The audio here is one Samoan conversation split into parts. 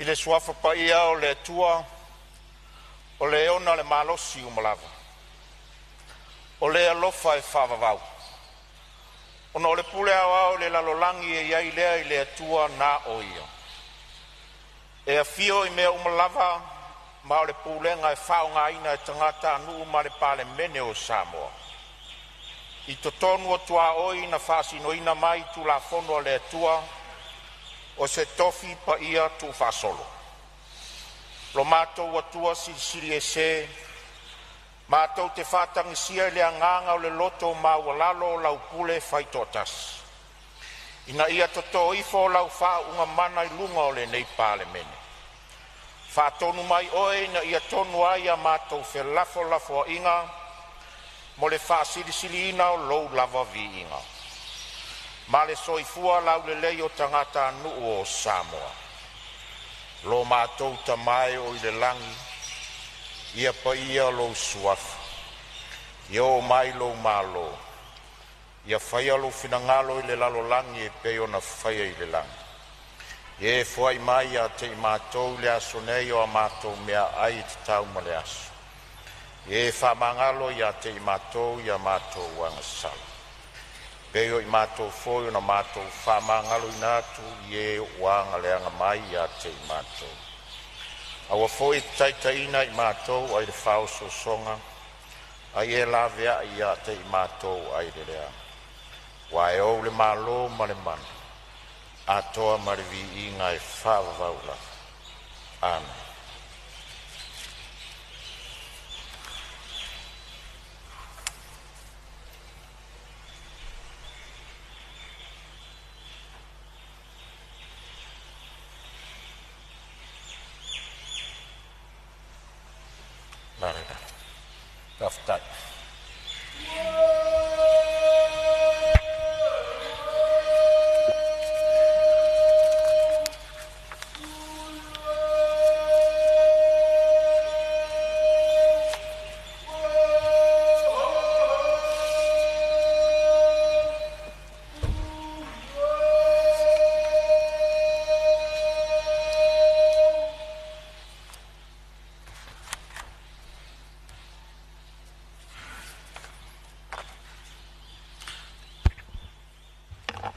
I le Suafa Paia o le Atua, o le ona le malosi uma lava, o le alofa e faavavau. Ona o le pule aoao i le lalolagi e i ai lea i le Atua na o ia. E afio i mea uma lava ma o le pulega e faaaogaina e tagatanuu ma le Palemene o Samoa. I totonu o tuaoi na faasinoina mai Tulafono a le Atua o se tofi paia tuufaasolo. Lo matou Atua Silisili Ese, matou te faatagisia i le agaga o le loto maualalo lau pule faitoatasi, ina ia totō ifo lau faauuga mana i luga o lenei Palemene. Faatonu mai oe ina ia tonu ai a matou felafolafoaiga mo le faasilisiliina o lou lava viiga ma le soifua laulelei o tagatanuu o Samoa. Lo matou Tama e oo i le lagi, ia paia lou Suafa, ia oo mai lou Malo, ia faia lou finagalo i le lalolagi e pei ona faia i le lagi. Ia e foai mai ia te i matou i le aso nei o a mātou meaai e tatau mo le aso. Ia e faamagalo ia te i matou i a matou agasala, pei o i matou foi ona matou faamagaloina atu i e ua agaleaga mai ia te i matou. Aua foi e te taitaiina i matou ai le faaosoosoga, ai e laveai ia te i matou ai le leaga. Aua e ou le Malo ma le mana, atoa ma le viiga e faavavau lava. Amene. Faafetai.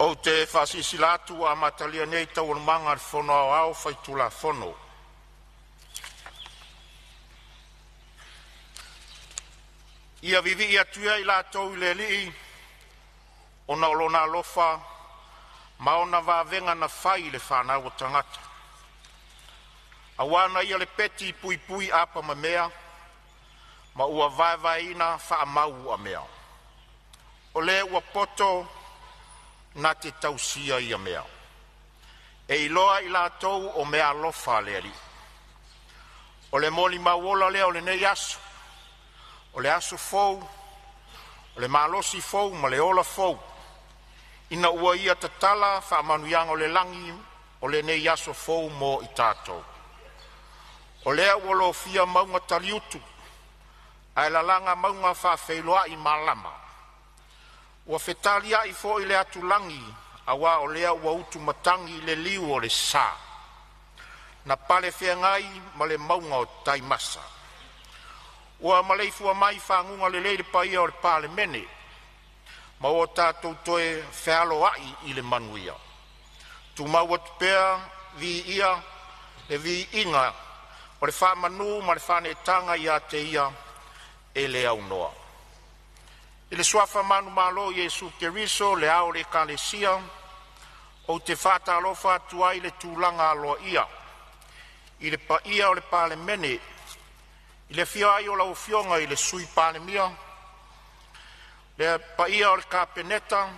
Ou te faasilasila atu ua amatalia nei Taualumaga a le Fono Aoao Faitulafono. Ia vivii atu ia i latou i le Alii ona o Lona alofa ma ona vavega na fai i le fanau a tagata. Auā na Ia le peti puipui apamamea ma ua vaevaeina faamau uamea. O le ua poto na te tausia ia mea. E iloa e i latou o meaalofa a le Alii. O le molimau ola lea o lenei aso, o le aso fou, o le malosi fou ma le ola fou ina ua Ia tatala faamanuiaga o le lagi o lenei aso fou mo i tatou. O lea ua lofia mauga taliutu ae lalaga mauga faafeiloai malama. Ua fetaliai foi le atulagi aua o lea ua utumatagi le liu o le sa. Na palefeagai ma le mauga o Taimasa. Ua maleifua mai i faguga lelei le paia o le Palemene ma ua tatou toe fealoai i le manuia. Tumau atu pea viia le viiga o le faamanu ma le faaneetaga ia te Ia e le aunoa. I le suafa manumalo o Iesu Keriso o le Ao o le Ekalesia, ou te faatalofa atu ai i le tulaga aloaia i le paia o le Palemene i le afio ai o lau Afioga i le Sui Palemia, le paia o le Kapeneta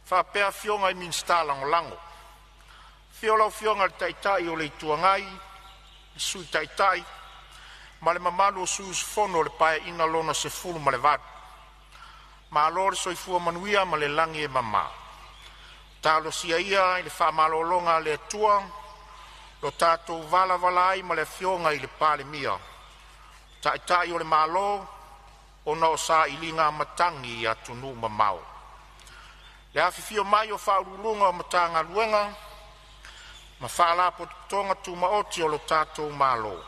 faapea afioga i Minisita Lagolago. Afio lau Afioga i le Taitai o le Itu Agai, le Sui Taitai ma le mamalu o sui usufono o le Paeaiga lona XVII. Malo le soifua manuia ma le lagi e mama. Talosia ia i le faamalologa a le Atua lo tatou valavala ai ma le Afioga i le Palemia, Taitai o le Malo, ona o sailiga matagi i atunuu mamao. Le afifio mai o Faauluuluga o Matagaluega ma Faalapotopotoga Tumaoti a le tatou Malo,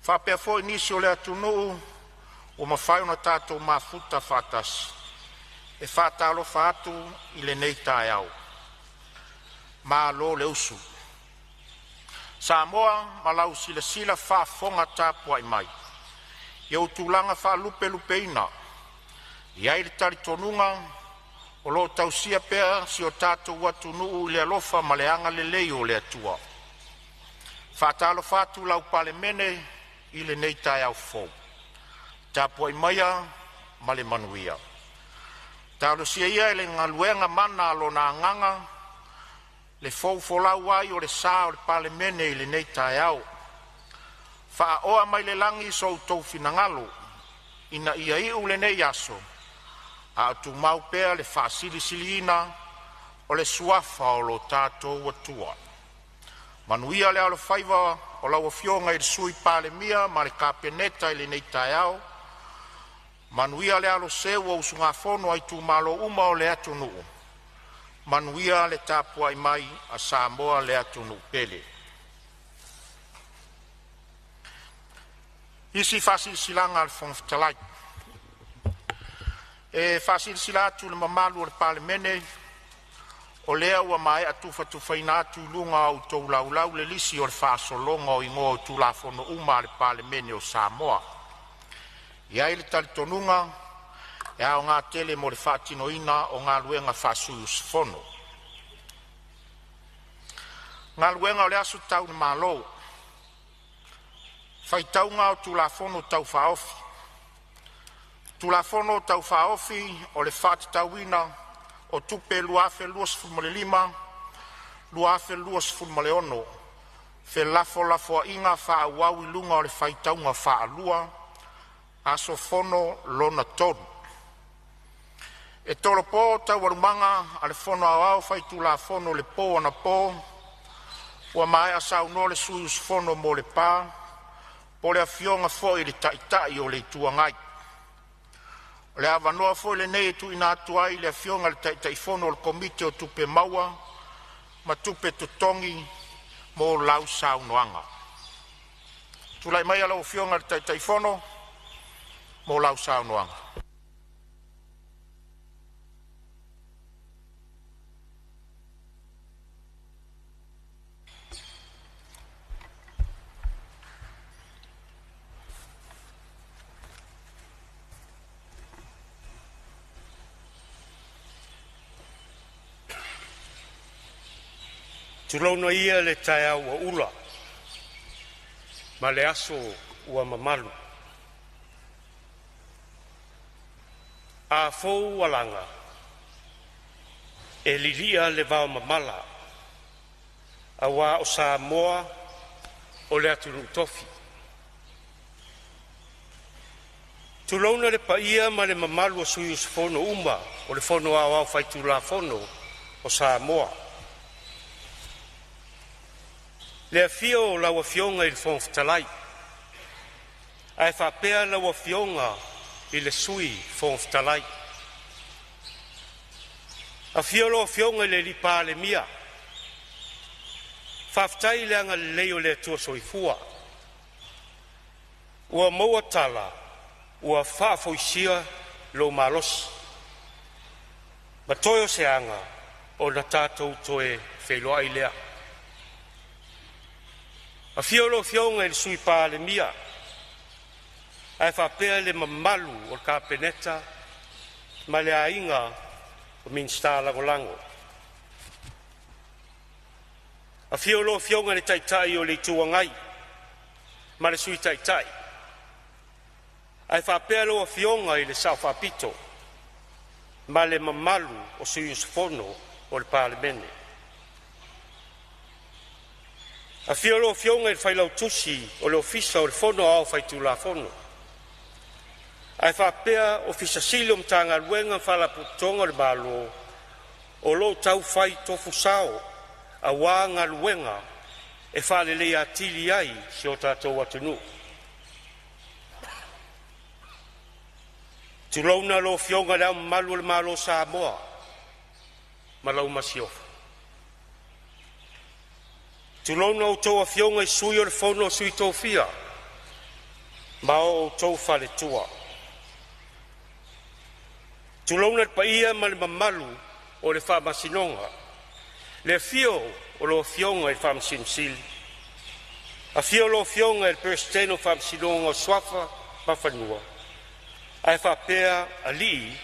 faapea foi nisi o le atunuu ua mafai ona tatou mafuta faatasi. E faatalofa atu i lenei taeao. Malo le usu. Samoa ma lau silasila faafofoga tapuai mai i ou tulaga faalupelupeina, e i ai le talitonuga o lo o tausia pea si o tatou atunuu i le alofa ma le agalelei o le Atua. E faatalofa atu lau Palemene i lenei taeao fou, tapuai maia ma le manuia. Talosia ia e le galuega mana a Lona Agaga le fou folau ai o le sa o le Palemene i lenei taeao. Faaoa mai le lagi so outou finagalo ina ia iu lenei aso a o tumau pea le faasilisiliina o le suafa o lo tatou Atua. Manuia le alofaiva o lau Afioga i le Sui Palemia ma le Kapeneta i lenei taeao. Manuia le aloseu o usugafono a itumalo uma o le atunuu. Manuia le tapuai mai a Samoa le atunuu pele. Fetalai. E faasilasila atu i le mamalu o le Palemene o lea ua maea tufatufaina atu i luga o a outou Laulau le lisi o le faasologa o Igoa o Tulafono uma a le Palemene o Samoa. E i ai le talitonuga e aoga tele mo le faatinoina o galuega faa-sui usufono. Galuega o le Aso Tau i le Malo: Faitauga o Tulafono Tau Faaofi. Tulafono Tau Faaofi o le Faatatauina o Tupe 2025/2026, felafolafoaiga faaauau i luga o le faitauga faalua – Aso Fono lona 3. E tolopo Taualumaga a le Fono Aoao Faitulafono i le po anapo ua maea saunoa le sui usufono mo Lepa po o le Afioga foi i le Taitai o le Itu Agai. O le avanoa foi lenei e tuuina atu ai i le Afioga i le Taitaifono o le Komiti o Tupe Maua ma Tupe Totogi mo lau saunoaga. Tulai maia lau Afioga i le Taitaifono mo lau saunoaga. Tulouna ia le taeao ua ula ma le aso ua mamalu. A fou alaga e lilia le vaomamala aua o Samoa o le atunuu tofi. Tulouna le paia ma le mamalu o sui usufono uma o le Fono Aoao Faitulafono o Samoa. Le afio o lau Afioga i le Fofoga Fetalai ae faapea lau Afioga i le Sui Fofoga Fetalai. Afio lau Afioga i le Palemia, faafetai i le agalelei o le Atua Soifua ua maua tala ua faafoisia lou malosi ma toe o se aga ona tatou toe feiloai lea. Afio lau Afioga i le Sui Palemia ae faapea le mamalu o le Kapeneta ma le aiga Minisita Lagolago. Afio lau Afioga i le Taitai o le Itu Agai ma le Sui Taitai ae faapea lau Afioga i le Sao Faapito ma le mamalu o sui usufono o le Palemene. Afio lau Afioga i le Failautusi o le Ofisa o le Fono Aoao Faitulafono ae faapea Ofisa Sili o Matagaluega ma Faalapotopotoga a le Malo o lo o taufai tofu sao aua galuega e faaleleia atili ai si o tatou atunuu. Tulouna lau Afioga i Le Ao Mamalu o le Malo o Samoa ma lau Masiofo. Tulouna a outou afioga i Sui o le Fono a Sui Tofia ma outou faletua. Tulouna le paia ma le mamalu o le Faamasinoga, le afio o lau Afioga i le Faamasino Sili, afio lau Afioga i le Peresetene o le Faamasinoga o Suafa ma Fanua ae faapea alii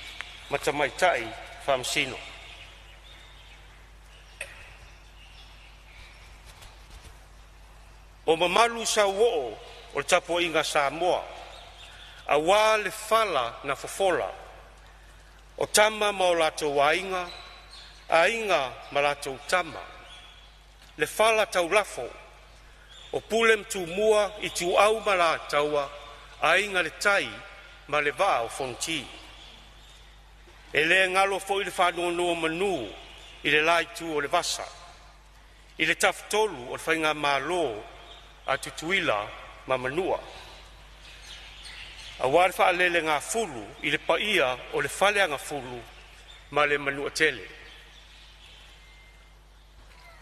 ma tamaitai Faamasino. O mamalu sauoo o le tapuaiga a Samoa aua le fala na fofola o Tama ma o latou Aiga, Aiga ma latou Tama, le fala taulafo o Pule ma Tumua, Ituau ma Alataua, Aiga i le Tai ma le Vaa o Fonoti. E le galo foi le faanonomanu i le la itu o le vasa i le tafatolu o le faigamalo a Tutuila ma Manua, aua le faalelegafulu i le paia o le Faleagafulu ma le Manuatele.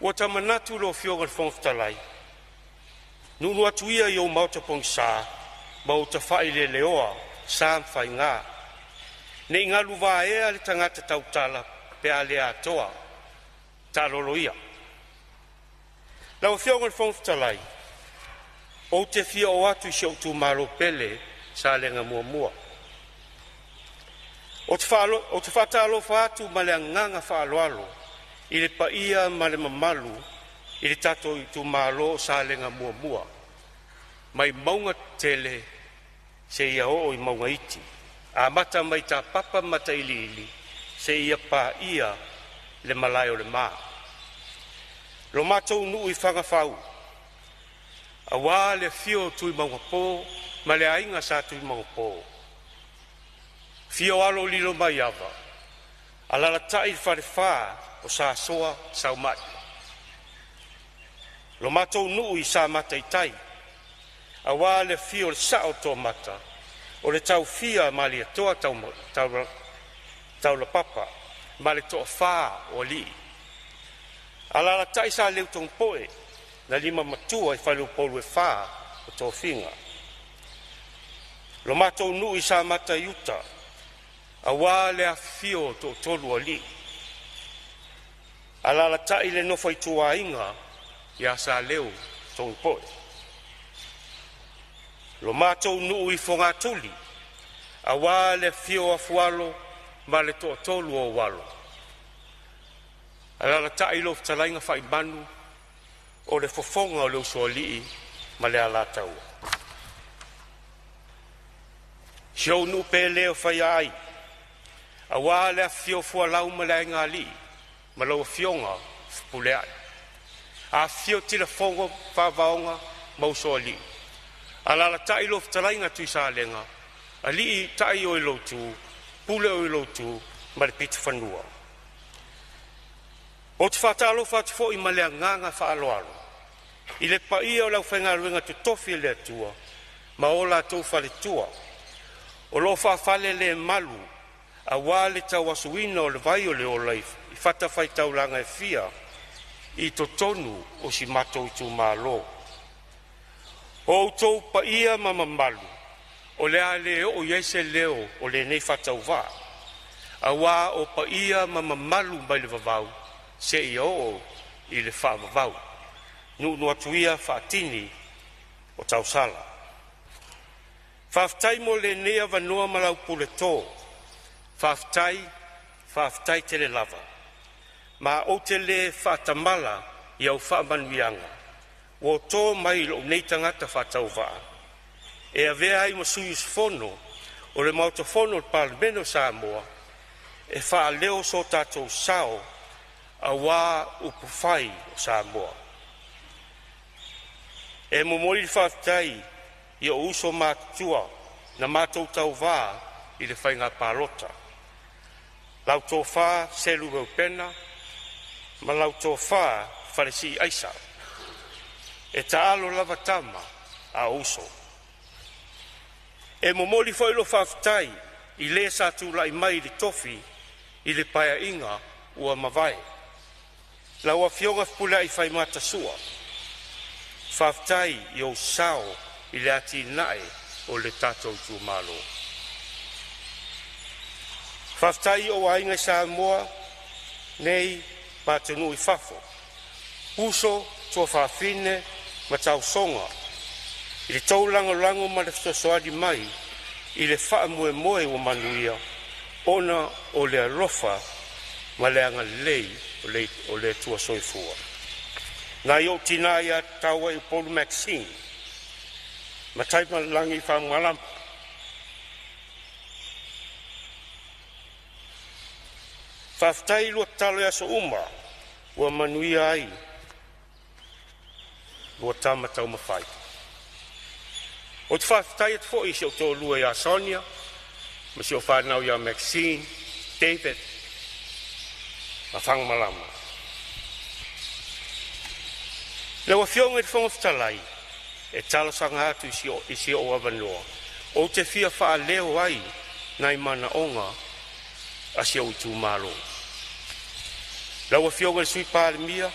Ua ta manatu lau Afioga i le Fofoga Fetalai, nuunuu atu ia i ou maota pogisa ma ou tafaileleoa sa ma faiga, ne i galu vaea le tagata tautala pe a le atoa. Taalolo ia. Lau Afioga i le Fofoga Fetalai, ou te fia oo atu i si ou itumalo pele Salega 1. Ou te faatalofa atu ma le agaga faaaloalo i le paia ma le mamalu i le tatou itumalo o Salega 1, mai mauga tetele seia oo i mauga iti, amata mai i Tapapa ma Matailiili seia paia le Malae o le Ma. Lo matou nuu i Fagafau, aua le afio o Tuimaugapo ma le aiga Sa Tuimaugapo, afio alo o Lilomaiava, alaalatai le falefa o Sa Soa Saumai. Lo matou nuu i Samata-i-tai, aua le afio o le Sao o Toomata o le Taofia a Malietoa Taulapapa ma le Toafa o Alii. Alaalatai Saleutogipoe na limamatua i faleupolu e fa o tofiga. Lo matou nuu i Samata-i-uta, aua le afifio o tootolu o alii, alaalatai le nofo a ituaiga ia Saleutogipoe. Lo matou nuu i Fogatuli, aua le afio o Afualo ma le toatolu o ou alo, alaalatai lau fetalaiga Faimanu o le fofoga o le Usoalii ma le Alataua. Si ou nuu pele o Faiaai, aua le afifio o Fualau ma le Aiga Alii ma lau afioga Fepuleai, afifio Tilafono Favaona ma Usoalii, alaalatai lau fetalaiga Tuisalega, alii tai o e lou itu, pule o e lou itu ma le pitofanua. Ou te faatalofa atu foi ma le agaga faaaloalo i le paia o le aufaigaluega totofi a le Atua ma o latou faletua o lo o faafalelemalu aua le tauasuina o le vai o le ola i fatafaitaulaga e fia i totonu o si o matou itumalo. O outou paia ma mamalu o le a le oo i ai se leo o lenei faatauvaa, aua o paia ma mamalu mai le vavau seia oo i le faavavau. Nuunuu atu ia faatini o tausala. Faafetai mo lenei avanoa ma lau puleto, faafetai, faafetai tele lava. Ma ou te le faatamala i au faamanuiaga ua to mai i lou nei tagata faatauvaa e avea ai ma sui usufono o le Maota Fono o le Palemene o Samoa e faaleo so tatou sao aua upufai o Samoa. E momoli le faafetai i ou uso matutua na matou tauva i le faiga palota, lau Tofa Selu Reupena ma lau Tofa Falasii Aisa. E taalo lava tama a o uso. E momoli foi lau faafetai i le sa tulai mai i le tofi i le Paeaiga ua mavae, lau Afioga Fepuleai Faimata Sua. Faafetai i ou sao i le atinae o le tatou itumalo. Faafetai i ou aiga i Samoa nei ma atunuu i fafo, uso, tuafafine ma tausoga i le tou lagolago ma le fesoasoani mai i le faamoemoe ua manuia, ona o le alofa ma le agalelei o le Atua. Soifua. Nai ou tina ia Tauaiupolu Maxine Mataimaleilagi Faumualama. Faafetai i lua tatalo i aso uma ua manuia ai lua tama taumafai. Ou te faafetai atu foi i si ou toalua ia Sonia ma si ou fanau ia Maxine, David ma Fagamalama. Lau Afioga i le Fofoga Fetalai, e talosaga atu i si ou avanoa, ou te fia faaleo ai nai manaoga a si ou itumalo. Lau Afioga i le Sui Palemia,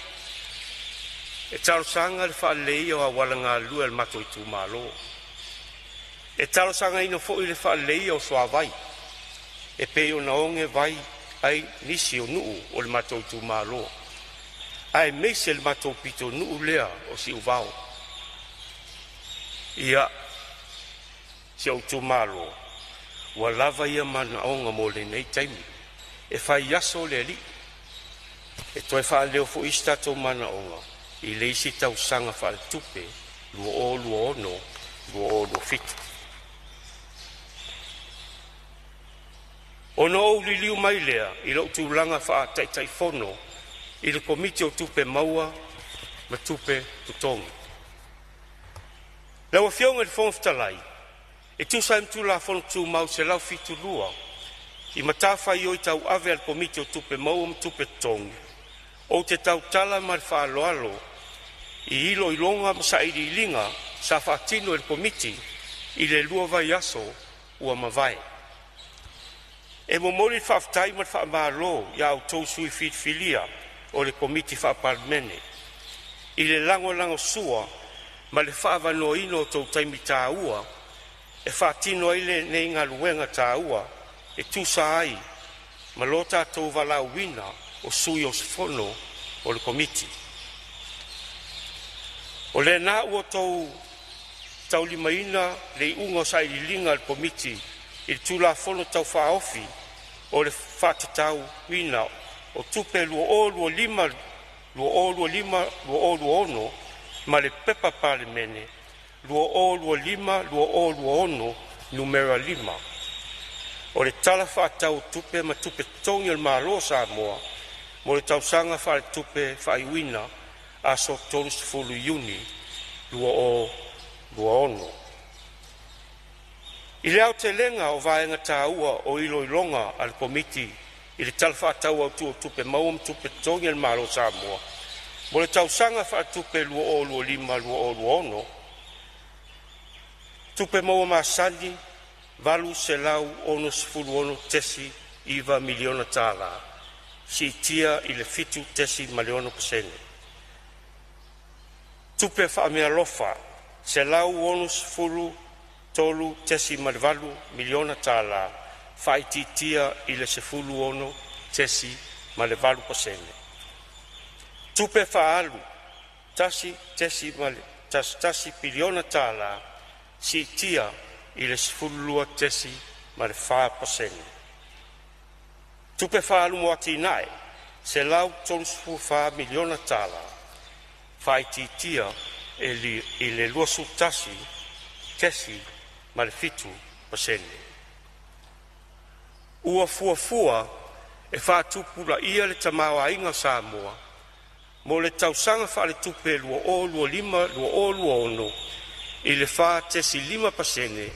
e talosaga le faaleleia o auala galue a le matou itumalo. E talosagaina foi le faaleleia o suavai e pei ona oge vai ai nisi o nuu o le matou itumalo aemaise le matou pitonuu lea o Siuvao. Ia, si ou itumalo, ua lava ia manaoga mo lenei taimi. E fai aso le alii e toe faaleo foi isi tatou manaoga i le isi tausaga faaletupe 2026/2027. Ona ou liliu mai lea i lou tulaga faa-Taitaifono i le Komiti o Tupe Maua ma Tupe Totogi. Lau Afioga i le Fofoga Fetalai, e tusa ai ma Tulafono Tumau 172 i matafaioi tauave a le Komiti o Tupe Maua ma Tupe Totogi, ou te tautala ma le faaaloalo i iloiloga ma sailiiliga sa faatino e le Komiti i le 2 vaiaso ua mavae. E momoli le faafetai ma le faamalo i a outou sui filifilia o le Komiti Faa-Palemene i le lagolagosua ma le faaavanoaina o tou taimi taua e faatino ai lenei galuega taua e tusa ai ma lo tatou valaauina o sui usufono o le Komiti. O lena ua outou taulimaina le iuga o sailiiliga a le Komiti i le Tulafono Tau Faaofi o le Faatatauina o Tupe 2025/2026 ma le Pepa a Palemene 2025/2026 Nu.5 o le Tala Faatatau o Tupe ma Tupe Totogi a le Malo o Samoa mo le tausaga faaletupe faaiuina aso 30 Iuni 2026. I le aotelega o vaega taua o iloiloga a le Komiti i le Tala Faatatau Autu o Tupe Maua ma Tupe Totogi a le Malo o Samoa mo le tausaga faaletupe 2025/2026, Tupe maua masani $866.9 miliona tala siitia i le 7.6%. Tupe faameaalofa $163.8 miliona tala faaitiitia i le 16.8%. Tupe faaalu $1.11 piliona tala siitia i le 12.4%. Tupe faaalu mo atinae $134 miliona tala faaitiitia i le 21.7%. Ua fuafua e faatupulaia le tamaoaiga o Samoa mo le tausaga faaletupe 2025/2026 i le 4.5%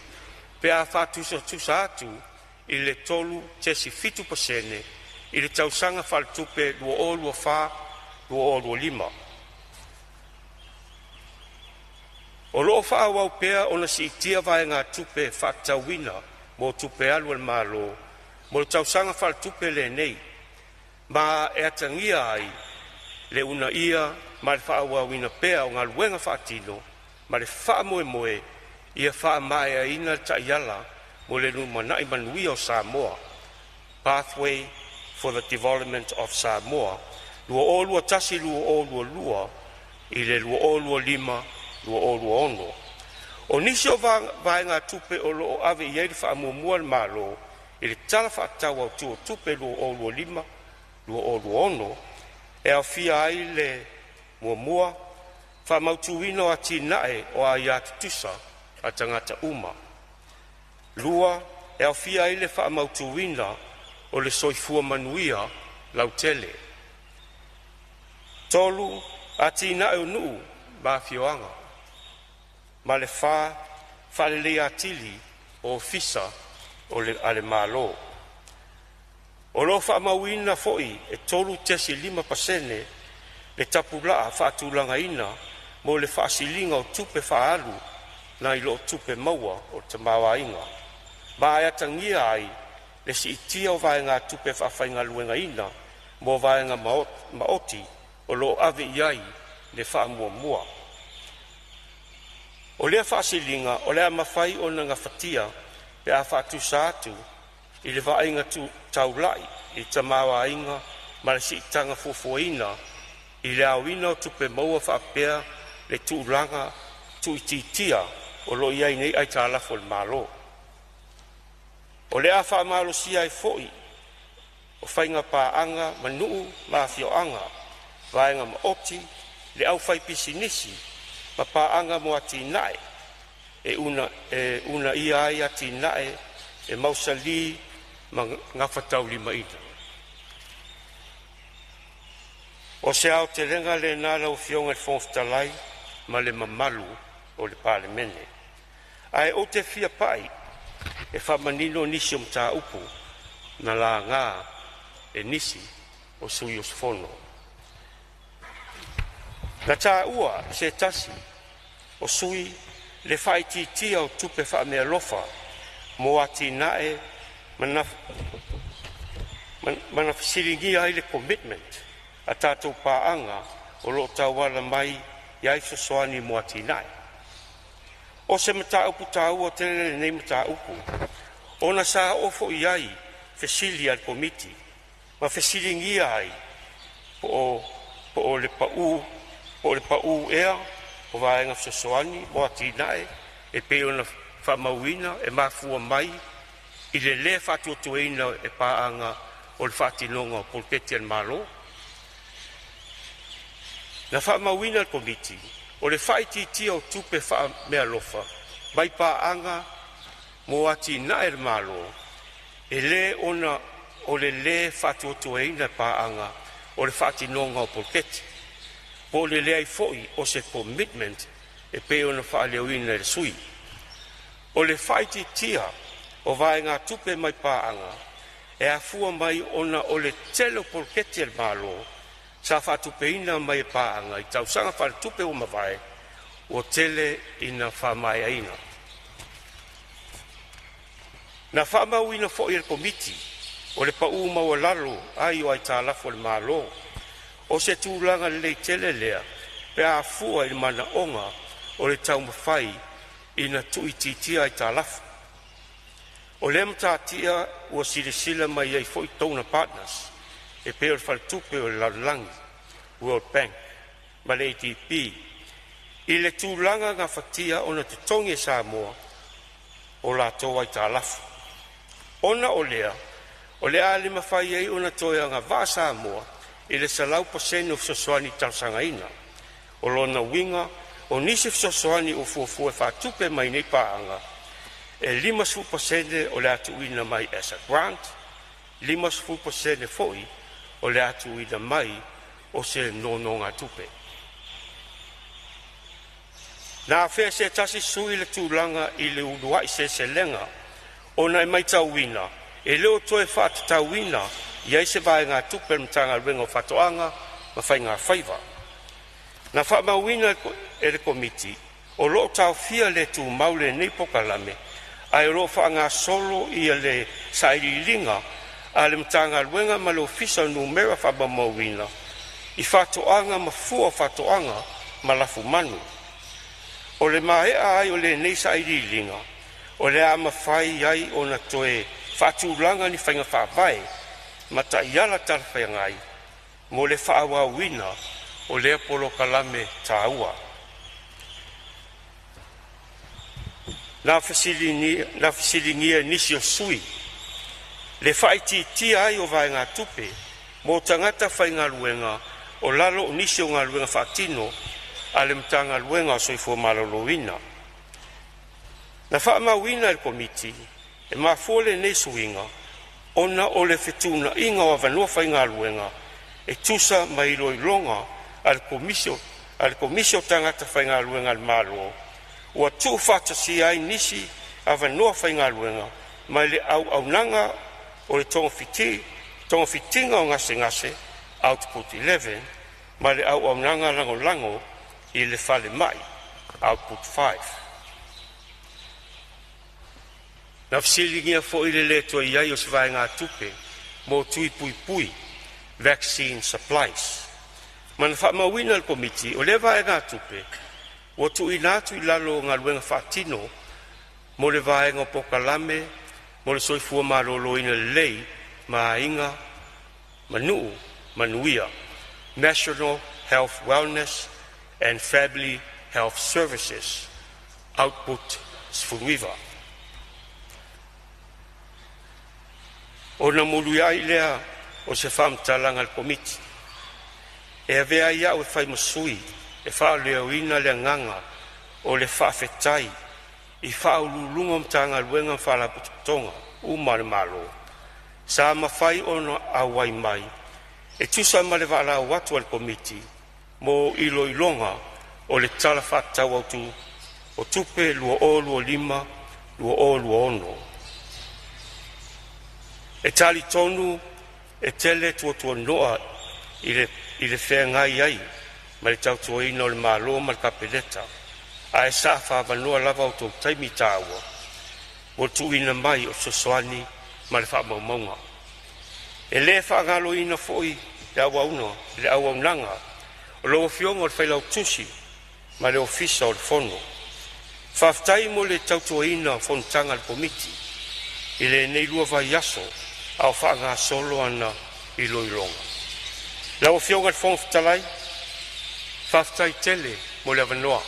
pe a faatusatusa atu i le 3.7% i le tausaga faaletupe 2024/2025. O lo o faaauau pea ona siitia vaegatupe faatatauina mo tupe alu a le Malo mo le tausaga faaletupe lenei, ma e atagia ai le uunaia ma le faaauauina pea o galuega faatino ma le faamoemoe ia faamaeaina le Taiala mo le Lumanai Manuia o Samoa, Pathway for the Development of Samoa 2021-2022 i le 2025-2026. O nisi o vaegatupe o lo o ave i ai le faamuamua a le Malo i le Tala Faatatau Autu o Tupe 2025/2026 e aofia ai le: 1. Faamautuina o atinae o aia tutusa a tagata uma. 2. E aofia ai le faamautuina o le soifua manuia lautele. 3. Atinae o nuu ma afioaga. Ma le 4. Faaleleia atili o Ofisa a le Malo. O lo o faamauina foi e 3.5% le tapulaa faatulagaina mo le faasiliga o tupe faaalu nai lo tupe maua o le tamaoaiga, ma e atagia ai le siitia o vaegatupe faafaigaluegaina mo vaega maoti o lo o ave i ai le faamuamua. O lea faasiliga o le a mafai ona gafatia pe a faatusa atu i le vaaiga taulai i le tamaoaiga ma le siitaga fuafuaina i le aoina o tupe maua faapea le tulaga tuuitiitia o lo o i ai nei aitalafu a le Malo. O le a faamalosia ai foi faiga paaga ma nuu ma afioaga, vaega maoti, le aufaipisinisi ma paaga mo atinae e uunaia ai atinae e mausali ma gafataulimaina. O se aotelega lena lau Afioga i le Fofoga Fetalai ma le mamalu o le Palemene. Ae ou te fia pai e faamanino nisi o mataupu na laga e nisi o sui usufono. Na taua e se tasi o sui usufono le faaitiitia o tupe faameaalofa mo atinae ma na fesiligia ai le commitment a tatou paaga o lo o tauala mai ai fesoasoani mo atinae. O se mataupu taua tele lenei mataupu ona sa oo foi i ai fesili a le Komiti ma fesiligia ai po o le pau ea o vaega fesoasoani mo atinae e pei ona faamauina e mafua mai i le le faatuatuaina e paaga o le faatinoga o poloketi a le Malo. Na faamauina e le Komiti, o le faaitiitia o tupe faameaalofa mai paaga mo atinae a le Malo, e le ona o le le faatuatuaina e paaga o le faatinoga o poloketi, po o le leai foi o se commitment e pei ona faaleoina e le sui. O le faaitiitia o vaegatupe mai paaga e afua mai ona o le tele o poloketi a le Malo sa faatupeina mai e paaga i tausaga faaletupe ua mavae, ua tele ina faamaeaina. Na faamauina foi e le Komiti o le pau maualalo ai o aitalafu a le Malo. O se tulaga lelei tele lea pe a fua i manaoga o le taumafai ina tuuitiitia aitalafu. O lea matatia ua silasila mai ai foi donor partners e pei o le Faletupe o le Lalolagi (World Bank) ma le ADB i le tulaga gafatia ona totogi e Samoa o latou aitalafu. Ona o lea, o le a le mafai ai ona toe agavaa Samoa i le 100% o fesoasoani talosagaina. O lona uiga, o nisi fesoasoani ua fuafua e faatupe mai nei paaga, e 50% o le a tuuina mai as a grant, 50% foi o le a tuuina mai o se nonogatupe. Na afea e se tasi sui usufono le tulaga i le Uluai Seleselega ona e matauina e le o toe faatatauina i ai se vaegatupe a le Matagaluega o Faatoaga ma Faigafaiva. Na faamauina e le Komiti o lo o taofia le tumau lenei polokalame ae o lo o faagasolo ia sailiiliga a le Matagaluega ma le Ofisa o Numera Faamaumauina i faatoaga ma fua o faatoaga ma lafumanu. O le maea ai o lenei sailiiliga, o le a mafai ai ona toe faatulaga ni faiga faavae ma taiala talafeagai mo le faaauauina o lea polokalame taua. Na fesiligia e nisi o sui usufono le faaitiitia ai o vaegatupe mo tagata faigaluega o lalo o nisi o galuega faatino a le Matagaluega o le Soifua Maloloina. Na faamauina e le Komiti, e mafua lenei suiga ona o le fetuunaiga o avanoa faigaluega e tusa ma iloiloga a le Komisi o Tagata Faigaluega a le Malo, ua tuufaatasia ai nisi avanoa faigaluega mai le auaunaga o le Togafitiga o Gasegase (Output 11) ma le Auaunaga Lagolago i le Falemai (Output 5). Na fesiligia foi le le toe i ai o se vaegatupe mo tui puipui (vaccine supplies), ma na faamauina e le Komiti o lea vaegatupe ua tuuina atu i lalo o Galuega Faatino mo le Vaega o Polokalame mo le Soifua Maloloina Lelei ma Aiga Manuia (National Health Wellness and Family Health Services, Output 19). Ona muliai lea o se faamatalaga a le Komiti, e avea ai a'u e fai ma sui e faaleoina le agaga o le faafetai i Ofisa Sili o Pulega o Matagaluega ma Faalapotopotoga uma a le Malo sa mafai ona auai mai e tusa ma le valaau atu a le Komiti mo iloiloga o le Tala Faatatau Autu o Tupe 2025/2026. E talitonu e tele tuatuano'a i le feagai ai ma le tautuaina o le Malo ma le Kapeneta, ae sa faaavanoa lava o outou taimi taua mo le tuuina mai o fesoasoani mo faamaumauga. E le faagaloina foi le auaunaga a lau Afioga i le Failautusi ma le Ofisa o le Fono. Faafetai mo le tautuaina o fonotaga a le Komiti i lenei 2 vaiaso a o faagasolo ana iloiloga. Lau Afioga i le Fofoga Fetalai, faafetai tele mo le avanoa.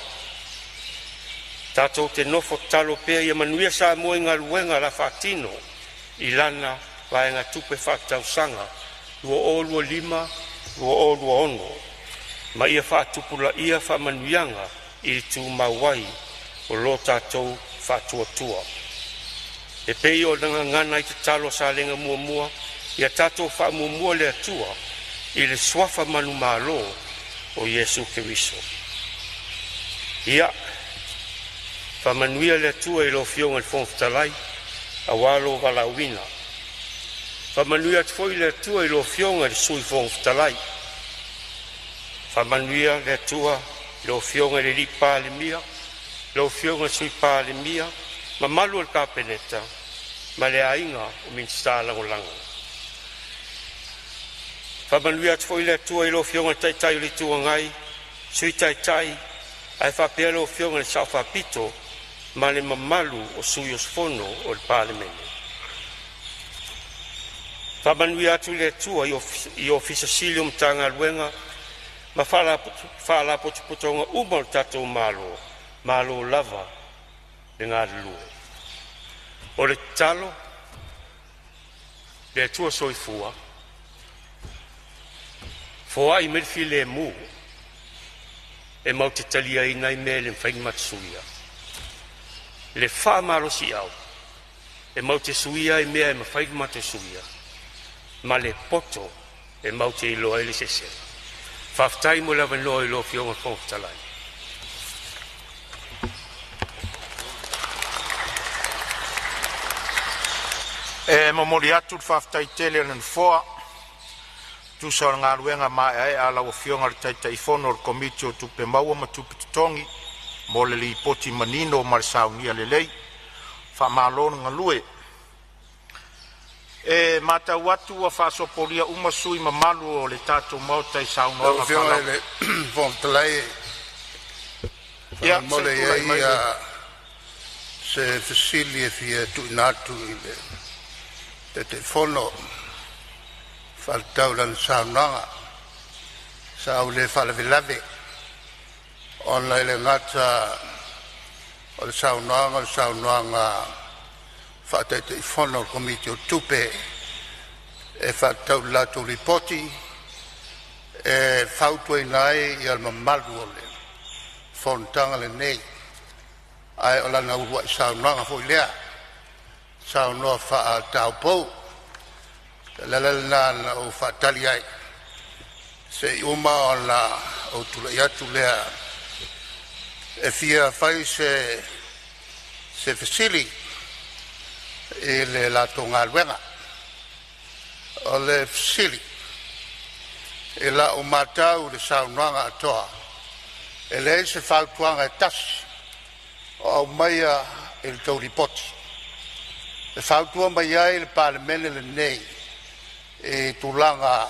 Tatou te nofo tatalo pea ia manuia Samoa i galuega o le a faatino i lana vaegatupe faaletausaga 2025/2026 ma ia faatupulaia faamanuiaga i tumau ai o lo tatou faatuatua. E pei ona gagana ai le tatalo a Salega 1, ia tatou faamuamua le Atua i le suafa manumalo o Iesu Keriso. Ia faamanuia le Atua i lau Afioga i le Fofoga Fetalai aua lou valaauina, faamanuia atu foi le Atua i lau Afioga i le Sui Fofoga Fetalai, faamanuia le Atua i lau Afioga i le Palemia, lau Afioga i le Sui Palemia, mamalu o le Kapeneta ma le aiga Minisita Lagolago. Faamanuia atu foi le Atua i lau Afioga i le Taitai o le Itu Agai, Sui Taitai ae faapea lau Afioga i le Sao Faapito ma le mamalu o sui usufono o le Palemene. Faamanuia atu le Atua i Ofisa Sili o Matagaluega ma Faalapotopotoga uma a le tatou Malo, malo lava le galulue. O le tatalo, le Atua soifua foai mai le filemu e matou te taliaina ai mea e le mafai ona matou suia, le faamalosiau e matou te suia ai mea e mafai ona matou suia, ma le poto e matou te iloa ai le eseesega. Faafetai mo le avanoa i lau Afioga i le Fofoga Fetalai. E momoli atu le faafetai tele a le Nofoa e tusa o le galuega maeaea a lau Afioga i le Taitaifono o le Komiti o Tupe Maua ma Tupe Totogi mo le lipoti manino ma le saunia lelei. Faamalo le galue. E matau atu ua faasopolia uma sui usufono mamalu o le tatou Maota i Lau saunoaga Afioga i faalau. le Fofoga Fetalai, Ia, se faamolemole i e tulai i mai le ai se fesili e fia tuuina atu i le Taitaifono e faatatau i lana saunoaga. Sa ou le faalavelave ona e le gata o le saunoaga o le saunoaga faa-Taitaifono a le Komiti o Tupe e faatatau i le latou Lipoti e fautuaina ai le mamalu o le fonotaga lenei, ae o lana uluai saunoaga foi lea, saunoa faa-taupou. O le ala lena na ou faatali ai se i uma ona ou tulai atu lea e fia fai se fesili i le latou galuega. O le fesili, i lau matau i le saunoaga atoa, e leai se fautuaga e tasi o aumaia i le tou lipoti e fautua mai ai le Palemene lenei i tulaga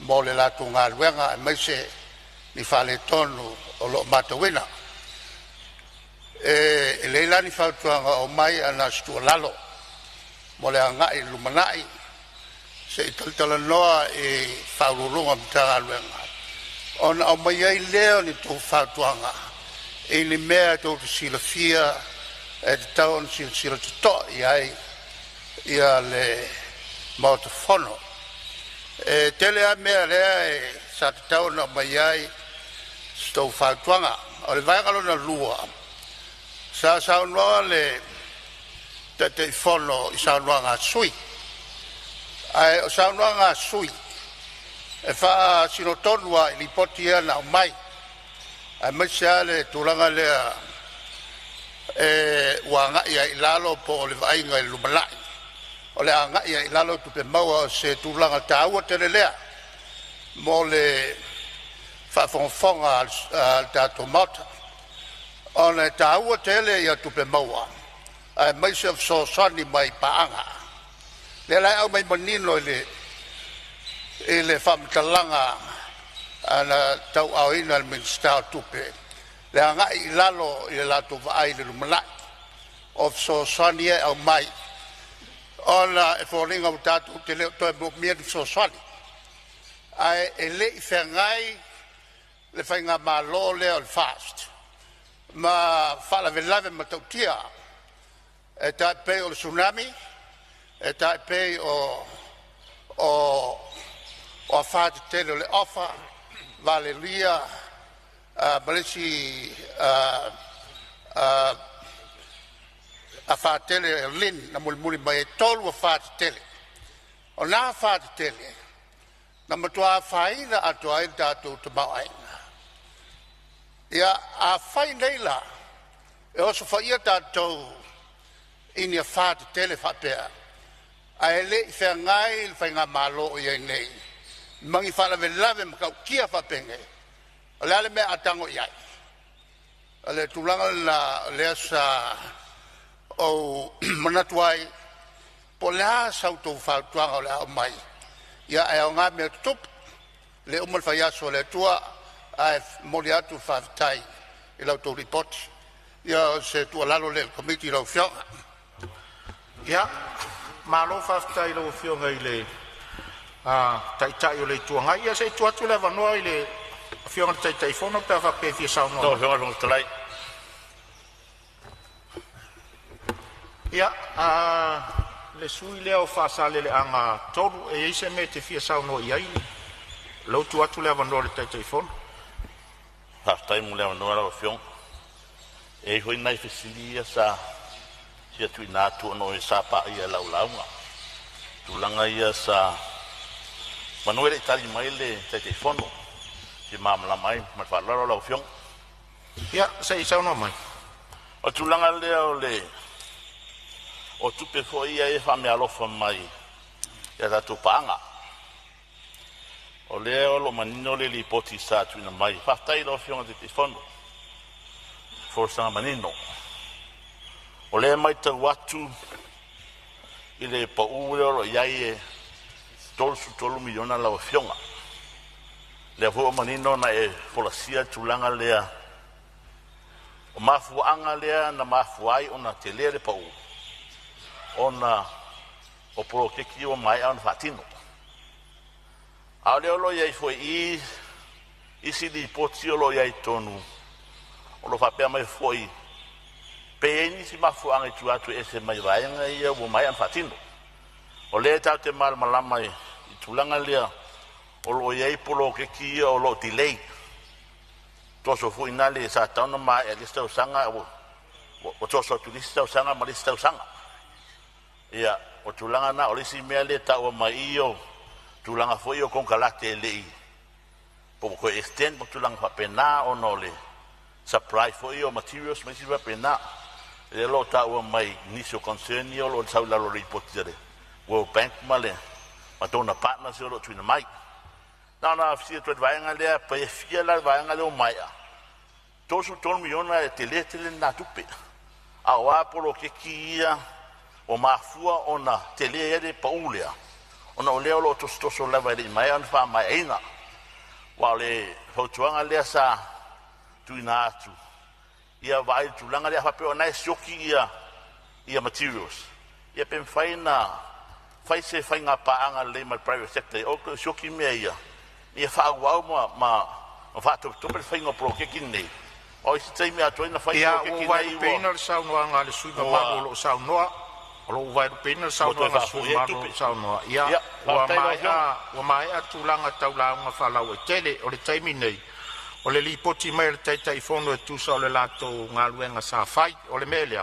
mo le latou galuega aemaise ni faaletonu o lo o matauina. E leai la ni fautuaga o aumai, ae na o se tuualalo mo le agai i le lumanai. Se i talatalanoa i Ofisa Sili o Pulega o Matagaluega ona aumai ai lea o ni a outou fautuaga i ni mea tou te silafia e tatau ona silasila totoa i ai le Maota Fono. E tele lava mea lea sa tatau ona aumai ai sa outou fautuaga. O le vaega lona lua, sa saunoa le Taitaifono i saunoaga a sui usufono, ae o saunoaga a sui usufono e faasino tonu lava i lipoti ia na aumai, aemaise lava le tulaga lea ua agai ai i lalo po o le vaaiga i le lumanai o le a agai ai i lalo tupe maua. O se tulaga taua tele lea mo le faafogafoga a le tatou Maota, ona e taua tele tupe maua aemaise o fesoasoani mai paaga. O lea la e aumai manino i le faamatalaga na tauaaoina e le Minisita o Tupe le agai i lalo i le latou vaai i le lumanai o fesoasoani ia e aumai, ona e foliga ua tatou te le o toe moomia ni fesoasoani. Ae e le i feagai le faigamalo lea o le FAST ma faalavelave matautia e tai pei o le Tsunami, e tai pei o afa tetele o le Ofa, Valelia ma le isi afa tele o le LIN na mulimuli mai ai. E tolu afa tetele. O na afa tetele na matua afaina atoa ai le tatou tamaoaiga. Ia afai nei la e osofaia tatou i ni afa tetele faapea ae le i feagai le faigamalo o i ai nei ma ni faalavelave matautia faapenei, o le a le mea a tago i ai? O le tulaga lena o lea sa ou manatu ai, po o le a sa outou fautuaga o le a aumai, ia ae aoga mea tutupu, e le uma le faiaso o le Atua, ae momoli atu le faafetai i la outou lipoti. Ia o se tuualalo lea i le Komiti lau Afioga. Ia, malo faafetai i lau Afioga i le Taitai o le Itu Agai. Ia se i tuu atu le avanoa i le Afioga i le Taitaifono pe a faapea e fia saunoa Lau mai. Afioga i le Fofoga Fetalai. Ia, le sui usufono lea o Faasaleleaga 3, e i ai se mea e te fia saunoa i ai? O lea ua tuu atu le avanoa i le Taitaifono. Faafetai mo le avanoa lau Afioga. E i ai foi nai fesili ia sa fia tuuina atu ona o e sa paia i lau lauga, tulaga ia sa manu e le i tali mai le Taitaifono e fia malamalama ai. Ma le faaaloalo lau Afioga. Ia, se i saunoa mai. O le tulaga lea o le o tupe foi ia e faameaalofa mai ia tatou paaga. O lea o lo o manino le lipoti sa tuuina mai. Faafetai i lau Afioga i le Taitaifono i le folasaga manino. O lea e matau atu i le pau lea o lo o i ai e $33 miliona lau Afioga. Lea foi ua manino ona e folasia le tulaga lea o mafuaaga lea na mafua ai ona tele le pau ona o poloketi ua maea ona faatino. A o lea o lo o i ai foi i i isi lipoti o lo o i ai i totonu o lo o faapea mai foi pe i ai nisi mafuaaga i tua atu e ese mai vaega ia ua maea ona faatino. O lea tatou te malamalama i le tulaga lea o lo o i ai poloketi ia o lo o delay. Toso foi na le sa tatau ona maea i le isi tausaga ua toso atu i le isi tausaga ma le isi tausaga. Ia, o tulaga na o le isi mea lea e taua mai i i o tulaga foi o konekarate e le i po ua toe extend ma tulaga faapena ona o le supply foi o materials ma isi faapena. Lea o lo o taua mai nisi o concern ia o lo o sau i lalo o le lipoti a le World Bank ma le ma donor partners o lo o tuuina mai. Na ona fesili atu i le vaega lea, pe fia la le vaega lea ua maea? $33 miliona e tele tele lena tupe. A o a poloketi ia ua mafua ona tele ai le pau lea, ona o lea o lo o tosotoso lava e le i maea ona faamaeaina. Aua o le fautuaga lea sa tuuina atu, ia vaai i le tulaga lea, a faapea o lena e sioki ia materials, ia pe mafai ona fai se faiga paaga lelei ma le private sector e o sioki mea ia, ia faaauau ma faatopetope le faiga o poloketi lenei. O isi taimi atoa na fai Ia, ua poloketi ou nei vaelupeina le saunoaga a le sui usufono mamalu o lo o saunoa. O lo o vaelupeina le ua toe saunoaga a le sui faafoi ai usufono mamalu o lo tupe. o saunoa. Ia, Ia, ua faafetai lau Afioga. maea, ua maea tulaga tau lauga faalauaitele. O le taimi nei, o le lipoti mai a le Taitaifono e tusa o le latou galuega sa fai. O le mea lea,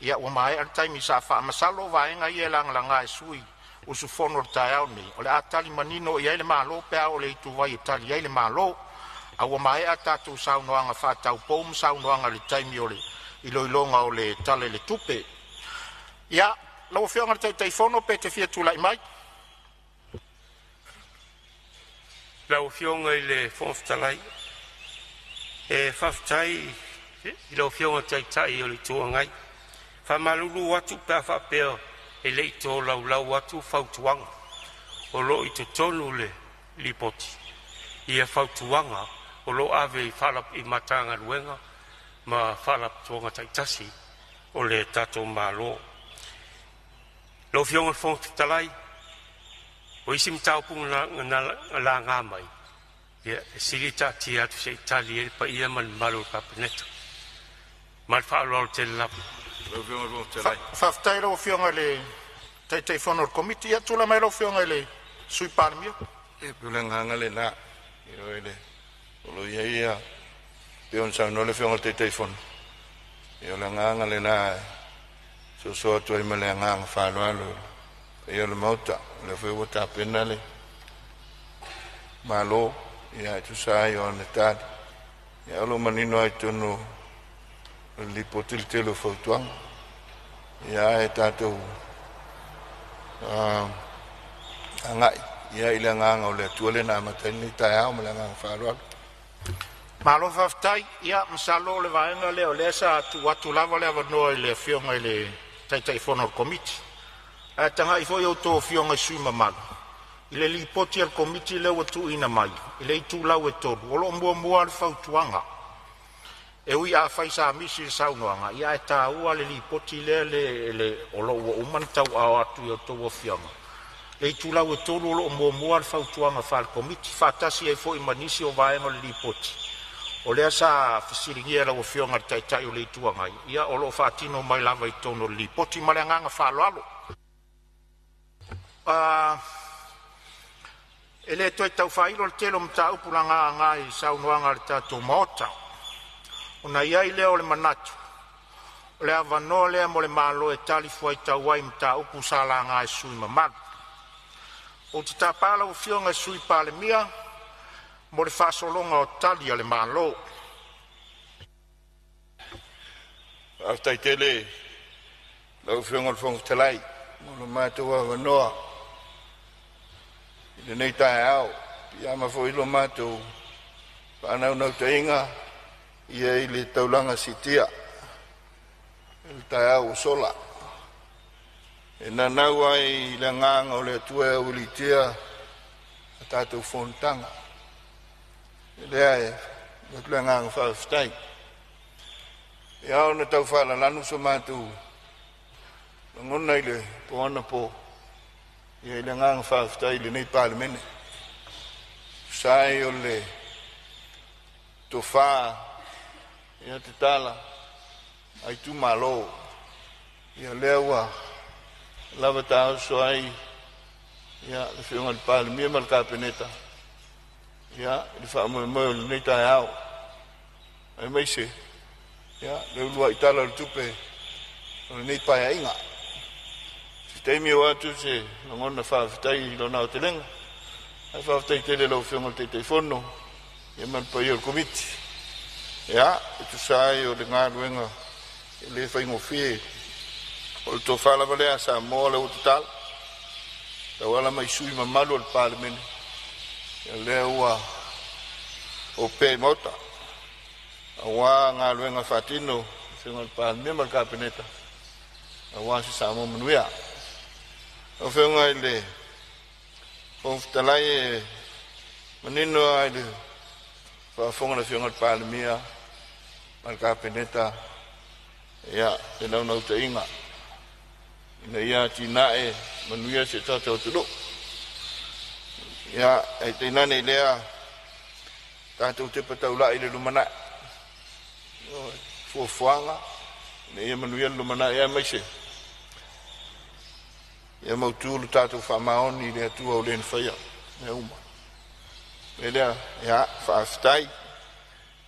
ia ua maea le taimi sa faamasalo o vaega ia e lagalaga e sui usufono o le taeao lenei, o le a tali manino i ai le Malo pe a oo i le ituvai e tali ai le Malo. A ua maea tatou saunoaga faataupou ma saunoaga i le taimi o le iloiloga o le Tala i le Tupe. Ia, lau Afioga i le Taitaifono pe e te fia tulai mai. Lau Afioga i le Fofoga Fetalai, e faafetai i lau Afioga i le Taitai o le Itu Agai. E faamalulu atu pe a faapea e le i tolaulau atu fautuaga o lo o i totonu o le lipoti, ia fautuaga o lo o ave i Matagaluega ma Faalapotopotoga taitasi o le tatou Malo. Lau Afioga i le Fofoga Fetalai, o isi mataupu na laga mai, ia e sili taatia atu se i tali ai le paia ma le mamalu o le Kapeneta. Ma le faaaloalo tele lava. Faafetai i lau Afioga i le Taitaifono o le Komiti. Ia tulai mai lau Afioga i le Sui Palemia. E pei o le agaga lena, ioe, o lo o i ai ia, pei ona saunoa le Afioga i le Taitaifono, ia o le agaga lena e soso atu ai ma le agaga faaaloalo i le paia o le Maota. O lea foi ua tapena le Malo ia e tusa ai o ana tali, ia o lo o manino lava i totonu o le Lipoti le tele o fautuaga. Ia ae tatou agai ia i le agaga o le Atua lea na amata ai lenei taeao ma le agaga faaaloalo. Malo faafetai. Ia masalo o le vaega lea o lea sa tuu atu lava le avanoa i le Afioga i le Taitaifono o le Komiti. Ae tagai foi a outou Afioga i sui usufono mamalu i le Lipoti a le Komiti lea ua tuuina mai i le itulau e 3, o lo o muamua lava le fautuaga. E ui afai sa misi i le saunoaga, ia ae taua le lipoti lea o lo o ua uma ona tauaaoina atu i a outou afioga. Le itulau e 3 o lo o muamua le fautuaga faale-Komiti, faatasi ai foi ma nisi o vaega o le Lipoti o lea sa fesiligia e lau Afioga i le Taitai o le Itu Agai, ia o lo o faatino mai lava i totonu o le Lipoti. Ma le agaga faaaloalo. E le toe tau faailo le tele o mataupu na laga i saunoaga a le tatou Maota, ona i ai lea o le manatu o le avanoa lea mo le Malo e talifuaitau ai i mataupu sa laga e sui usufono mamalu. Ou te tapa lau Afioga i le Sui Palemia mo le faasologa o Tali a le Malo. Faafetai tele i lau Afioga i le Fofoga Fetalai mo lo matou avanoa i lenei taeao. E piiama foi lo matou faanaunautaiga ia i le taulaga siitia i le taeao ua sola. E nanau ai i le agaga o le Atua e aualiitia a tatou fonotaga. E lea e avatu le agaga faafetai. Ia ona tau faalalanu so matou lagona i le po anapo, ia i le agaga faafetai i lenei Palemene. Tusa ai o le tofa ia tatala a itumalo, ia lea ua lava taoso ai ia le Afioga i le Palemia ma le Kapeneta ia i le faamoemoe o lenei taeao, aemaise ia le uluai Tala o le Tupe o lenei Paeaiga. Se taimi o atu se lagona faafetai i lona aotelega, ae faafetai tele i lau Afioga i le Taitaifono ia ma le paia o le Komiti. Ia, e tusa ai o le galuega e le faigofie, o le tofa lava lea a Samoa lea ua tatala tauala mai sui usufono mamalu o le Palemene, ia lea ua opea i Maota aua galuega faatino a le Afioga i le Palemia ma le Kapeneta aua se Samoa manuia. Lau Afioga i le Fofoga Fetalai, e manino lava i le faafofoga a le Afioga i le Palemia ma le Kapeneta ia le naunautaiga ina ia atinae manuia si o tatou atunuu. Ia, ae tainane i lea tatou tepa taulai i le lumanai, fuafuaga ina ia manuia le lumanai, aemaise ia mautu le tatou faamaoni i le Atua o le na faia mea uma. E lea, ia, faafetai.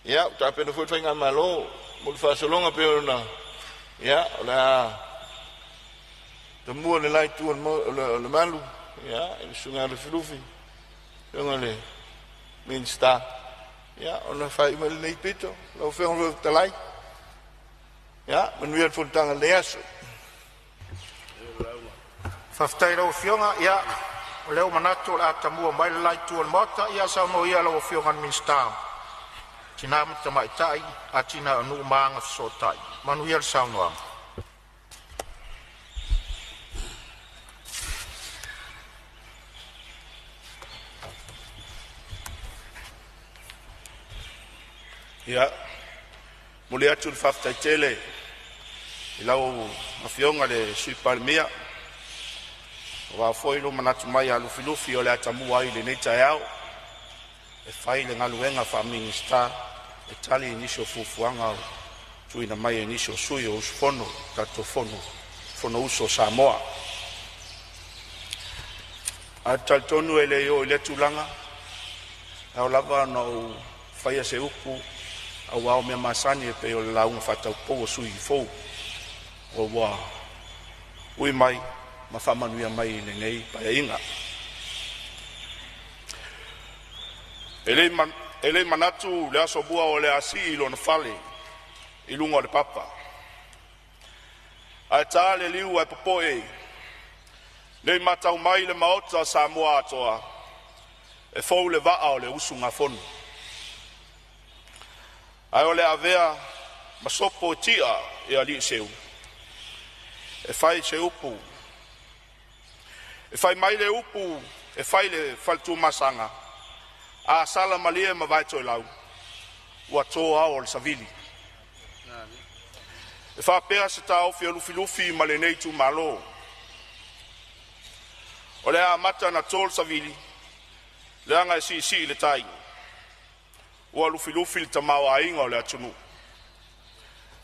Ia, ua tapena foi le faigamalo mo le faasologa pei ona, ia, o le a tamua le la itu o le malu, ia, i le susuga ia Lufilufi, afioga i le Minisita, ia, ona faaiu mai lenei pito. Lau Afioga i le Fofoga Fetalai, ia, manuia le fonotaga i lenei aso. Faafetai i lau Afioga. Ia, o lea ua manatu o le a tamua mai le la itu o le Maota. Ia saunoa ia lau Afioga i le Minisita o Tina ma Tamaitai, Atinae o Nuu ma Agafesootai. Manuia le saunoaga. Ia, momoli atu le faafetai tele i lau Afioga i le Sui Palemia, aua foi lou manatu mai ia Lufilufi o le a tamua ai i lenei taeao e fai le galuega faa-Minisita e tali i nisi o fuafuaga ua tuuina mai e nisi o sui usufono o le tatou Fonousu a Samoa. Ae ou te talitonu e le i oo i lea tulaga, e ao lava ona ou faia se upu aua o mea masani e pei o le lauga faataupou a sui usufono fou ua ui mai ma faamanuia mai i lenei Paeaiga. E le i manatu le Asomua o le a sii lona fale i luga o le papa, ae ta le liu ae popoe ne i matau mai le Maota o Samoa atoa, e fou le vaa o le usugafono. Ae o le a avea ma sopo e ti'a e alii seu e fai se upu, e fai mai le upu e fai i le fale Tuamasaga, a sala malie ma vaetoelau ua to ao o le savili. E faapea se taofi o Lufilufi ma lenei itumalo. O le a amata ona to le savili, leaga e siisii le tai, ua lufilufi le tamaoaiga o le atunuu.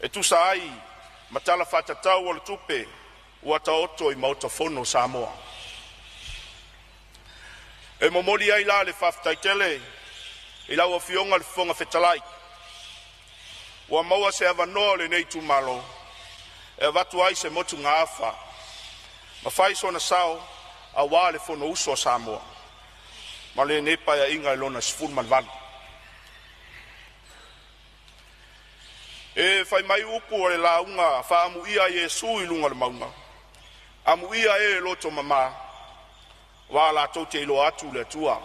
E tusa ai ma Tala Faatatau o le Tupe ua taoto i Maota Fono o Samoa. E momoli ai la le faafetai tele i lau Afioga i le Fofoga Fetalai, ua maua se avanoa o lenei itumalo e avatu ai se motugaafa ma fai sona sao aua le Fonousu a Samoa ma lenei Paeaiga Lona XVIII. E fai mai upu o le lauga faaamuia a Iesu i luga o le mauga, “Amuia e loto mama, aua latou te iloa atu le Atua.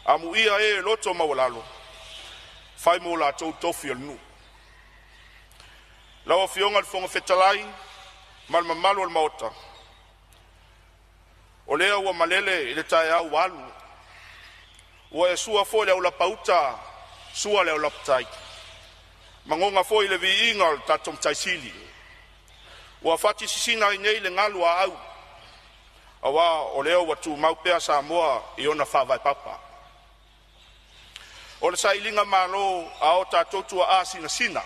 Amuia e loto maualalo, fai mo latou le tofi o le nuu.” Lau Afioga i le Fofoga Fetalai, ma le mamalu o le Maota, o lea ua malele i le taeao ua alu, ua e sua foi le aulapa uta, sua le aulapa tai, magoga foi le viiga o le tatou Matai Sili. Ua fati sisina ai nei le galu a au, aua o lea ua tumau pea Samoa i ona faavae papa. O le sailigamalo a o tatou tuaa sinasina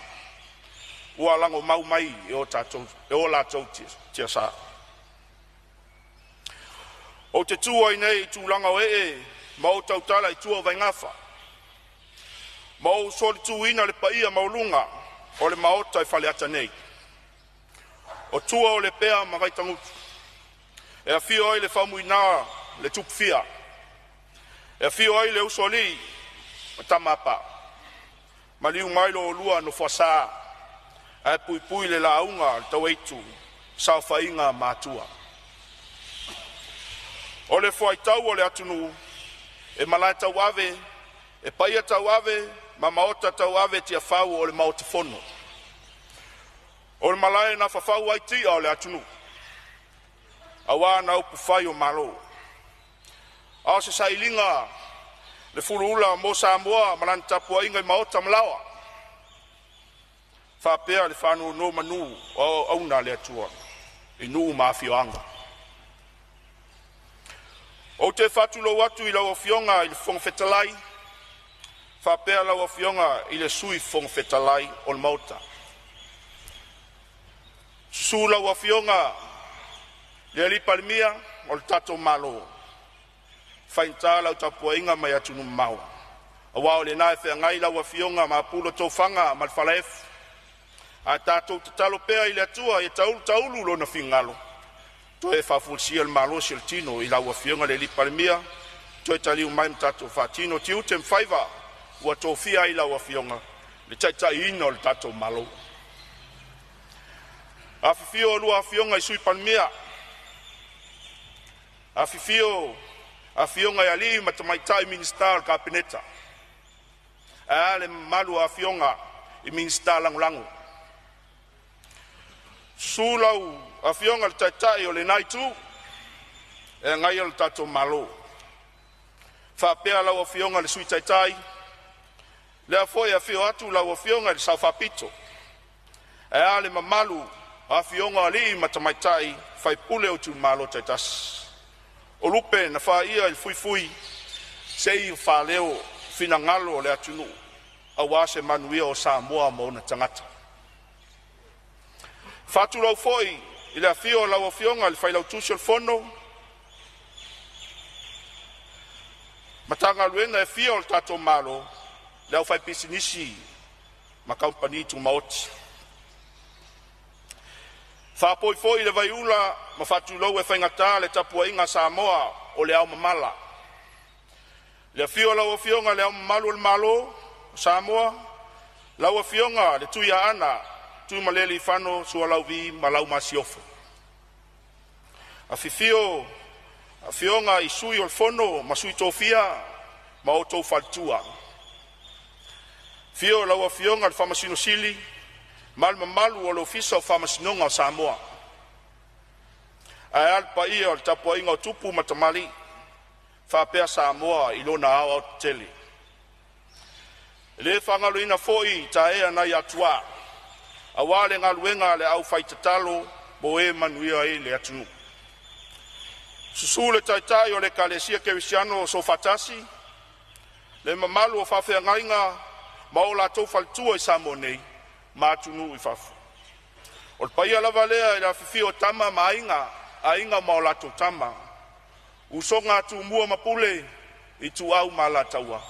ua lagomau mai e o latou tiasa. Ou te tu ai nei i tulaga o ee ma ou tautala i tua o vaigafa, ma ou solituina le paia maualuga o le Maota i Faleata nei. O tua o Lepea ma Vaitagutu e afio ai le Faumuina le Tupufia, e afio ai le Usoalii ma Tamapaa, maliu mai lo oulua Nofoasa ae puipui le lauga a le Tauaitu, saofaiga a matua. O le fuaitau o le atunuu e malae tauave, e paia tauave ma maota tauave i Tiafau o le Maota Fono. O le malae na fafau ai tia o le atunuu aua na upufai o Malo. A o se sailiga le fuluula mo Samoa ma lana tapuaiga i maota ma laoa, faapea le faanonomanu o auauna a le Atua i nuu ma afioaga. Ou te faatulou atu i lau Afioga i le Fofoga Fetalai faapea lau Afioga i le Sui Fofoga Fetalai o le Maota. Susu lau Afioga i le Palemia o le tatou Malo, e faigata lau tapuaiga mai atunuu mamao aua o lena e feagai lau Afioga ma tofaga ma le falaefu. Ae tatou tatalo pea i le Atua ia taulu taulu lona finagalo toe faafoisia le malosi o le tino i lau Afioga i le Palemia, toe taliu mai ma tatou faatino tiute ma faiva ua tofia ai lau Afioga i le taitaiina o le tatou Malo. Afifio a oulua Afioga i Sui Palemia, afifio afioga i alii ma tamaitai Minisita o le Kapeneta, ae a le mamalu o afioga i Minisita Lagolago. Susu lau Afioga i le Taitai o lena Itu e agaia lo tatou Malo, faapea lau Afioga i le Sui Taitai, lea foi e afio atu lau Afioga i le Sao Faapito, ae a le mamalu o afioga i alii ma tamaitai sui usufono o itumalo taitasi. O lupe na faia i le fuifui se i faaleo finagalo o le atunuu aua se manuia o Samoa ma ona tagata. E faatulou foi i le afio o lau Afioga i le Failautusi o le Fono, Matagaluega e fia o le tatou Malo, le aufaipisinisi ma kamupani tumaoti. E faapoi foi le vaiula ma faatulou e faigata le tapuaiga a Samoa o le ao mamala. Le afio o lau Afioga i Le Ao Mamalu o le Malo o Samoa, lau Afioga i le Tuiaana Tuimalealiifano Sualauvi ma lau Masiofo. Afifio Afioga i Sui o le Fono a Sui Tofia ma outou faletua. Afio lau Afioga i le Faamasino Sili ma le mamalu o le Ofisa o Faamasinoga o Samoa. Ae a le paia o le tapuaiga o tupu ma tamalii faapea Samoa i lona aoaotetele. E le faagaloina foi taea nai Atua aua le galuega a le aufaitatalo mo e manuia ai le atunuu. Susu le Taitai o le Ekalesia Kerisiano o Soofaatasi, le mamalu o faafeagaiga ma o latou faletua i Samoa nei ma atunuu i fafo. O le paia lava lea i le afifio o Tama ma Aiga, Aiga ma o latou Tama, Usoga a Tumua ma Pule, Ituau ma Alataua,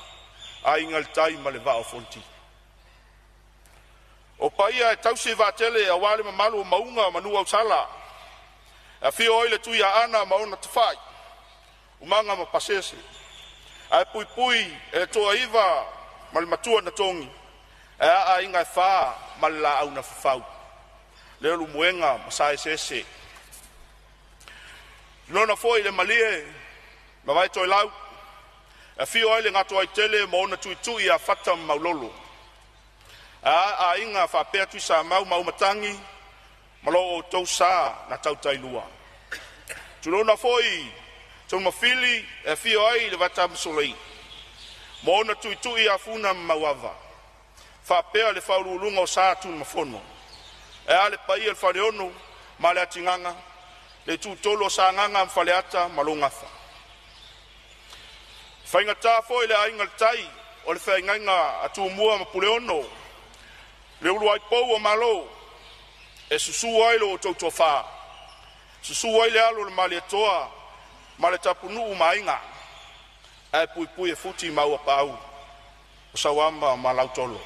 Aiga i le Tai ma le Vaa o Fonoti. O paia e tausi e vaatele aua le mamalu o mauga ma nuuausala, e afio ai le Tuiaana ma ona tafai, Umaga ma Pasese, ae puipui e le Toaiva ma le Matua na Togi, ae a aiga e fa ma le laau na fafau, Leulumoega ma Saeseese. Lona foi le malie ma Vaitoelau, e afio ai le Gatoaitele ma ona tuitui ia Fata ma Maulolo, ae a aiga faapea Tuisamau ma Aumatagi. ma lo outou sa na tautailua. Tulouna foi Taumafili e afio ai le Vaitamasolei ma ona tuitui afuna ma mauava, faapea le faauluuluga o Sa Tunumafono. E a le paia o le Faleono ma le Atigaga, le Itutolu o Sagaga ma Faleata ma lou Gafa. E faigata foi le Aiga i le Tai o le feagaiga a Tumua ma Puleono, le uluai pou o Malo, e susu ai lo outou toafa, susu ai le alo o le Malietoa ma le Tapunuu ma Aiga, ae puipui e Futi ma Auuapaau o Sauama ma Lautolo.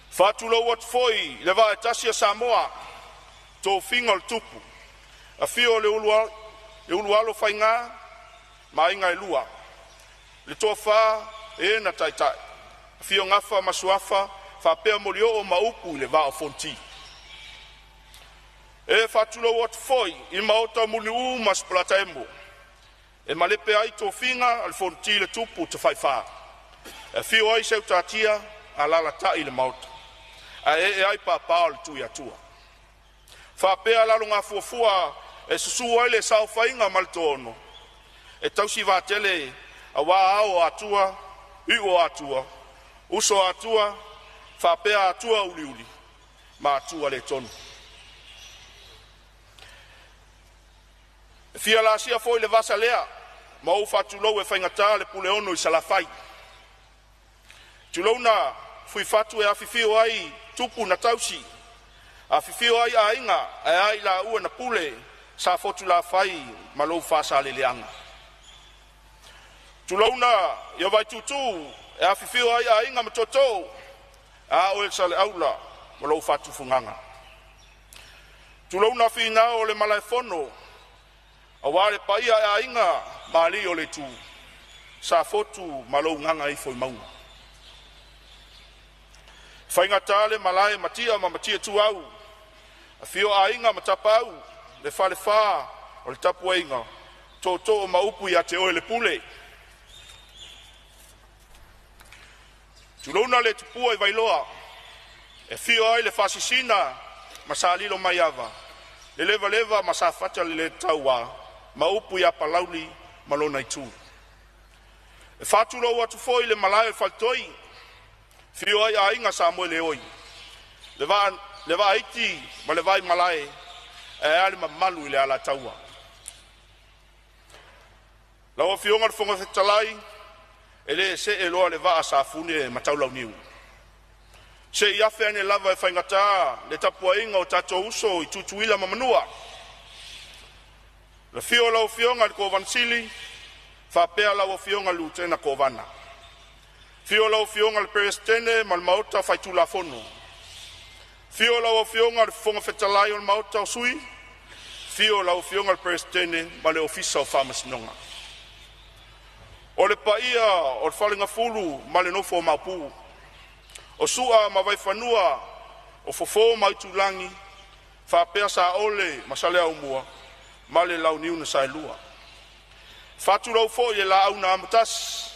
Faatulou atu foi i le vaa e tasi o Samoa, tofiga o le tupu, afio le Ulualofaiga ma aiga e lua, le toafa o e na taitai, afio Gafa ma Suafa faapea Molioo ma upu i le Vaa o Fonoti. E faatulou atu foi i le maota o Mulinuu ma Sipolataemo, e malepe ai tofiga a le Fonoti le tupu tafaifa, e afio ai Seutatia, alalatai le maota, ae ee ai papa o le Tuiatua. Faapea Lalogafuafua e susu ai le saofaiga ma le toaono, e tausi vatele aua ao o Atua, iu o Atua, uso o Atua, faapea Atua uliuli ma Atua le tonu. E fia laasia foi le vasa lea ma ou faatulou e faigata le Puleono i Salafai. Tulouna Fuifatu e afifio ai tupu na tausi, afifio ai aiga ae a i na pule sa Fotulafai ma lou Faasaleleaga. Tulouna ia Vaituutuu e afifio ai aiga ma tootoo, a oe Saleaula ma lou faatufugaga. Tulouna Finao o le Malaefono aua le paia o aiga ma alii o le itu, Safotu ma lou gagaifoemauga. E faigata le malae i Matia ma Matia Ituau, afio aiga ma Tapaau, le falefa o le tapuaiga, tootoo ma upu ia te oe le Pule. Tulouna le tupua i Vailoa, e afio ai le Faasisina ma Salilo Maiava, le Levaleva ma Safata le le taua ma upu ia Palauli ma lona itu. E faatulou atu foi i le malae o Faletoi, afio ai aiga Samoeleoi, le Vaaiti ma le Vaimalae, ae a le mamalu i le Alataua. Lau Afioga i le Fofoga Fetalai, e le see loa le vaa a Safune ma Taulauniu, se i afe ane lava e faigata le tapuaiga o tatou uso i Tutuila ma Manua. Le afio o lau Afioga i le Kovana Sili faapea lau Afioga i le Lutena Kovana. Afio lau Afioga i le Peresetene ma le Maota Faitulafono. Afio lau Afioga i le Fofoga Fetalai o le Maota o Sui, afio lau Afioga i le Peresetene ma le Ofisa o Faamasinoga. O le paia o le Faleagafulu ma le nofo a Maopu, o Sua ma Vaifanua, o Fofo ma Aitulagi, faapea Saole ma Saleaaumua ma le Launiu na Saelua. Faatulou foi i le Laau na Amotasi,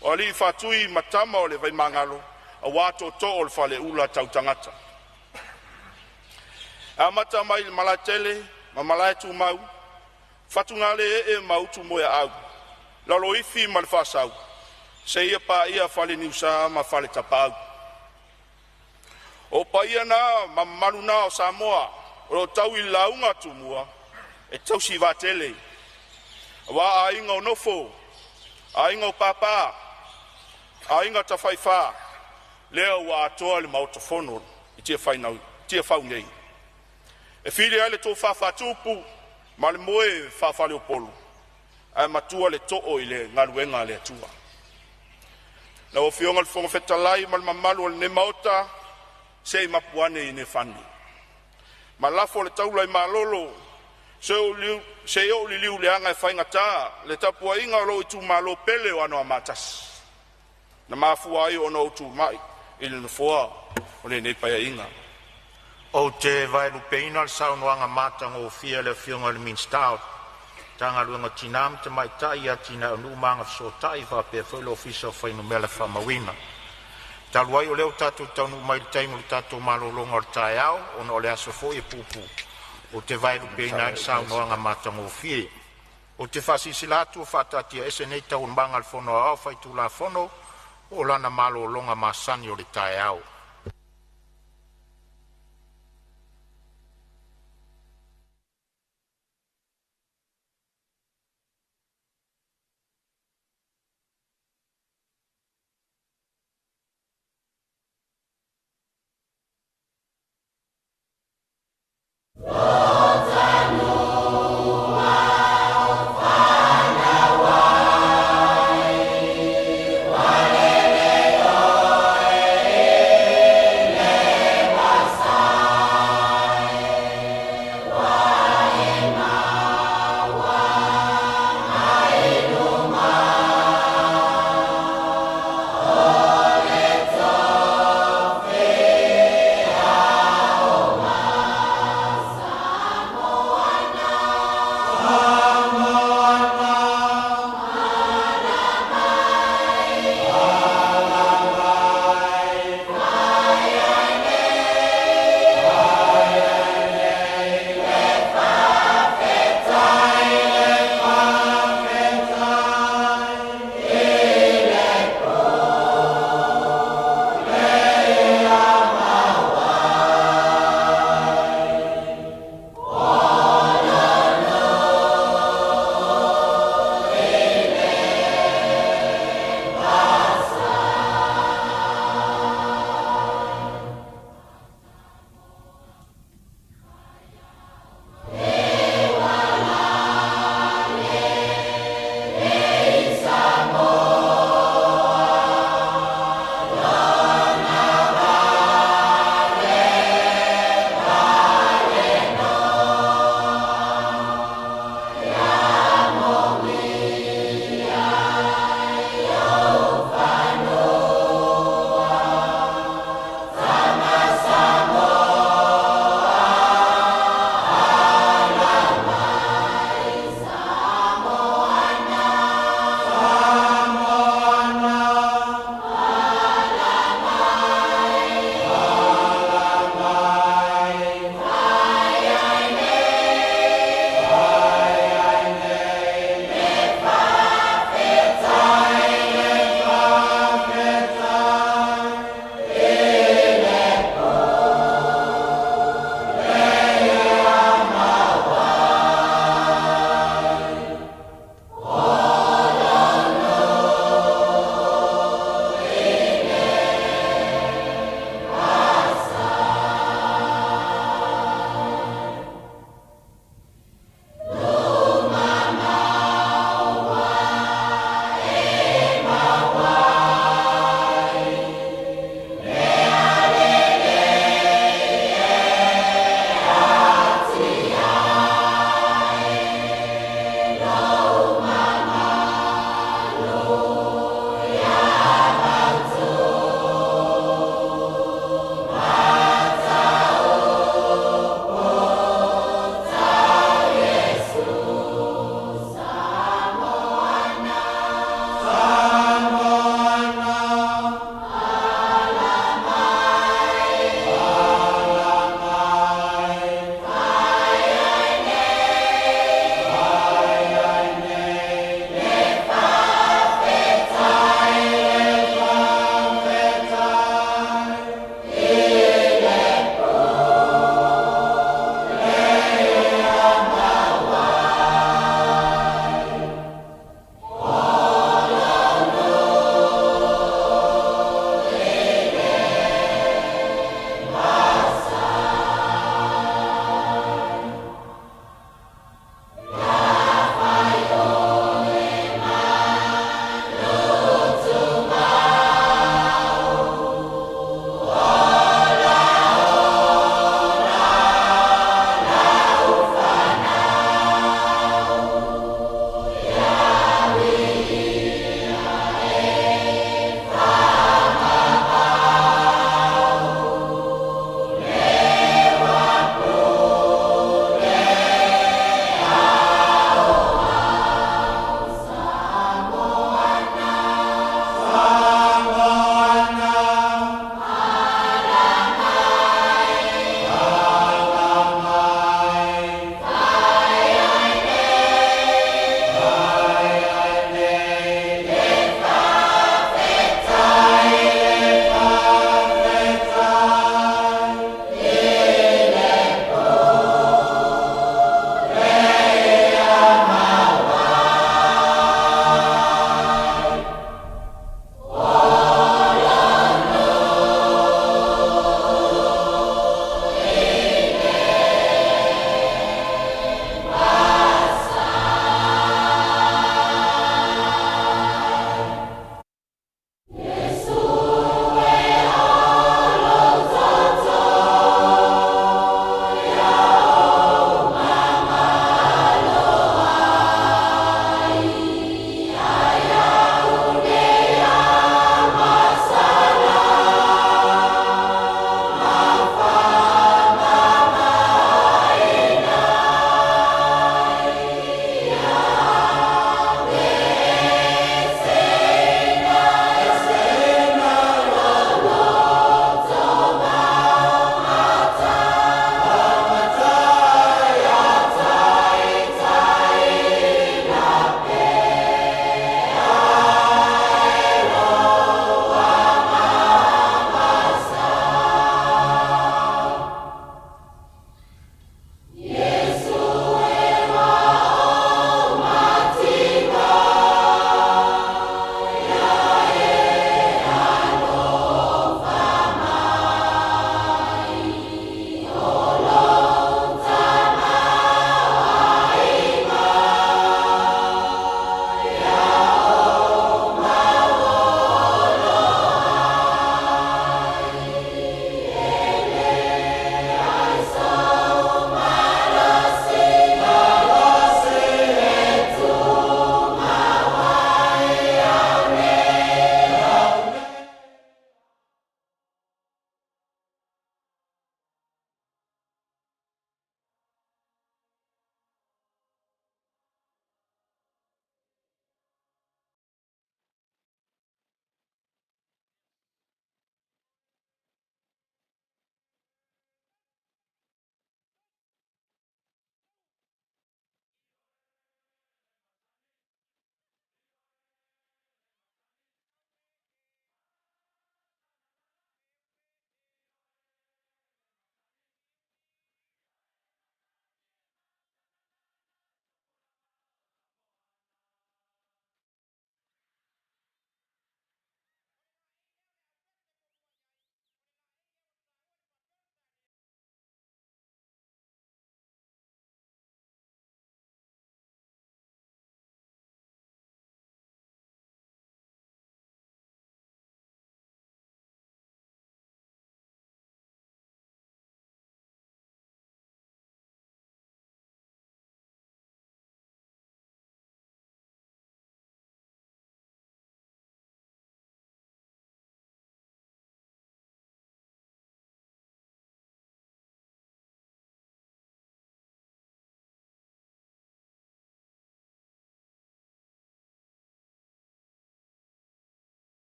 o Alii Faatui ma Tama a le Vaimagalo, aua Tootoo o le Faleula Tautagata. E amata mai i le Malaetele ma Malaetumau, Fatugale ee ma Utumoeaau, Laloifi ma le Faasau, seia paia Faleniusa ma Faletapaau. O paia na ma mamalu na o Samoa o lo o tau i le lauga a Tumua e tausi vaatele, aua aiga o Nofo, aiga o Papa, aiga Tafaifa, lea ua atoa le Maota Fono i Tiafau nei. E fili ai le tofa faatupu ma le moe faafaleupolu, ae matua le too i le galuega a le Atua. Lau Afioga i le Fofoga Fetalai ma le mamalu o lenei Maota, se i mapu ane i Niafani ma lafo le taula i malolo se i ou liliu leaga e faigata le tapuaiga a lou itumalo pele o Anoamaa 1, na mafua ai ona ou tulai i le nofoa o lenei Paeaiga. Ou te vaelupeina le saunoaga matagofie a le Afioga i le Minisita o Matagaluega o Tina ma Tamaitai, Atinae o Nuu ma Agafesootai faapea foi le Ofisa o Fuainumera Faamauina. Talu ai o lea ua tatou taunuu mai i le taimi o le tatou malologa o le taeao, ona o le aso foi e puupuu, ou te vaelupeina ai le saunoaga matagofie. Ou te faasilasila atu ua faataatiaese nei Taualumaga a le Fono Aoao Faitulafono mo lana malologa masani o le taeao.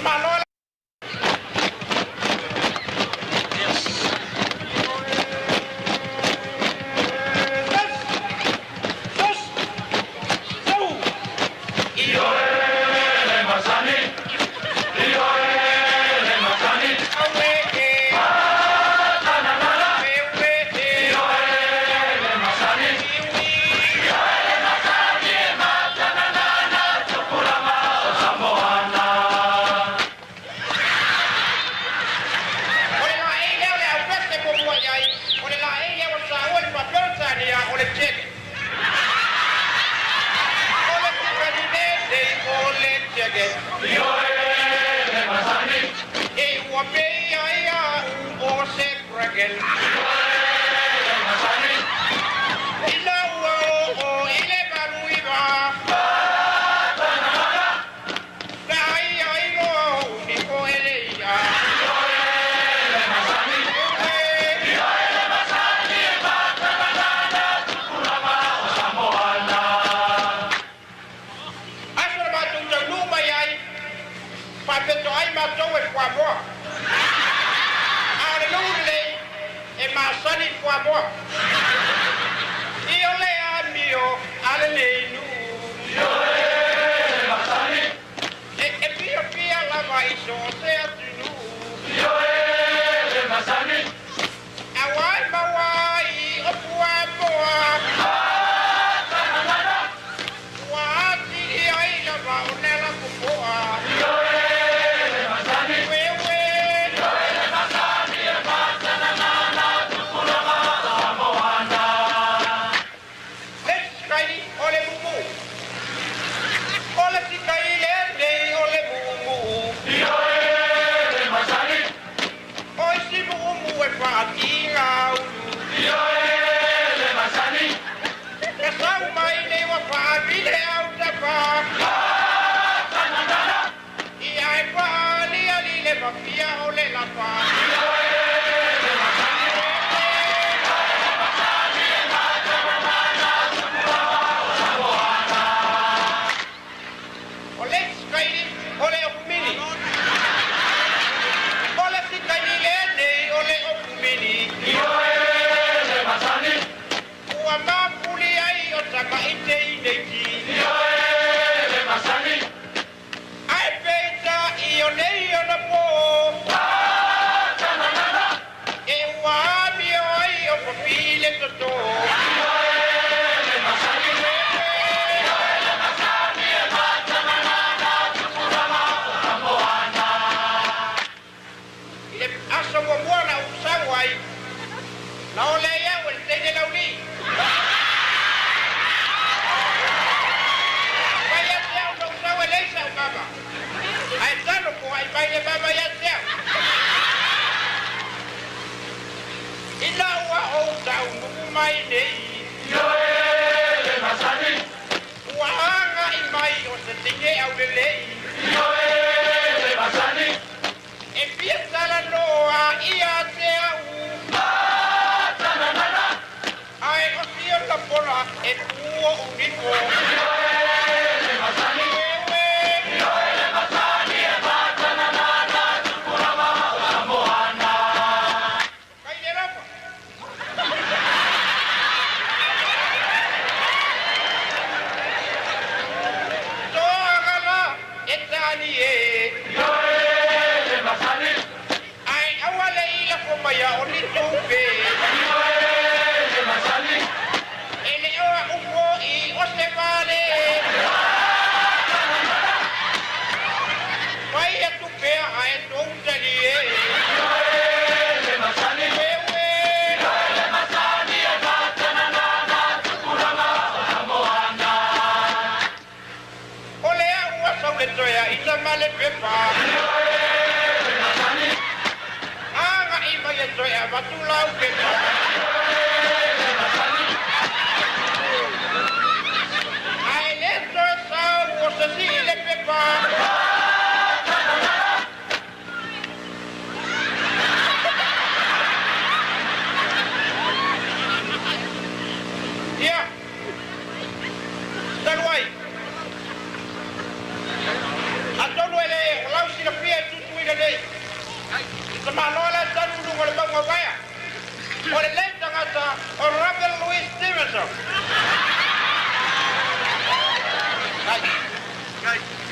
tamaloa.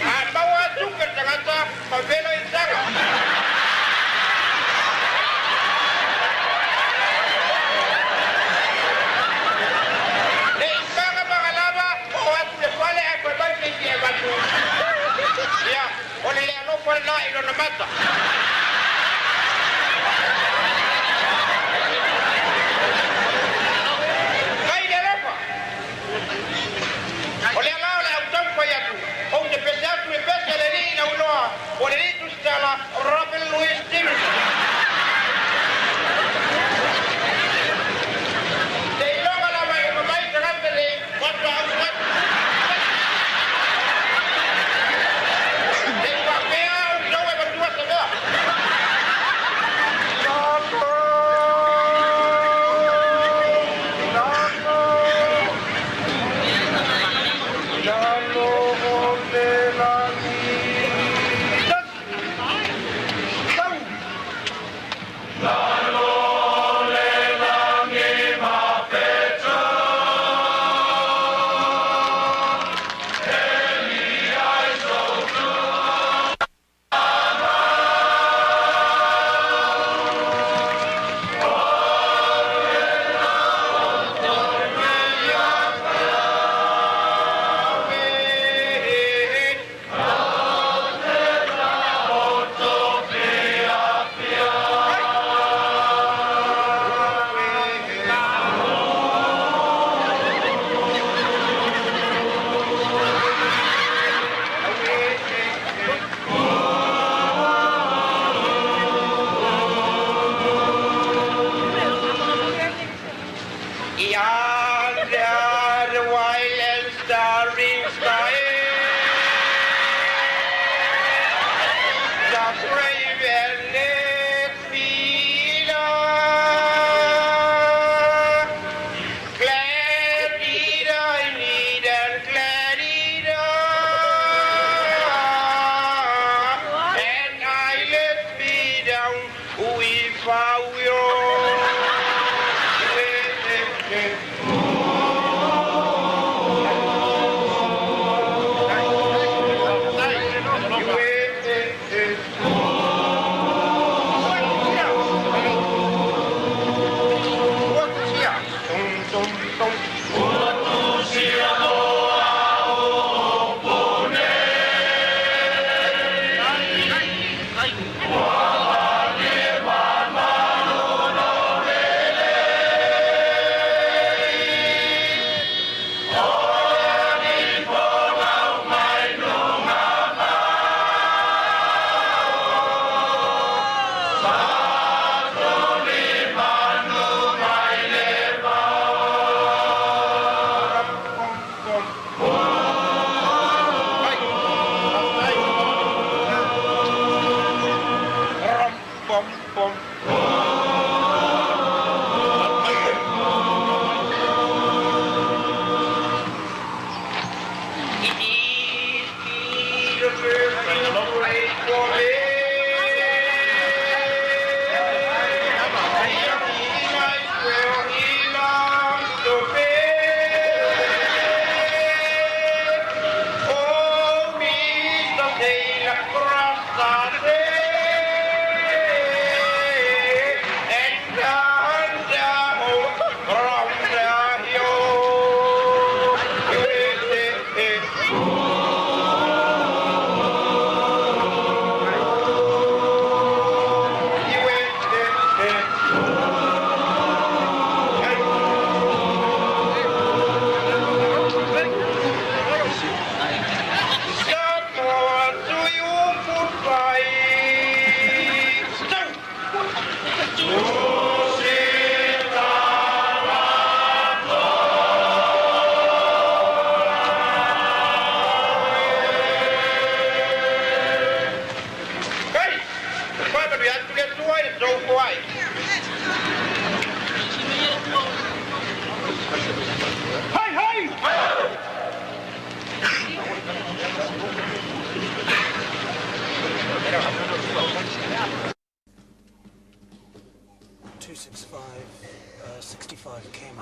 A maua tupe le tagata ma velo i taga. Le i maga lava o atu le fale ae fai mai se isi e avatu. Ia, o le le alofa lena i lona mata. Mai le alofa. O lea la o le au taumafai atu, ou te pese atu i pese a le alii ina ua iloa ua le alii tusitala Robert Louis Stevenson. Seiloga lava e uma mai tagata nei faatoa usu atu. Ne i faapea outou e matua se mea. Lalo o le lagi. Tau! Yonder the wild and starry sky, the brave and let me lie. Glad did I need and glad did I, and I let me down if I will. It is beautiful to pray for me. Where he longs to be. Oh, Mr. Sailor, cross the sea and down the from the hill. Samoa to you goodbye. Hey, why do we have to get to it so quiet? Hey, hey! 265, 65 came.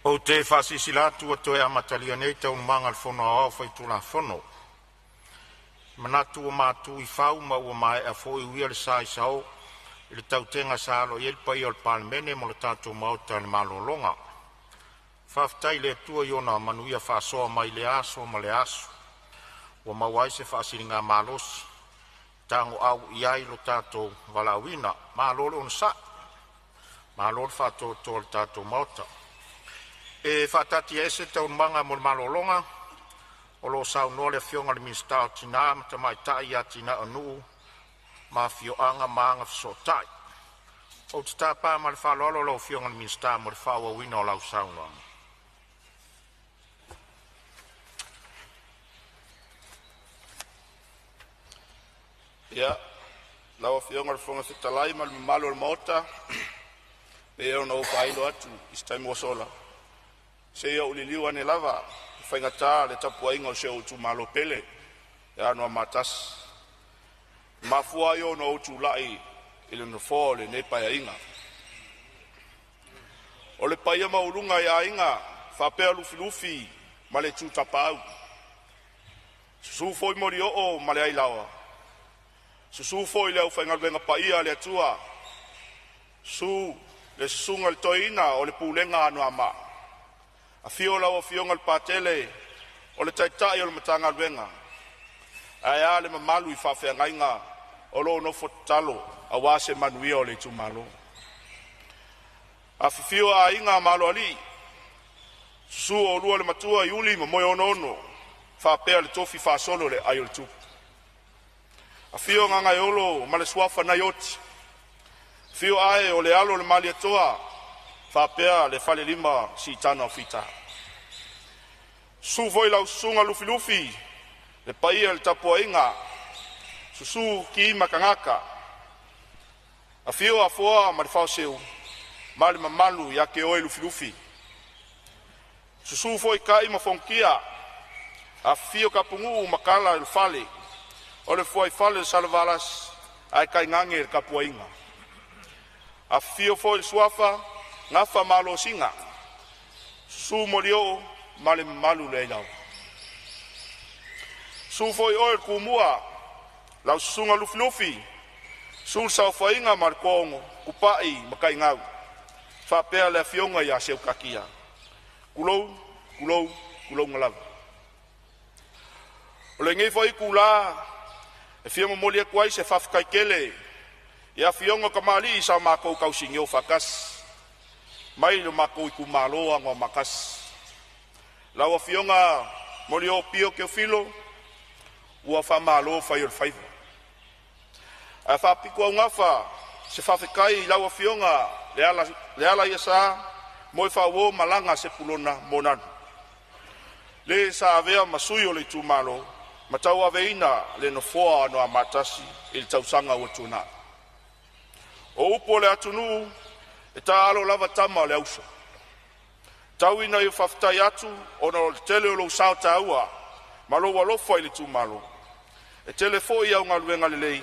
Ou te faasilasila atu ua toe amatalia nei Taualumaga a le Fono Aoao Faitulafono. E manatu ua matu i fau ma ua maea foi uia le sa i sao i le tautega sa alo i ai le paia o le Palemene mo le tatou maota i le malologa. Faafetai i le Atua i ona manuia faasoa mai lea aso ma lea aso ua maua ai se faasiligamalosi e tagoau i ai lo tatou valaauina. Malo le onosai, malo le faatoatoa i le tatou Maota. E faataatiaese Taualumaga mo le malologa o lo o saunoa le Afioga i le Minisita o Tina ma Tamaitai, Atinae o Nuu ma Afioaga ma Agafesootai. Ou te tapa ma le faaaloalo lau Afioga i le Minisita mo le faaauauina o lau saunoaga. Ia, lau Afioga i le Fofoga Fetalai ma le mamalu o le Maota, e pei ona ou faailo atu i se taimi ua sola, se i ou liliu ane lava e faigata le tapuaiga a si ou itumalo pele ia Anoamaa Mafua ai ona ou tulai i le Nofoa o lenei Paeaiga. O le paia maualuga i aiga faapea Lufilufi ma le Itu Tapaau, susu foi Molioo ma le Ailaoa, susu foi le aufaigaluega paia a le Atua, susu le susuga i le toeaina o le pulega a Anoamaa, afio lau Afioga i le Patele o le Taitai o le Matagaluega, ae a le mamalu i faafeagaiga o lo o nofo tatalo aua se manuia o le itumalo. Afifio Aiga ma Aloalii, susu oulua le Matua Iuli ma Moeonoono faapea le tofi faasolo i le ai o le Tupu. Afio Gagaeolo ma le suafa Naioti, afio Ae o le alo o le Malietoa faapea le falelima o Siitaga o Fita. Susu foi lau susuga Lufilufi le paia i le tapuaiga, susu Ki ma Kagaka, afio Afoa ma le Faaseu ma le mamalu ia te oe Lufilufi. Susu foi Tai ma Fonotia, afifio Tapunuu ma tala i le fale, o le fuaifale o Salevalasi ae tainane le tapuaiga. Afifio foi le suafa Gafa ma Alosina, susu Molioo ma le mamalu i le Ailaoa. Susu foi oe le Tumua, lau susuga Lufilufi, susu le saofaiga ma le toaono, Tupai ma Taigau faapea le afioga ia Seutatia. Tulou, tulou, tulouna lava. O lenei foi itula e fia momoli atu ai se faafetai tele i afioga i tamalii sa o matou tausinio faatasi mai lo matou itumalo o Anoamaa 1. Lau Afioga Molioo Pio Teofilo, ua faamalo fai o le faiva. Ae faapitoaugafa se faafetai i lau Afioga Lealaiasa Moefaauo Malaga Sepulona Moananu, le sa avea ma sui o le itumalo ma tauaveina le nofoa o Anoamaa 1 i le tausaga ua tuanai. O upu a le atunuu, e taalo lava tama o le auso. Tau ina ou faafetai atu ona o le tele o lou sao taua ma lou alofa i le itumalo. E tele foi au galuega lelei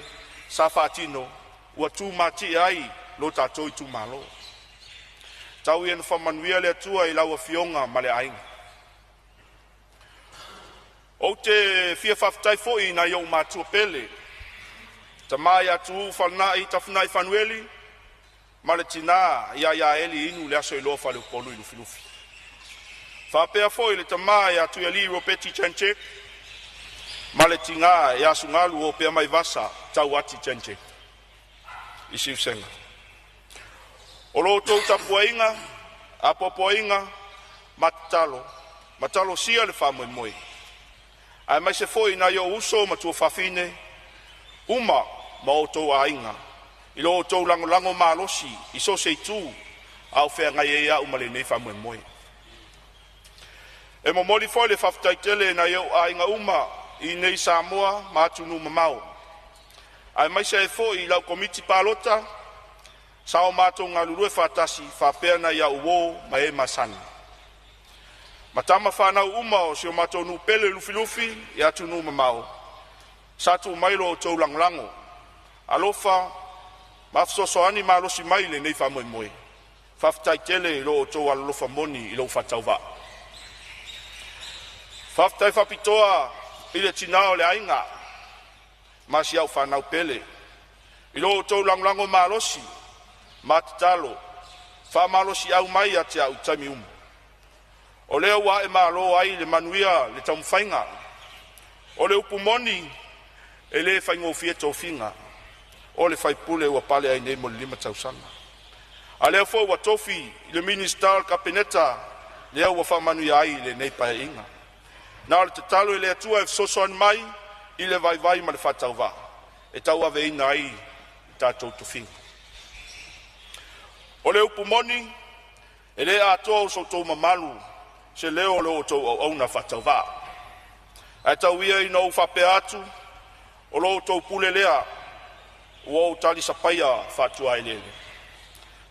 sa faatino ua tumatie ai lo tatou itumalo. Tau ia ina faamanuia le Atua i lau afioga ma le aiga. Ou te fia faafetai foi i nai ou matua pele, tama ia Tuuu Fealinai Tafinai Fanueli ma le tina ia Iaeli Inu Leasoiloa Faleupolu i Lufilufi. Faapea foi le tama ia Tuialii Ropati Jan Check ma le tina ia Sugalu Opeamaivasa Tauati Jan Check i Siusega. O lo outou tapuaiga, apoapoaiga ma tatalo ma talosia le faamoemoe, aemaise foi nai ou uso ma tuafafine uma ma o outou aiga i lo outou lagolago malosi i so o se itu a o feagai ai au ma lenei faamoemoe. E momoli foi le faafetai tele i nai ou aiga uma i inei i Samoa ma atunuu e mamao, aemaise ai foi lau Komiti Palota sa o matou galulue faatasi faapea nai au uo ma e masani ma tama fanau uma o si o matou nuu pele i Lufilufi i atunuu e mamao sa tuu mai lo outou lagolago, alofa ma fesoasoani malosi mai i lenei faamoemoe. Faafetai tele i lo outou alolofa moni i lou faatauvaa. Faafetai faapitoa i le tina o le aiga ma si au fanau pele i lo outou lagolago malosi ma tatalo faamalosiau mai ia te au i taimi uma. O lea ua aemalo ai i le manuia le taumafaiga. O le upu moni, e le faigofie tofiga o le sui usufono ua pale ai nei mo le 5 tausaga, a o lea foi ua tofi i le Minisita o le Kapeneta lea ua faamanuia ai i lenei Paeaiga. Na o le tatalo i le Atua e fesoasoani mai i le vaivai ma le faatauvaa e tauaveina ai lo tatou tofiga. O le upu moni, e le atoa so outou mamalu i se leo o la outou auauna faatauvaa. Ae tau ia ina ou faapea atu, o la outou pule lea ua ou talisapaia faatuaeleele.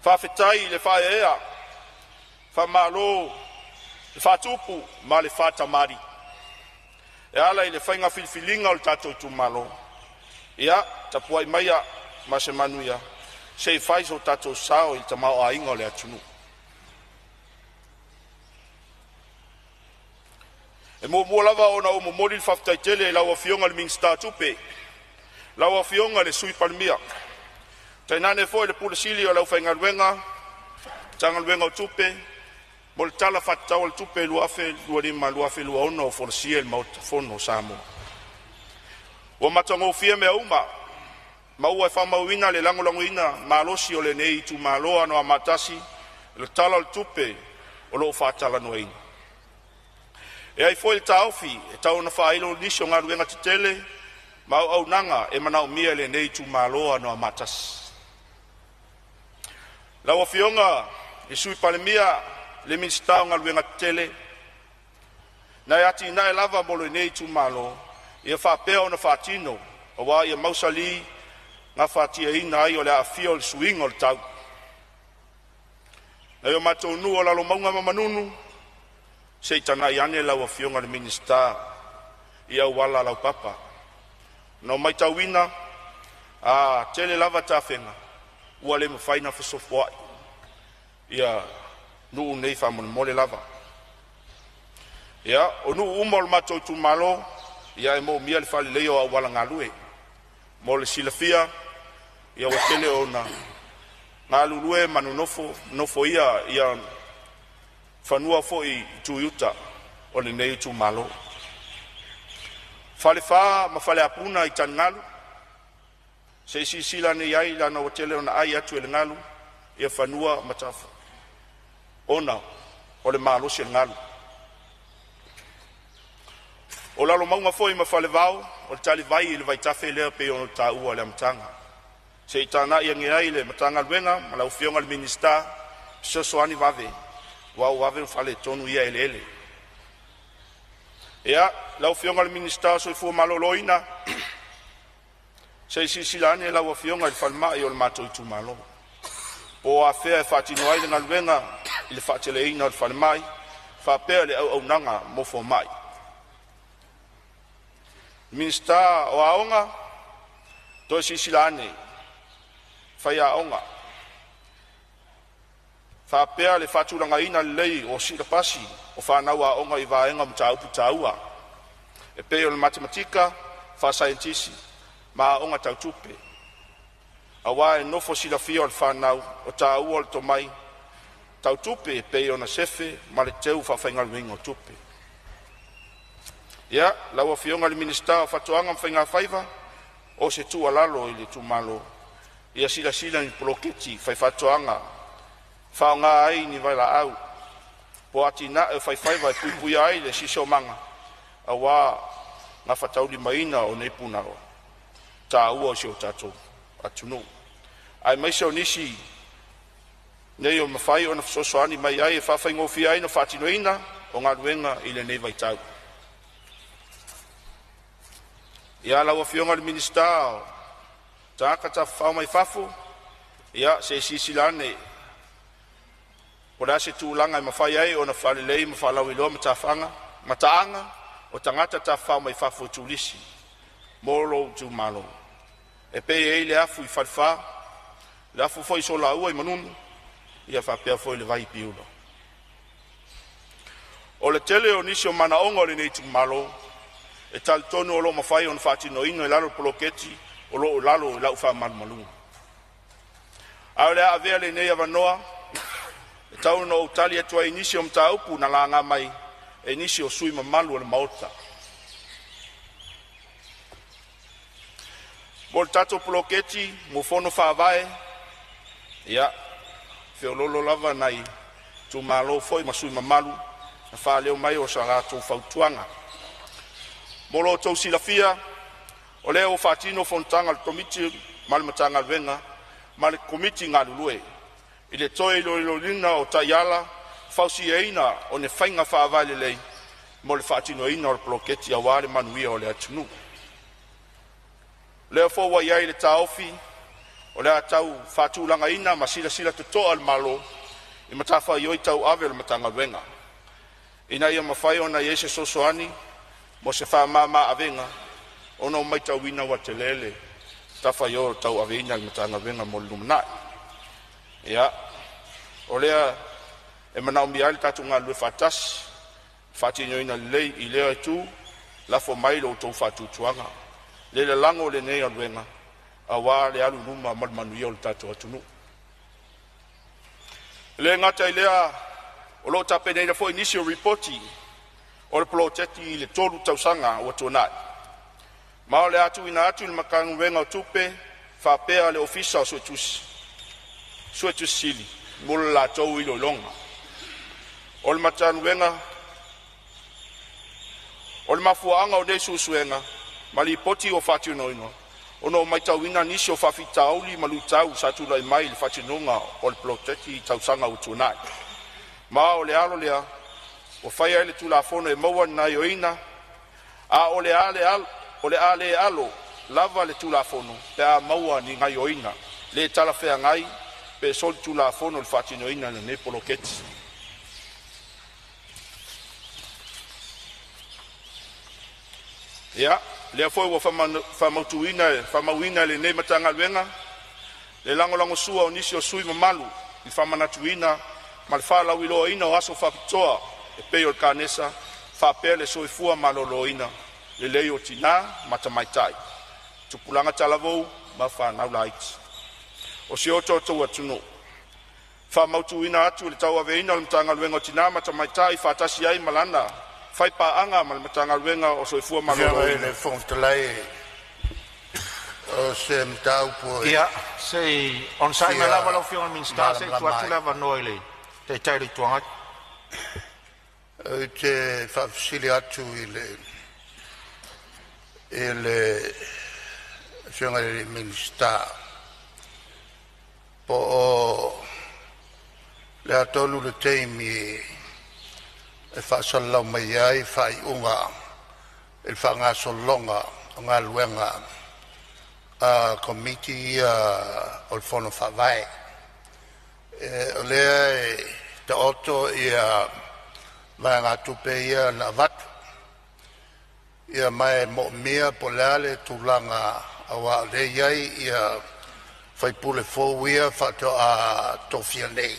Faafetai le faaeaea, faamalo le faatupu ma le faatamalii e ala i le faiga filifiliga a lo tatou itumalo. Ia tapuai maia ma se manuia se i fai so tatou sao i le tamaoaiga o le atunuu. E muamua lava ona ou momoli le faafetai tele i lau Afioga i le Minisita o Tupe, lau Afioga i le Sui Palemia, tainane foi le Pule Sili o le Aufaigaluega a le Matagaluega o Tupe mo le Tala Faatatau o le Tupe 2025/2026 ua folasia i le Maota Fono o Samoa. Ua matagofie mea uma ma ua faamauina le lagolagoina malosi o lenei itumalo o Anoamaa 1 i le Tala o le Tupe o lo o faatalanoaina. E i ai foi le taofi e tau ona faailo nisi o galuega tetele ma auaunaga e manaomia e lenei itumalo o Anoamaa 1. Lau Afioga i le Sui Palemia, le Minisita o Galuega Tetele, nai atinae lava mo lenei itumalo ia faapea ona faatino aua ia mausali gafatiaina ai o le aafia o le suiga o le tau. Nai o matou nuu o Lalomauga ma Manunu, se i tagai ane lau Afioga i le Minisita i auala laupapa. Na matauina a tele lava tafega ua le mafai ona fesofoai ia nuu nei faamolemole lava. Ia, o nuu uma o le matou itumalo ia e moomia le faaleleia o auala galue. Mo le silafia, ia ua tele ona galulue ma nonofo nofoia ia fanua foi i itu i uta o lenei itumalo. Falefa ma Faleapuna i taligalu, se i silasila ane i ai leaga ua tele ona ai atu e le galu ia fanua ma tafa ona o le malosi o le galu. O Lalomauga foi ma Falevao, o le talivai i le vaitafe lea pei ona taua i le amataga. Se i tagai ane i ai le Matagaluega ma lau Afioga i le Minisita e fesoasoani vave aua ua vave ona faaletonu ia eleele. Ia, lau Afioga i le Minisita o le Soifua Maloloina, se i silasila ane lau Afioga i le falemai o le matou itumalo, po o afea e faatino ai le galuega i le faateleina o le falemai faapea le auaunaga mo fomai. Minisita o Aoga, toe silasila ane i faiaoga faapea le faatulagaina lelei o silapasi o fanau aoga i vaega o mataupu taua e pei o le matematika, faasaienitisi ma aoga tau tupe, aua e nofo silafia e le fanau le taua o le tomai tau tupe e pei ona sefe ma le teu faafaigaluegaina o tupe. Ia, lau Afioga i le Minisita o Faatoaga ma Faiga Faiva, o se tuualalo i le itumalo, ia silasila i ni poloketi faifaatoaga e faaaoga ai ni vailaau po o atinae o faifaiva e puipuia ai le siosiomaga aua le gafataulimaina o nei punaoa taua o si o tatou atunuu, aemaise o nisi nei o mafai ona fesoasoani mai ai e faafaigofie ai ona faatinoina o galuega i lenei vaitau. Ia, lau Afioga i le Minisita o Tagata Tafafao mai Fafo, ia se i silasila ane po o le a se tulaga e mafai ai ona faalelei ma faalauiloa mataaga o tagata tafafao mai fafo e turisi mo lou itumalo. E pei e i ai le afu i Falefa, le afu foi i Solaua i Manunu, ia faapea foi le vai i Piula. O le tele o nisi o manaoga o lenei itumalo e talitonu o lo o mafai ona faatinoina i lalo o le poloketi o lo o i lalo o lau faamalumaluga. Ae o le a avea lenei avanoa e tau ina ou tali atu ai i nisi o mataupu na laga mai e nisi o sui usufono mamalu o le Maota. Mo le tatou poloketi mo Fono Faavae, ia, e feoloolo lava nai itumalo foi ma sui usufono mamalu na faaleo mai o sa latou fautuaga. Mo lo outou silafia, o lea ua faatino fonotaga a le Komiti ma le Matagaluega ma le Komiti galulue i le toe iloiloina o taiala e fausiaina o ni faiga faavae lelei mo le faatinoina o le poloketi aua le manuia o le atunuu. O lea foi ua i ai le taofi o le a tau faatulagaina ma silasila totoa le Malo i matafaioi tauave a le Matagaluega ina ia mafai ona i ai se fesoasoani mo se faamama avega ona ua matauina ua tele le matafaioi o le tauaveina e le Matagaluega mo le lumanai. Ia, o lea e manaomia ai le tatou galulue faatasi e faatinoina lelei. I lea itu, lafo mai lo outou faatuatuaga le lalago o lenei galuega aua le alu i luma ma le manuia o le tatou atunuu. E le gata i lea, o lo o tapenaina foi nisi o Lipoti o le Poloketi i le 3 tausaga ua tuanai, ma o le a tuuina atu i le Matagaluega o Tupe faapea le Ofisa o Suetusi Sili mo le latou iloiloga. O le mafuaaga o nei suesuega ma lipoti ua faatinoina, ona ua matauina nisi o faafitauli ma luitau sa tulai mai i le faatinoina o le poloketi i tausaga ua tuanai. Ma o le ala lea ua faia ai le Tulafono e maua ai gaoioiga, a o le a le alo lava le Tulafono pe a maua ni gaoioiga le talafeagai pe solitulafono i le faatinoina o lenei poloketi. Ia, lea foi ua faamauina e lenei Matagaluega le lagolagosua a nisi o sui usufono mamalu i le faamanatuina ma le faalauiloaina o aso faapitoa e pei o le Kanesa faapea le soifua maloloina lelei o tina ma tamaitai, tupulaga talavou ma fanau laiti o si o tatou atunuu. Faamautuina atu le tauaveina o le Matagaluega o Tina ma Tamaitai faatasi ai ma lana faipaaga ma le Matagaluega o le Soifua Afioga i Maloloina. le Fofoga Fetalai, o se mataupu e Ia, se i onosai mai fia lava lau Afioga i le Minisita se i tuu malamalama atu ai. le avanoa i le Taitai o le Itu Agai. Ou te faafesili atu i le Afioga i le Minisita, po o le a tonu le taimi e faasalalau mai ai faaiuga i le faagasologa o galuega a Komiti ia o le Fono Faavae. O lea e taoto ia vaegatupe ia na avatu, ia ma e moomia po o le a le tulaga aua o lea e i ai ia faipule fou ia faatoa tofia nei,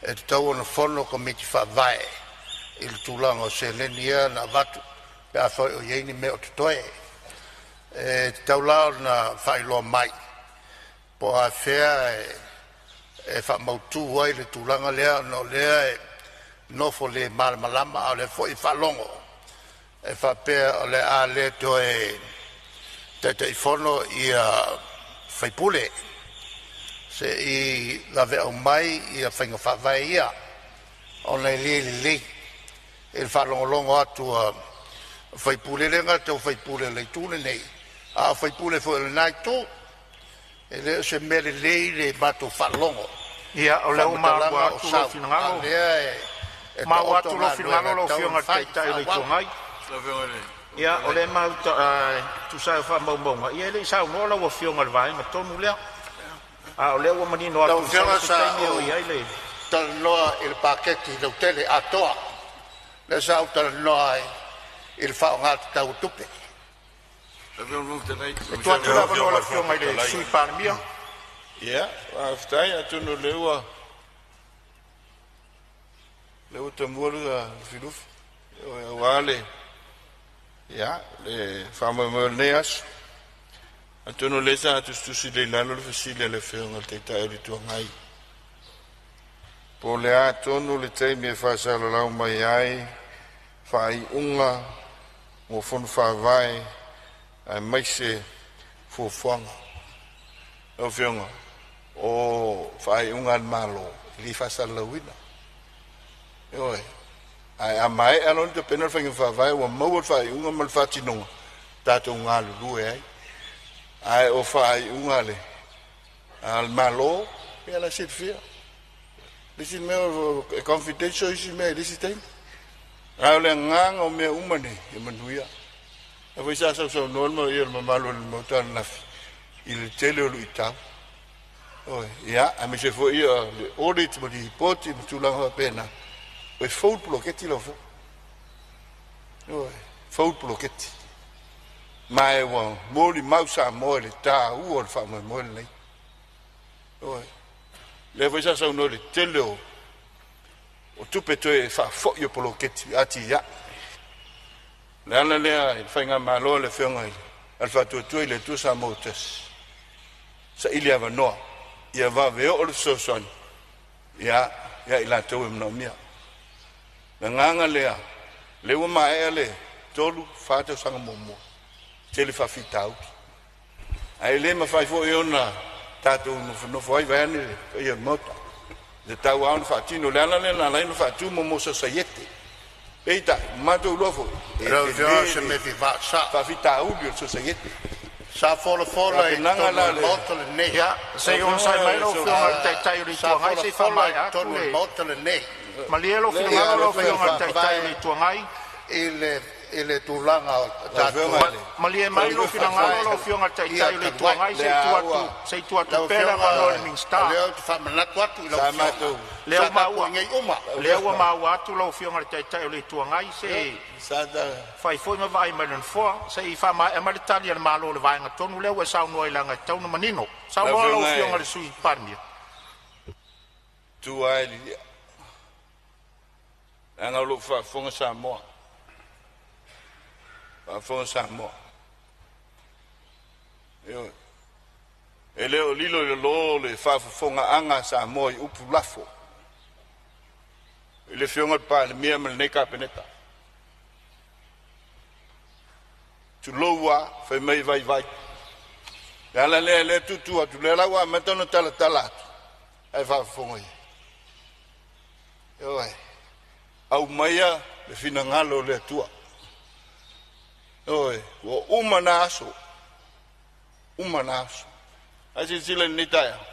e tatau ona fono Komiti Faavae i le tulaga o seleni ia na avatu pe afai o i ai ni mea o totoe. E tatau la ona faailoa mai po o afea e faamautu ai le tulaga lea ona o lea e nofo le malamalama, a o lea foi e faalogo e faapea o le a le toe Taitaifono sui usufono. Se i vave aumai ia faiga faavae ia ona e le lelei i le faalogologo atu a sui usufono, e le gata o sui usufono o le itu lenei, a o sui usufono foi o lena itu. E le o se mea lelei le matou faalogo Ia, i o lea ua faamatalaga maua o atu lou sau, a o finagalo, lea e maua taoto atu lou galuega finagalo e lau tatau Afioga ona i le fai Taitai o le Itu faaauau. Agai. Ia, o lea e e tusa ai o faamaumauga, ia e le i saunoa lau Afioga i le vaega tonu lea, a o lea ua manino Lau atu masalo Afioga o se sa taimi oo ou i ai le talanoa i le paketi lautele atoa, lea sa ou talanoa ai i le faaaoga tatau o tupe. E tuu atu le Lau avanoa i Afioga le i le Fofoga Afioga i le Fetalai. Sui Palemia. Ia, faafetai atonu o lea ua tamua le Lufilufi aua le le faamoemoe o lenei aso. Atonu o lea sa tusitusi lelei i lalo le fesili a le Afioga i le Taitai o le Itu Agai, po o le a tonu le taimi e faasalalau mai ai faaiuga mo Fono Faavae aemaise fuafuaga. Lau Afioga, o faaiuga a le Malo e le faasalalauina. Ioe. Ae a maea loa ona tapena le faiga faavae ua maua le faaiuga ma le faatinoga, tatou galulue ai. Ae o faaiuga a le Malo, ia la e silafia. Le isi mea e confidential isi mea i le isi taimi. A o le agaga o mea uma nei, ia manuia. O lea foi sa sausaunoa le mamalu o le Maota ananafi i le tele o luitau. Ioe, ia, aemaise foi o le audit ma lipoti ma tulaga faapena, e fou le poloketi lau Afioga. Ioe, e fou le poloketi. Ma e ua molimau Samoa i le taua o le faamoemoe lenei. Ioe. Lea foi sa saunoa i le tele o tupe toe faafoi o poloketi atiae. O le ala lea i le faigamalo a le Afioga i le Faatuatua i le Atua Samoa ua Tasi, saili avanoa ia vave oo le fesoasoani ia i latou e manaomia. O le agaga lea, lea ua maea le 3-4 tausaga muamua, tele faafitauli. Ae le mafai foi ona tatou nofonofo ai vaeane le paia o le Maota, e tatau lava ona faatino. O le ala lea na ala ai ona faatu mo sosaiete. Peitai, ua matou iloa foi, e Lau Afioga o se tele mea le fia faasao. faafitauli o le sosaiete. Sa folafola i Tapenaga totonu la o le le Maota lenei. Ia, se i Lau onosai Afioga mai i le lau Afioga i le Taitai o le Sa Itu Agai se i folafola i faamaea atu totonu o le le Maota lenei Malie lou Lea finagalo le lau faiga Afioga i le Taitai o faavae le Itu Agai. i le tulaga o lau tatou Afioga i le Malie mai faiga lou finagalo faavae lau Afioga i le ia Taitai o le talu Itu ai. Agai se i lea ua tuu atu Lau pea le Afioga avanoa i le o Minisita. lea ou te faamanatu atu i lau sa Afioga, matou Lea sa ua tatou maua, i inei uma. lau lea ua Afioga maua atu lau Afioga i le Taitai o le Itu Agai, se i sa ta fai foi ma vaai mai i le Nofoa, se i faamaea mai le tali a le Malo i le vaega tonu lea ua e saunoa ai leaga e tatau ona manino. Lau Saunoa lau Afioga Afioga i le e Sui Palemia. tu lava i le leaga o lou faafofoga Samoa, faafofoga Samoa. Ioe. E le o lilo i lalo le faafofogaaga a Samoa i upu lafo i le Afioga i le Palemia ma lenei Kapeneta. Tulou lava, fai mai e vaivai. Le ala lea lea tutu atu, lea la ua amata ona talatala atu, ae faafofoga i ai. Ioe. Aumaia le finagalo o le Atua. Ioe. Ua uma na aso, uma na aso. Ae silasila i lenei taeao,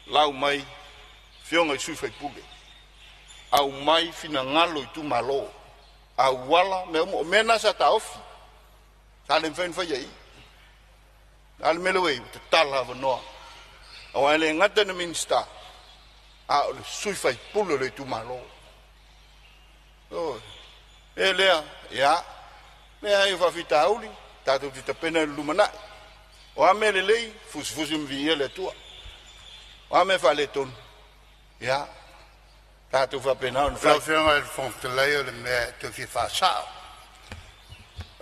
lau mai afioga i sui usufono, aumai finagalo o itumalo, auala, mea uma. O mea na sa taofi, sa le mafai ona faia i i. A o le mea lea ua i ai, ua tatala avanoa. Aua e le gata ina Minisita, a o le sui usufono o le itumalo. Ioe. E lea, ia, leai o faafitauli, tatou te tapena i le lumanai. O a mea lelei, fusifusi ma viia le Atua. O a mea faaletonu, ia, tatou faapena ona Lau fai. Afioga i le Fofoga Fetalai o le mea e toe fia faasao.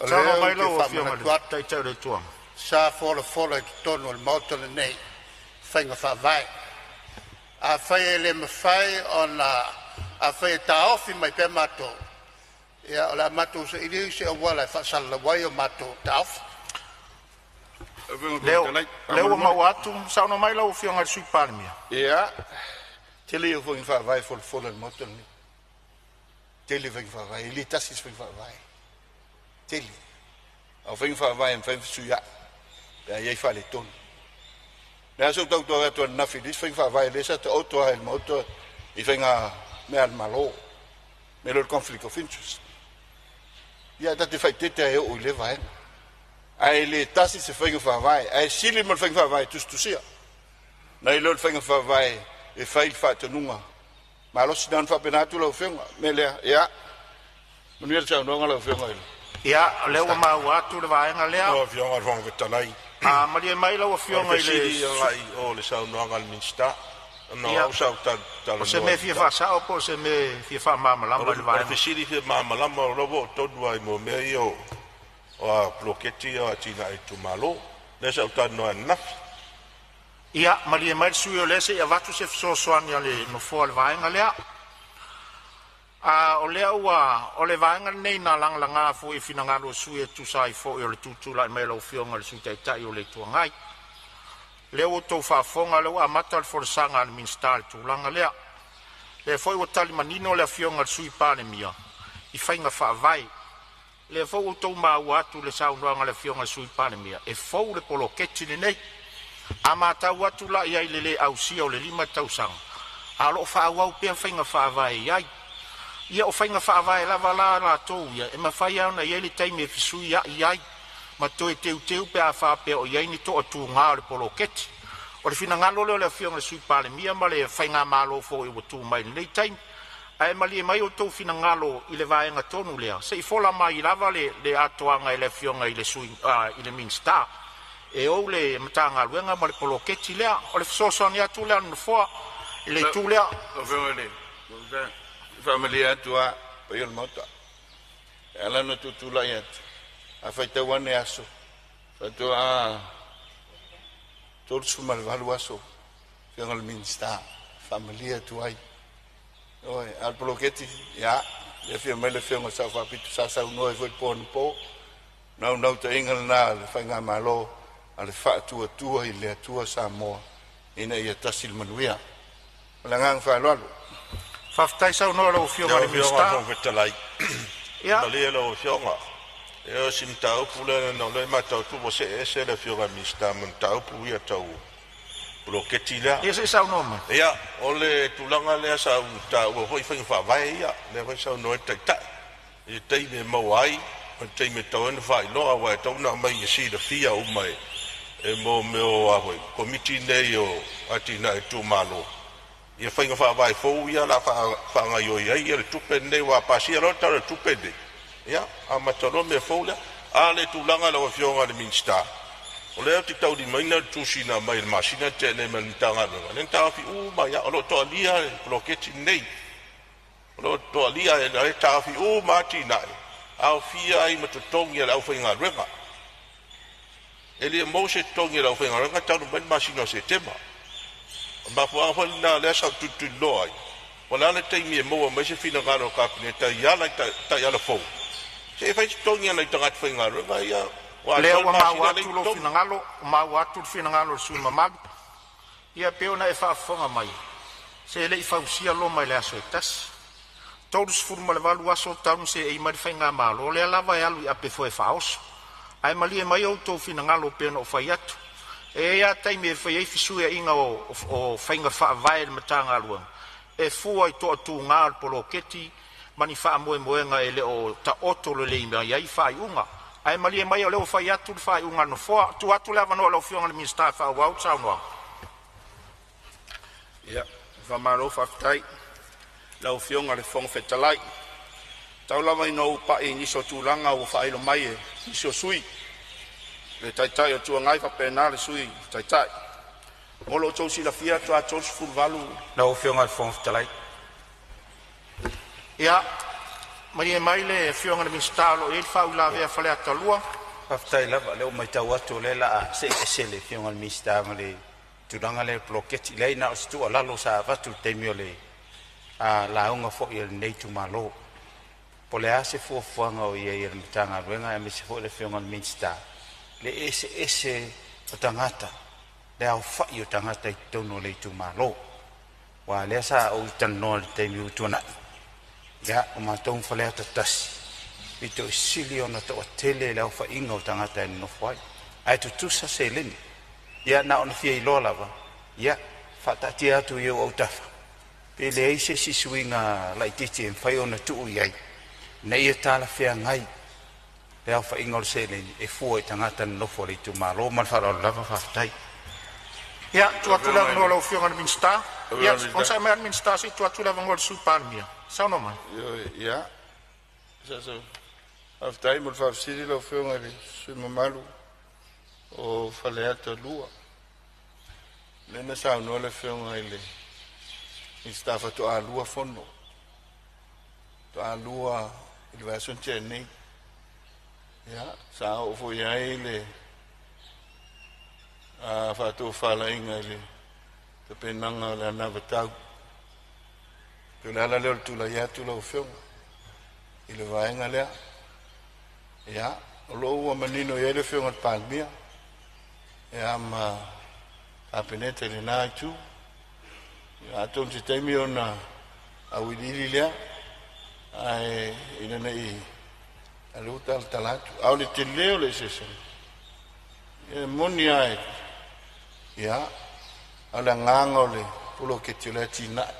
O Saunoa lea ou mai te lau Afioga i le faamanatu atu, Taitai o le Itu Agai. sa folafola i totonu o le Maota lenei faiga faavae. Afai e le mafai ona, afai e taofi mai pea matou, ia o le a matou saili se auala e faasalalau ai o matou taofi. Lau Afioga i le Fofoga Lea Fetalai, lea ua faamolemole. maua atu, saunoa mai lau Afioga i le Sui Palemia. Ia, tele ia o faiga faavae e folafola i le Maota lenei. Tele faiga faavae, e le tasi se faiga faavae. Tele. A o faiga faavae e mafai ona fesuiai pe a i ai faaletonu. Le a se ou tauto atu ananafi i le isi faiga faavae lea sa taoto lava i le Maota i faiga mea a le Malo, mea lea o le conflict of interest. Ia, ta te faaeteete lava e oo i lea vaega. Ae le tasi se faiga faavae, ae sili ma le faiga faavae tusitusia nai lo le faiga faavae e fai i le faatonuga malosi. Na ona faapena atu lau Afioga. O le mea lea, ia, manuia le saunoaga lau Afioga i le Ia, o lea ua Minisita. maua atu le vaega lea. Lau Afioga i le Fofoga Fetalai, A malie mai lau o le Afioga i le fesili agai i o le saunoaga a le Minisita, ona o Ia, au sa ou o se talanoa mea i e le fia mataupu. faasao po o se mea e fia O faamalamalama le, i le o le vaega. fesili fia malamalama o lea ua oo tonu lava i mea ia o a poloketi ia o atinae a itumalo. Lea sa ou talanoa ai ananafi. Ia, malie mai le sui usufono o lea se i avatu se fesoasoani a le Nofoa i le vaega lea. A o lea ua o le vaega lenei na lagalaga foi i finagalo o sui usufono e tusa ai foi o le tutulai mai o lau Afioga i le Sui Taitai o le Itu Agai. Lea ua outou faafofoga, o lea ua amata le folasaga a le Minisita i le tulaga lea. O lea foi ua tali manino le Afioga i le Sui Palemia i faiga faavae. O lea foi ua outou maua atu le saunoaga a le Afioga i le Sui Palemia, e fou le poloketi lenei. A matau atu la i ai i le le ausia o le 5 tausaga, a o lo o faaauau pea faiga faavae e i ai. Ia o faiga faavae lava la latou ia, e mafai lava ona i ai le taimi e fesuiai ai ma toe teuteu pe a faapea o i ai ni toatuga o le poloketi. O le finagalo lea o le Afioga i le Sui Palemia ma le faigamalo foi ua tu mai i lenei taimi. Ae malie mai outou finagalo i le vaega tonu lea, se i fola mai lava le atoaga i le Afioga i le Minisita e ou le Matagaluega ma le poloketi lea. O le fesoasoani atu lea a le Nofoa i le itu lea. Faamalie atu lava, paia o le Maota, e ala ona tutulai atu, a faitau ane aso, faatoa 38 aso, afioga i le Minisita, faamalie atu ai. Oi, a o le poloketi, ia, le afio mai le afioga i le Sao Faapito sa saunoa ai foi le po anapo. Naunautaiga lena o le Faigamalo a le Faatuatua i le Atua Samoa ina ia tasi le manuia. Ma le agaga faaaloalo. Faafetai saunoa i lau Afioga i Lau le Afioga i le Minisita. Fofoga Fetalai, Ia, malie lau Afioga, e o si mataupu lea ona o lea e matau atu ua see ese le Afioga i le Minisita ma mataupu ia tau poloketi lea. Ia se i saunoa mai. Ia, o le tulaga lea sa ou taua foi faiga faavae ia, lea foi saunoa ai le Taitai, i le taimi e maua ai ma le taimi e tatau ai ona faailoa, aua e tatau ona aumai e silafia uma e mo mea o a foi Komiti nei o Atinae Itumalo ia faiga faavae fou ia o le a faagaoioi ai le tupe lenei, aua a pasia loa le Tala o le Tupe lenei, ia amata loa mea fou lea. A o le tulaga i lau Afioga i le Minisita, o lea ou te taulimaina le tusi na aumai i le masina na tea nei mai le Matagaluega, lea na taofi uma ai lava, o lo o toalia le poloketi lenei. O lo o toalia, e taofi uma lava atinae, aofia ai ma totogi o le aufaigaluega. E le o maua se totogi o le aufaigaluega talu mai le masina o Setema. O le mafuaaga foi lena lea sa ou tulituliloa ai, po o le a le taimi e maua mai ai se finagalo o le Kapeneta i ala i taiala fou, se i fai totogi o nai tagata faigaluega ia ua Lea atoa le ua maua masina e leai atu ni lou totogi. finagalo, ua maua atu le finagalo o le sui usufono mamalu. Ia e pei ona e faafofoga mai, se e le i fausia Roma i le aso e tasi. 38 aso talu ona seei mai le faigamalo, o lea lava e alu i apefoe faaoso. Ae malie maia outou finagalo e pei ona ou fai atu, e i ai lava taimi e fai ai fesuiaiga o faiga faavae i le Matagaluega e fua i toatuga o le poloketi ma ni faamoemoega e le o taoto lelei mai ai faaiuga. Ae malie maia o lea ua fai atu le faaiuga a le Nofoa. Tuu atu le avanoa i lau Afioga i le Minisita e faaauau le saunoaga. Ia, faamalo faafetai i lau Afioga i le Fofoga Fetalai. Tau lava ina ou pai i nisi o tulaga ua faailo mai e nisi o sui usufono, le Taitai o le Itu Agai faapena le Sui Taitai. Mo lo outou silafia faatoa 38 Lau Afioga i le Fofoga Fetalai. Ia, malie mai le Afioga i le Minisita o lo o i ai le faauilavea a Faleata 2. Faafetai lava, o lea ua matau atu o lea o le a see ese le Afioga i le Minisita ma le tulaga lea i le poloketi. Leai na o se tuualalo sa avatu i le taimi o le lauga foi a lenei itumalo. Po o le a se fuafuaga o i ai a le Matagaluega aemaise foi o le Afioga i le Minisita, le eseese o tagata, le aofai o tagata i totonu o le itumalo. Aua o lea sa ou talanoa i le taimi ua tuanai, ia o matou ma Faleata 1, pito i sili ona toatele le aofaiga o tagata e nonofo ai, ae tutusa seleni. Ia na ona fia iloa lava, ia faataatia atu i ou autafa, pe leai se isi suiga laitiiti e mafai ona tuu i ai, ina ia talafeagai le aofaiga o le seleni e fua i tagata nonofo i le itumalo. Ma le faaaloalo lava, faafetai. Ia, tuu Lau atu le Afioga i avanoa i le lau Afioga i le Minisita. Afioga Ia, i le onosai Minisita. mai le Minisita se i tuu atu le avanoa i le Sui Palemia. Saunoa mai. Ioe, ia, faafetai mo le faafesili lau Afioga i le sui usufono mamalu o Faleata 2. Lea na saunoa le Afioga i le Minisita faatoa lua fono, faatoa lua i le vaiaso na tea nei. Ia, sa oo foi i ai le faatofalaiga i le tapenaga o le anavatau. Pei o le ala lea o le tulai atu lau Afioga i le vaega lea. Ia, o lo o ua manino i ai le Afioga i le Palemia ia ma Kapeneta i lena itu. Ia, atonu o se taimi ona auiliili lea, ae ina ne i a o lea ua talatala atu. A o le tele o le eseesega, e moni lava, ia, a o le agaga o le poloketi o le atinae.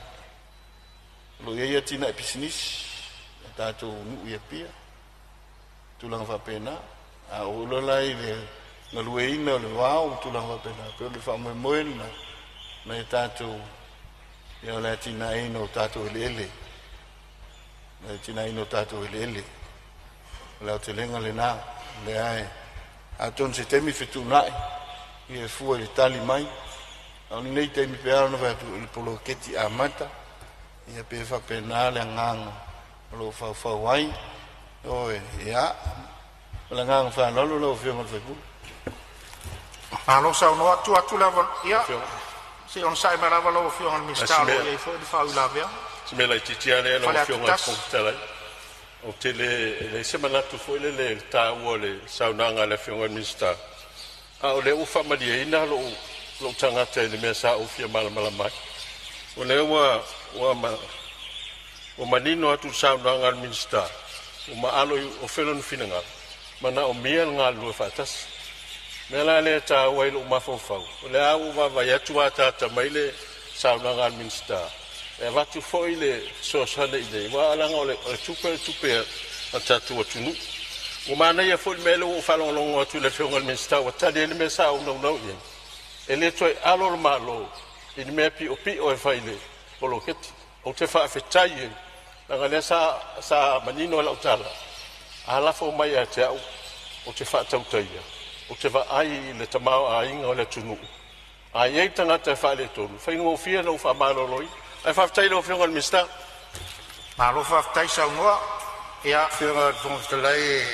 O lo o i ai atinae pisinisi a tatou nuu i Apia, tulaga faapena. A oo loa la i le galueaiina o le vao ma tulaga faapena, pei o le faamoemoe lena nai a tatou, ia o le atinaeina o tatou eleele le atinaeina o tatou eleele. O le aotelega lena, lea e atonu se taimi fetuunai ia e fua i le tali mai. A o lenei taimi pe ala ona fai atu i le poloketi amata, ia pe faapena le agaga o lo o faufau ai. Ioe, ia, ma le agaga faaaloalo lau Afioga i le sui usufono. Malo saunoa atu atu lava ia. Se i onosai mai lava lau Afioga i le Minisita o lo o i ai foi le faauilavea. Si mea laitiiti lava lea lau Afioga i le Fofoga Fetalai. Ou te le, e leai se manatu foi lele i le taua o le saunoaga a le Afioga i le Minisita, a o lea ua faamalieina lou tagata i le mea sa ou fia malamalama ai. O lea ua manino atu le saunoaga a le Minisita, ua maalo i ofe lona finagalo, manaomia le galulue faatasi. O le mea la lea e taua ai lou mafaufau, o lea ua vaavaai atu ua ataata mai le saunoaga a le Minisita, e avatu foi le fesoasoani i inei, aua leaga o le tupe o le tupe a le tatou atunuu. Ua manaia foi le mea lea ua ou faalogologo atu i le Afioga i le Minisita ua tali ai le mea sa ou naunau i ai, e le toe alo le Malo i le mea piopio e fai i le poloketi. Ou te faafetai ai, leaga o lea sa manino i lau tala, a lafo mai ia te au, ou te faatautaia, ou te vaai i le tamaoaiga o le atunuu. A i ai tagata e faaletonu, e faigofie ona ou faamaloloina. Ae faafetai i lau Afioga i le Minisita. Malo faafetai saunoa. Ia, Afioga i le Fofoga Fetalai,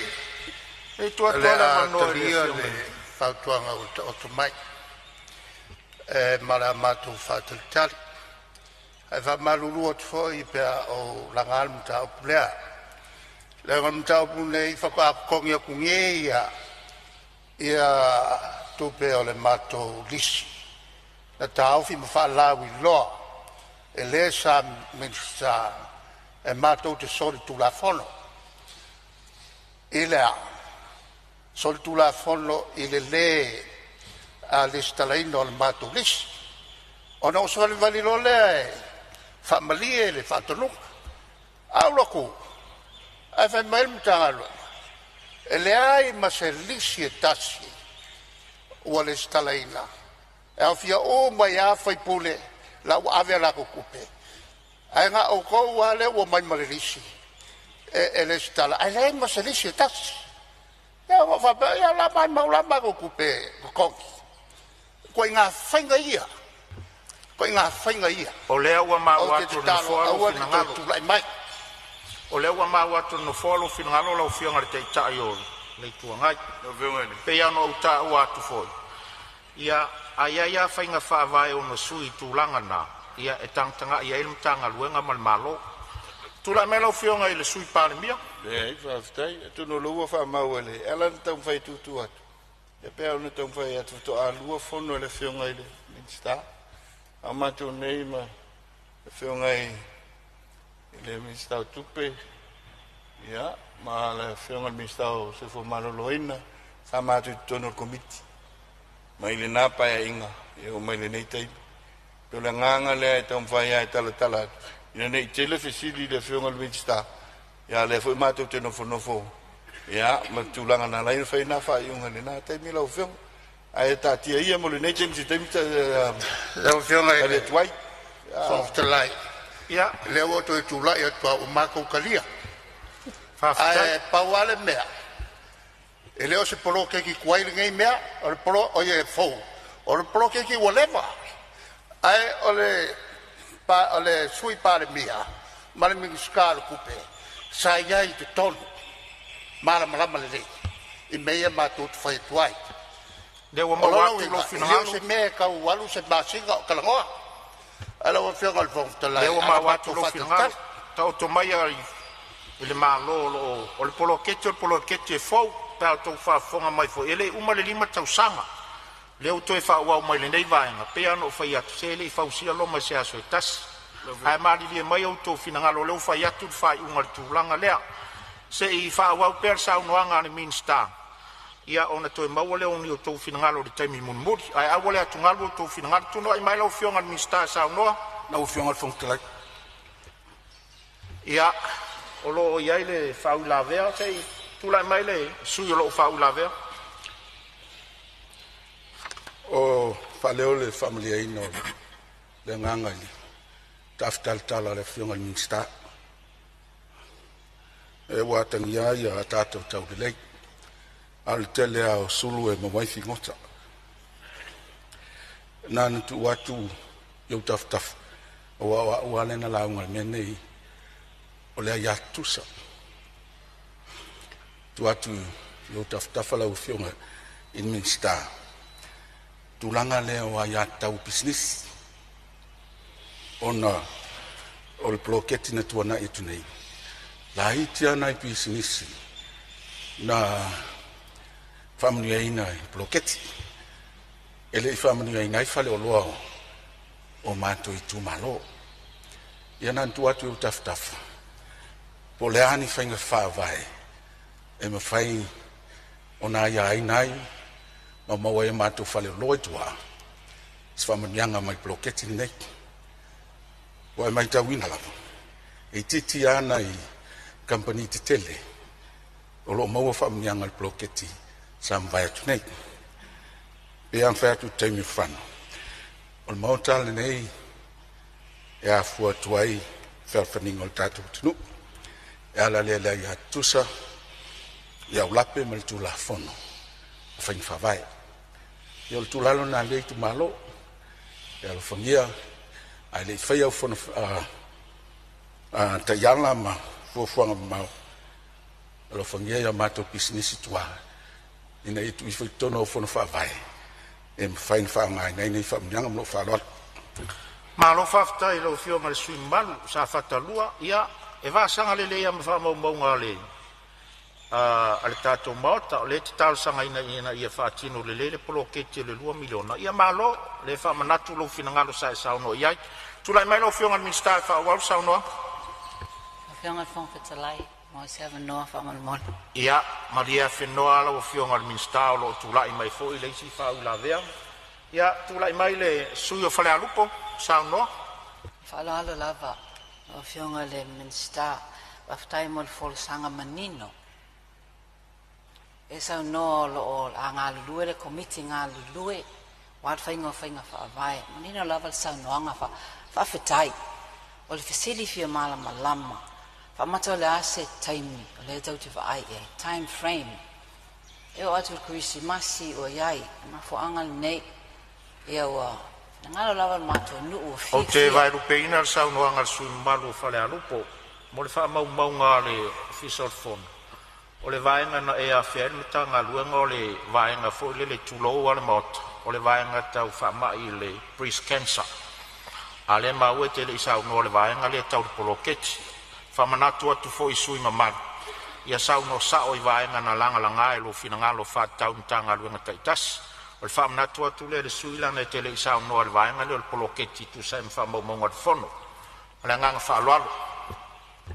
e tuu o atu le lava le a avanoa i le talia Afioga le i le fautuaga ua taoto mai e ma le a matou faatalitali. Ae faamalulu atu foi pe a ou laga le mataupu lea, leaga o le mataupu lenei faatoa totogi atu nei ia tupe o le matou lisi na taofi ma faalauiloa e le sa Minisita e matou te solitulafono. I le a? Solitulafono i le lē lesitalaina o le matou lisi, ona ou savalivali loa lea e faamalie le faatonuga. Ae ou alu atu ae fai mai le Matagaluega e leai ma se lisi e tasi ua lesitalaina, e aofia uma ai lava sui usufono la ua ave a latou tupe, ae na o outou lava lea ua omai ma le lisi e resitala ae leai ma se lisi e tasi. Ia ona ou faapea, ia o le a maumau la matou tupe totogi? Ituaiga faiga ia, ituaiga faiga ia. O lea ua Ou maua te atu e le tatalo Nofoa lou aua ne i toe finagalo. tulai mai. O lea ua maua atu e le Nofoa lou finagalo lau Afioga i le Taitai o le Itu Agai. E pei lava ona ou taua atu foi, ia, a i ai lava faiga faavae e ono sui i tulaga na, ia e tagatagai i ai le Matagaluega ma le Malo. Tulai mai lau Afioga i le Sui Palemia. Leai, faafetai. Atonu o lea ua faamau e le... e ala ona taumafai e tuutuu atu, e pei ona taumafai atu faatoa lua fono a le Afioga i le Minisita, a o matou nei ma le Afioga i le Minisita o Tupe, ia, ma le Afioga i le Minisita o le Soifua Maloloina, sa matou i totonu o le Komiti mai lena Paeaiga e oo mai lenei taimi. E pei o le agaga lea e taumafai lava e talatala atu, ina ne i tele fesili i le Afioga i le Minisita, ia a o lea foi matou te nofonofo, ia, ma le tulaga na ala ai ona fai lena faaiuga i lena taimi lau Afioga. Ae taatia ia mo lenei taimi se taimi Lau Afioga i tali le atu ai. Fofoga Fetalai, Ia, lea ua ou toe tulai atu lava ua matou talia. Faafetai. Ae pau lava le mea, e le o se poloketi tuai lenei mea, o le polo oi e fou, o le poloketi ua leva. Ae o le, o le Sui Palemia ma le Minisita o le Tupe sa i ai i totonu, malamalama lelei i mea ia matou te fai atu ai. Lea ua O maua lona atu lou uiga, e le o finagalo. se mea e tau alu se masina o talanoa. Ae lau Afioga i le Fofoga Fetalai, Lea ua a na maua atu matou lou finagalo. faatalitali. Taoto maia i le Malo o lo o o le poloketi o le poloketi e fou pe a outou faafofoga mai foi, e le i uma le 5 tausaga. Lea ua toe faaauau mai lenei vaega, pei lava ona ou fai atu, se e le i fausia Roma i se aso se tasi. Ae malilie mai outou finagalo o lea ua fai atu le faaiuga i le tulaga lea. Se i faaauau pea le saunoaga a le Minisita, ia ona toe maua lea o ni outou finagalo i le taimi mulimuli. Ae aua le atugalu outou finagalo. Tulai mai lau Afioga i le Minisita e saunoa. Lau Afioga i le Fofoga Fetalai. Ia, o lo o i ai le faauilavea, se i tulai mai le sui usufono o lo o faauilavea. O faaleo le faamalieina o le agaga i le taafitalatala a le Afioga i le Minisita. Ua atagia ai a tatou taulelei, a o le tele lava o sulu e maua ai figota. Na ona tuu atu i ou tafatafa, aua o au lava lea na lauga i le mea lenei o le aia tutusa. Tuu atu i ou tafatafa lau Afioga i le Minisita, tulaga lea o aiatatau i pisinisi, ona o le poloketi na tuanai atu nei, laiti lava nai pisinisi na faamanuiaina i le poloketi. E le i faamanuiaina ai faleoloa o matou itumalo. Ia na ona tuu atu i ou tafatafa, po o le a ni faiga faavae e mafai ona aiaina ai ma maua ai e matou faleoloa i tua se faamanuiaga mai le poloketi lenei. Ua e matauina lava, e itiiti lava nai kamupani tetele o lo o maua faamanuiaga i le poloketi sa mavae atu nei. E pei lava ona fai atu i le taimi ua fano, o le maota lenei e afua atu ai fealofaniga o le tatou atunuu, e ala lea i le aia tutusa i aulape ma le Tulafono o Faiga Faavae. Ia o le tuualalo lena a lenei itumalo, e alofagia ae le i faia au taiala ma fuafuaga mamao, alofagia a matou pisinisi i tua ina ia tuu ifo i totonu o au fono faavae e mafai ona faaaogaina ai nei faamanuiaga. Ma lou faaaloalo. Malo faafetai i lau Afioga i le sui usufono mamalu mo Safata 2. Ia, e vasaga lelei lava ma faamaumauga a le tatou Maota, o lea e te talosagaina ina ia faatino lelei le poloketi o le $2 miliona. Ia malo, o lea e faamanatu lou finagalo sa e saunoa i ai. Tulai mai lau Afioga i le Minisita e faaauau le saunoaga. Lau Afioga i le Fofoga Fetalai pe maua se avanoa faamolemole. Ia malie afenoa lau Afioga i le Minisita o lo o tulai mai foi le isi faauilavea. Ia tulai mai le sui usufono mo Falealupo e saunoa. Faaaloalo lava lau Afioga i le Minisita, faafetai mo le folasaga manino. E saunoa o lo o a galulue le Komiti galulue aua le faiga o faiga faavae. Manino lava le saunoaga, faafetai. O le fesili fia malamalama, faamata o le a se taimi o lea tou te vaai i ai, time frame? E oo atu i le Kerisimasi ua i ai, o le mafuaaga lenei ia ua finagalo lava le matou nuu ua Ou te fiafia. vaelupeina le saunoaga a le sui usufono mamalu o Falealupo mo le faamaumauga a le Ofisa o le Fono. O le vaega na e afea ai le Matagaluega o le vaega foi lele tulou lava le Maota, o le vaega tau faamai i le breast cancer. A o lea e maua e te le i saunoa i le vaega lea tau le poloketi. Faamanatu atu foi i sui usufono mamalu, ia saunoa sao i vaega na lagalaga i lou finagalo faatatau i Matagaluega taitasi. O le faamanatu atu lea i le sui usufono leaga e te le i saunoa i le vaega lea o le poloketi e tusa ai ma faamaumauga a le Fono. Ma le agaga faaaloalo.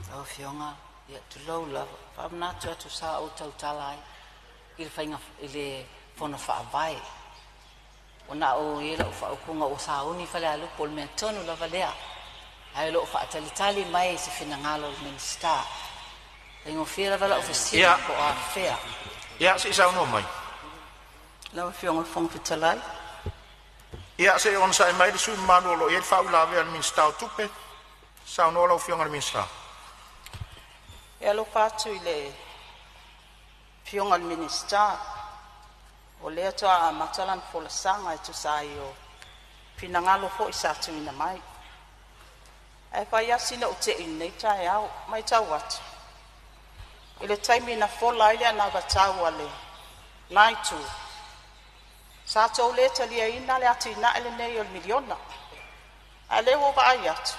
Lau Afioga, ia tulou lava, faamanatu atu sa ou tautala ai i le faiga i le fono faavae. Ua na o i ai lau faaupuga ua sauni Falealupo, o le mea tonu lava lea. Ae o lo o faatalitali mai se finagalo o le Minisita. E faigofie lava lau fesili po o afea. Ia, se i saunoa mai. Lau Afioga i le Fofoga Fetalai. Ia se i onosai mai le sui usufono mamalu o lo o i ai le faauilavea a le Minisita o Tupe. Saunoa lau Afioga i le Minisita. E alofa atu i le Afioga i le Minisita, o lea faatoa amata lana folasaga e tusa ai o finagalo foi sa tuuina mai. Ae fai lava sina ou tei i lenei taeao, e matau atu i le taimi na fola ai le anavatau a lena itu, sa outou le taliaina le atinae lenei o le miliona. A o lea ua ou vaai atu,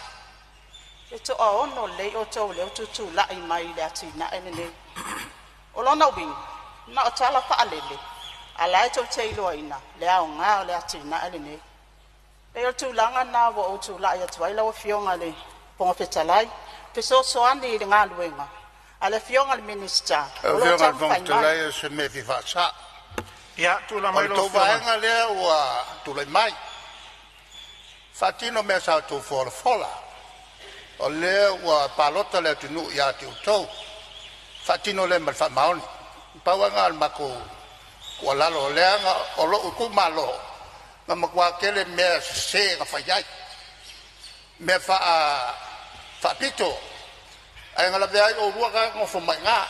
e toaono lelei outou o lea ua tutulai mai i le atinae lenei. O lona uiga, na o tala faalele, a o la e tou te iloaina le aoga o le atinae lenei. E pei o le tulaga lena ua ou tulai atu ai lau Afioga i le Fofoga Fetalai, e fesoasoani i le galuega a le Afioga i le Minisita Lau o lo o Afioga i le Fofoga taumafai mai. Fetalai o se mea e fia faasa'o. Ia tulai O mai le lau tou Afioga. vaega lea ua tulai mai, faatino mea sa outou folafola. O lea ua palota le atunuu ia te outou, faatino lea ma le faamaoni. Pau lava lena o le matou tuualalo, leaga o lou itumalo na matua tele mea sese na fai ai, mea faapito. Ae na lavea ai oulua na e nonofo mai i ina.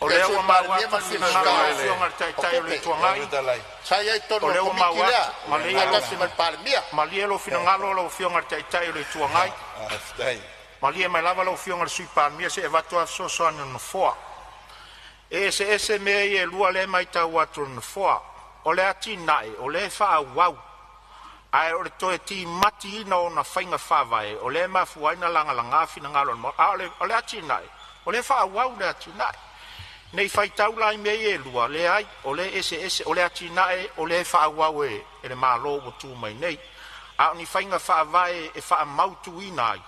O Le lea Sui ua maua Palemia atu ma le le finagalo Minisita o lau Afioga i le o Taitai o le Tupe. Itu Agai. Sa i ai i O totonu o lea le ua Komiti maua lea atu, malie lou faatasi ma le Palemia. malie lou finagalo lau Afioga i le Taitai o le Itu Agai. Malie mai lava lau Afioga i le Sui Palemia se i avatu a fesoasoani a le Nofoa. E eseese mea ia e lua lea e matau atu e le Nofoa. O le atinae o lea e faaauau, ae o le toe timatiina o ona faiga faavae o lea e mafua ai ona lagalaga finagalo o le Maota. A o le atinae, o lea e faaauau le atinae. Ne i faitau la i mea ia e lua, leai o lea e eseese. O le atinae o lea e faaauau e le Malo ua tu mai nei, a o ni faiga faavae e faamautuina ai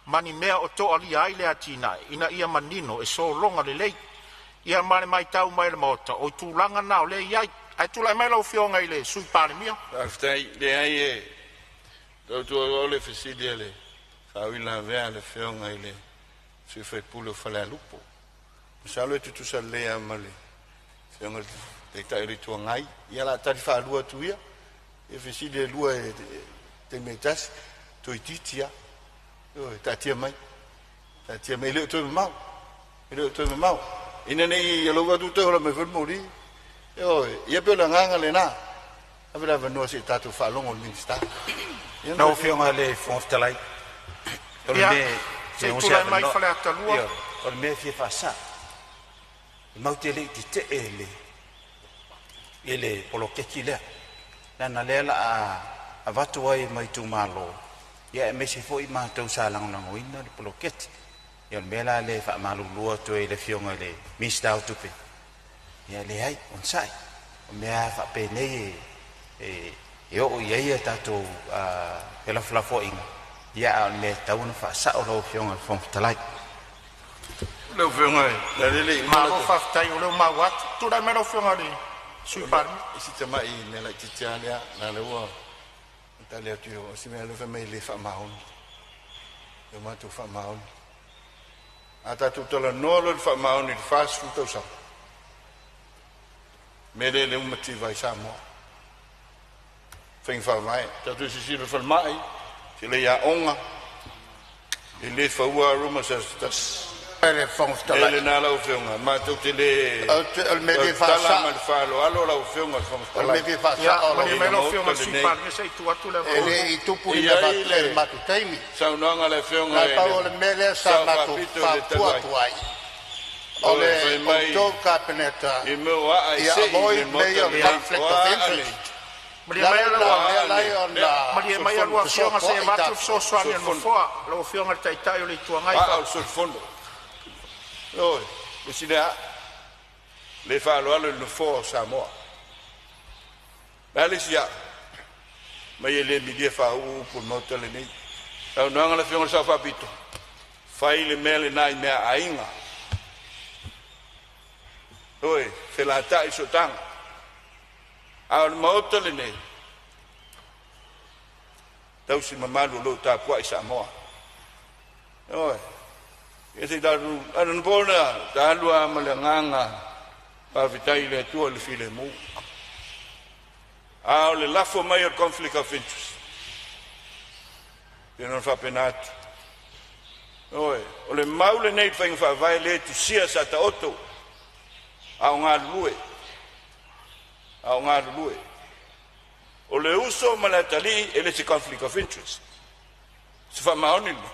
ma ni mea o toalia ai le atinae ina ia manino e sologa lelei. Ia ma le matau mai a le Maota, o tulaga na o lea e i ai. Ae tulai mai lau Afioga i le Sui Palemia. Faafetai. Leai e tautua o le fesili a le faauilavea a le Afioga i le sui usufono o Falealupo. Masalo e tutusa lelei lava ma le Afioga i le Taitai o le Itu Agai. Ia o le a tali faalua atu ia i fesili e lua i le taimi e tasi, toeitiiti lava. Ioe, taatia mai, taatia mai, e le o toe mamao, e le o toe mamao. Ina ne i alofa atu toe ola mai foi le moli. Ioe, ia pei o le agaga lena, ave le avanoa se i tatou faalogo i le Minisita. Ia Lau Afioga i le Fofoga Fetalai, o le Ia, mea e se fia i maua se tulai mai avanoa. Faleata 2. Ioe, o le mea e fia faasao, e matou te le i tete'e i le poloketi lea, leaga o lea o le a avatu ai ma itumalo, aemaise foi matou sa lagolagoina le poloketi. Ia o le mea la lea e faamalulu atu ai i le Afioga i le Minisita o Tupe, ia leai, onosai. O mea lava faapenei e oo i ai a tatou felafolafoaiga, a o le mea e tatau ona faasao lau Afioga i le Fofoga Fetalai. Lau Afioga, leaga o lea e le i uma Malo lau faafetai o lea ua maua atu. Tulai mai lau Afioga i le Sui Palemia. Si tamai mea laitiiti lava lea, leaga o lea ua tali atu i o si mea lea fai mai e le faamaoni, e matou faamaoni. A tatou talanoa loa i le faamaoni i le 40 tausaga, mea lea lea ua mativa ai Samoa. Faiga faavae, tatou silasila i le falemai, silasila i aoga, e le faua lava Roma i se aso se tasi. Le Fofoga O le mea Fetalai, lena lau Afioga, matou te le ou te, o le mea e fia tautala ma faasao, le faaaloalo lau Afioga i le Fofoga o le mea Fetalai e fia Ia, faasao lau malie i mai le lau Afioga. Afioga Maota i le Sui lenei. Palemia se i tuu atu le E avanoa. le i tupu E ni i mea ai faapea i le le matou taimi. saunoaga a le Na Afioga o le i pau le o le mea lea sa Sao matou Faapito i le talu fautua ai, atu ai, o ioe, fai le mai outou Kapeneta i mea o aa e ia sei i le avoid mea Maota ia o Ia, lenei, o conflict a of aa nei, interest. malie Le mai ala o lena a lau o lea aa e ala nei, ai lea, Malie ona mai a lua solifono, Afioga se i fesoasoai avatu le tatou. fesoasoani a le solifono, Nofoa, lau Afioga i le Taitai o le Itu Agai. aa o le solifono. Ioe, le isi lea aa, le faaaloalo i le Nofoa o Samoa. Le a le isi aa, mai e le milia faauu upu o le Maota lenei. Saunoaga a le Afioga i le Sao Faapito, fai le mea lena i mea a aiga, ioe, felatai i sootaga. A o le Maota lenei, tausi mamalu o lo o tapuai Samoa. Ioe, ia se i tatou anapo na talu lava ma le agaga faafetai i le Atua i le filemu. A o le lafo mai o le conflict of interest, e pei ona faapena atu. Ioe, o le mau lenei i le faiga faavae lea e tusia sa taoto a o galulue, a o galulue. O le uso ma le atalii e le se conflict of interest. Se faamaoni lena.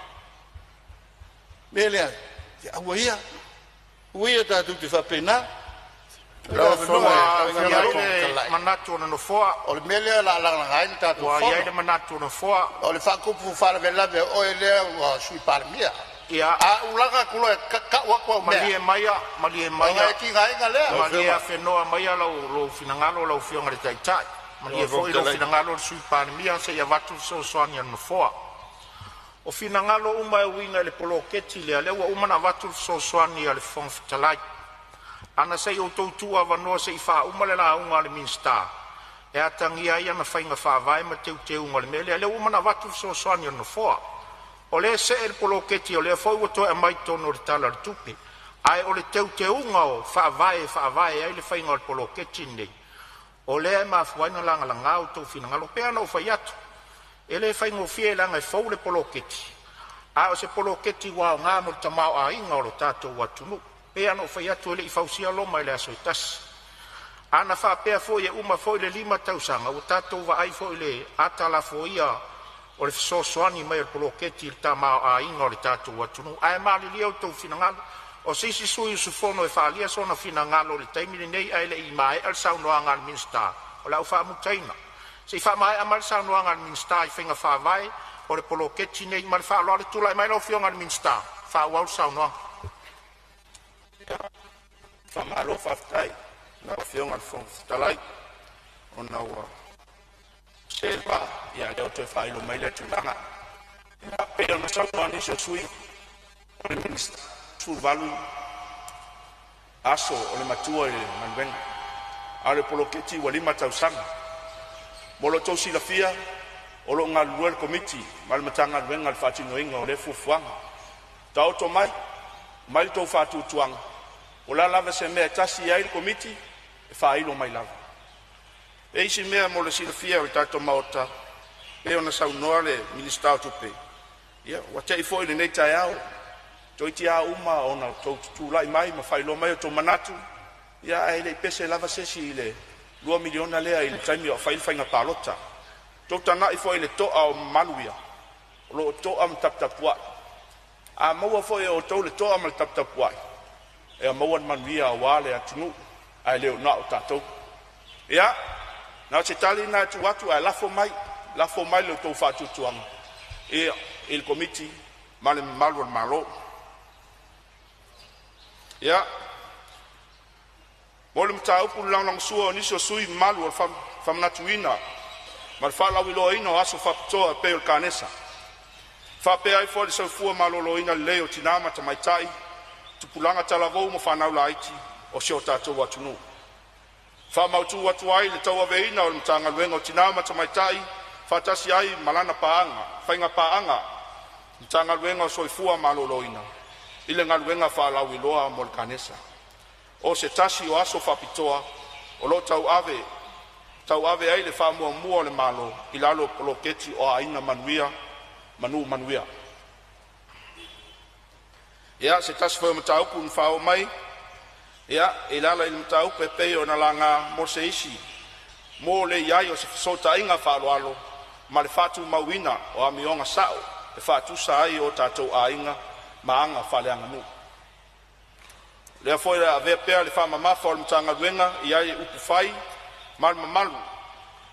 Mea lea, ia aua ia, aua ia tatou te faapena. O le Lau avanoa Afioga e Ua i i le ai faigamalo. Fofoga le Fetalai, manatu o le Nofoa, o le mea lea o le a lagalaga ai le tatou ua i ai fono. le manatu o le Nofoa, O le faatupu faalavelave o oe lea ua Sui Palemia. ia A ou laga atu loa e tau atu au mea, malie maia, malie ona maia, e tigaina lea. Lau malie Afioga, afenoa maia lou finagalo lau Afioga i le Taitai. lau Malie Fofoga foi lou Fetalai, finagalo le Sui Palemia se i avatu le fesoasoani a le Nofoa. O finagalo uma e uiga i le poloketi lea, lea ua uma ona avatu le fesoasoani a le Fofoga Fetalai. Ana se i outou tuuavanoa se i faauma le lauga a le Minisita e atagia ai ana faiga faavae ma teuteuga o le mea lea, lea ua uma ona avatu le fesoasoani a le Nofoa. O lea e see le poloketi, o lea foi ua toe aumai totonu o le Tala o le Tupe. Ae o le teuteuga o faavae e faavae ai le faiga o le poloketi lenei, o lea e mafua ai ona lagalaga outou finagalo. E pei ona ou fai atu, e le faigofie leaga e fou le poloketi, A o se poloketi ua aoga mo le tamaoaiga o lo tatou atunuu. E pei lava ona ou fai atu, e le i fausia Roma i le aso e tasi. Ana faapea foi e uma foi le 5 tausaga, ua tatou vaai foi i le ata lafoia o le fesoasoani mai o le poloketi i le tamaoaiga o le tatou atunuu. Ae malilie outou finagalo, o se isi sui usufono e faaalia sona finagalo i le taimi lenei ae le i maea le saunoaga a le Minisita, o le a ou faamutaina. Se i faamaea mai le saunoaga a le Minisita i faiga faavae o le poloketi lenei. Ma le faaaloalo, tulai mai lau Afioga i le Minisita e faaauau le saunoaga. Faamalo faafetai i lau Afioga i le Fofoga Fetalai ona ua se le vaa, ia a o lea ua toe faailo mai lea tulaga. E pei ona saunoa nisi o sui usufono, o le Minisita, 18 aso o le matua i le galuega, a o le poloketi ua 5 tausaga. Mo lo outou silafia, o lo o galulue le Komiti ma le Matagaluega i le faatinoina o lea fuafuaga. Taoto mai, aumai lo outou faatuatuaga, o le a lava se mea e tasi ai le Komiti, e faailo mai lava. E i ai isi mea mo le silafia e le tatou Maota, pei ona saunoa le Minisita o Tupe, ia ua tea foi lenei taeao, toeitiiti lava uma ona outou tutulai mai ma faailoa mai outou manatu, ia ae le i pese lava se isi i le $2 miliona lea i le taimi a o fai le faiga palota. Ua outou tagai foi i le toa o mamalu ia, o lo o toa ma taputapuai. A maua foi e outou le toa ma le taputapuai, e maua le manuia aua le atunuu, ae le na o tatou. Ia, na o se tali lena e tuu atu ae lafo mai, lafo mai lo outou faatuatuaga i le Komiti ma le mamalu o le Malo. Ia, mo le mataupu i le lagolagosua o nisi o sui usufono mamalu o le faamanatuina ma le faalauiloaina o aso faapitoa e pei o le Kanesa, faapea ai foi le soifua maloloina lelei o tina ma tamaitai, tupulaga talavou ma fanau laiti o si o tatou atunuu. Faamautu atu ai le tauaveina o le Matagaluega o Tina ma Tamaitai faatasi ai ma lana faiga paaga Matagaluega o le Soifua Maloloina i le galuega faalauiloa mo le Kanesa. O se tasi o aso faapitoa o lo o tauave ai le faamuamua a le Malo i lalo o le Poloketi o Aiga Manuia ma Nuu Manuia. Ia, se tasi foi o mataupu na faaoo mai ia e ala i mataupu e pei ona laga mo se isi mo le i ai o se fesootaiga faaaloalo ma le faatumauina o amioga sao e faatusa ai o tatou aiga ma aga faaleaganuu. O lea foi o le a avea pea le faamamafa o le Matagaluega i ai upufai ma le mamalu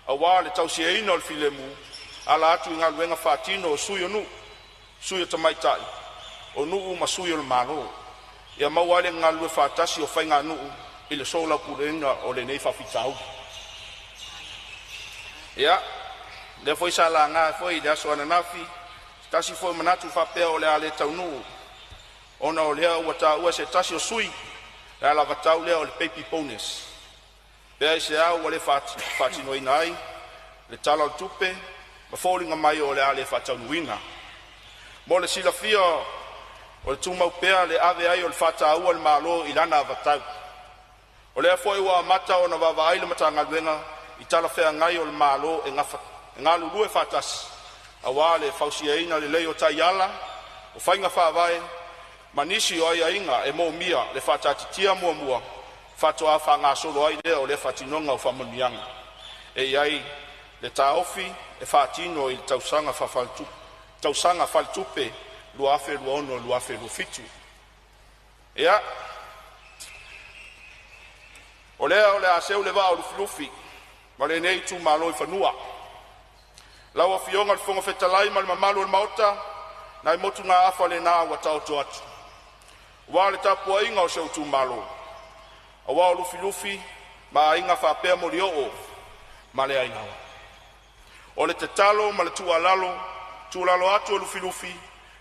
aua le tausiaina o le filemu e ala atu i galuega faatino a sui o nuu, sui tamaitai o nuu ma sui o le Malo, ia maua ai le galulue faatasi o faiganuu i le soalaupuleina o lenei faafitauli. Ia, lea foi sa laga foi i le aso ananafi se tasi foi o manatu e faapea o le a le taunuu ona o lea ua taua e se tasi o sui usufono le alavatau lea o le Baby Bonus. Pe aisea ua le faatinoina ai le Tala o le Tupe ma foliga mai o le a le faataunuuina. Mo le silafia, o le tumau pea le ave ai o le faataua a le Malo i lana avatau. O lea foi ua amata ona vaavaai le Matagaluega i talafeagai o le Malo e galulue faatasi aua le fausiaina lelei o taiala, o faiga faavae ma nisi o aiaiga e moomia le faataatitia muamua faatoa faagasolo ai lea o le faatinoga o faamanuiaga. E i ai le taofi e faatino i le tausaga faaletupe 2026/2027. Ia, o lea o le a seu le vaa o Lufilufi ma lenei itumalo i fanua. Lau Afioga i le Fofoga Fetalai ma le mamalu o le Maota, nai motugaafa lena ua taoto atu aua le tapuaiga a si ou itumalo, aua o Lufilufi ma Aiga faapea Molioo ma le Aiawa. O le tatalo ma le tuualalo, tuualalo atu a Lufilufi,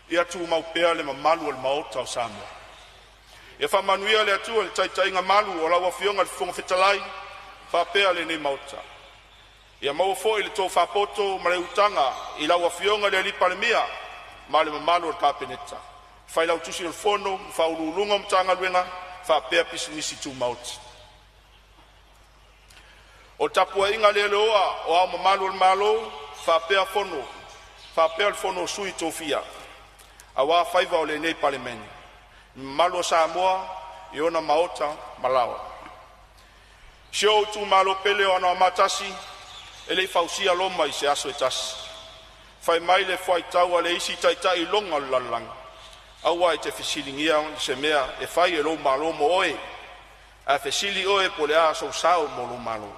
ia tumau pea le mamalu o le Maota o Samoa. Ia faamanuia le Atua i le taitaiga malu a lau Afioga i le Fofoga Fetalai faapea lenei Maota. Ia maua foi le tofa poto ma le utaga i lau Afioga i le Palemia ma le mamalu o le Kapeneta, le Failautusi o le Fono ma Faauluuluga o Matagaluega faapea Pisinisi Tumaoti. O le tapuaiga le leoa a O Ao Mamalu o le Malo faapea le Fono a Sui Tofia, Auā faiva o lenei Palemene, mamalu o Samoa i ona maota ma laoa. Si ou itumalo pele o Anoamaa 1, e le i fausia Roma i se aso e tasi. Fai mai le fuaitau a le isi taitai iloga o le lalolagi, aua e te fesiligia se mea e fai e lou malo mo oe, ae fesili oe po o le a sou sao mo lou malo.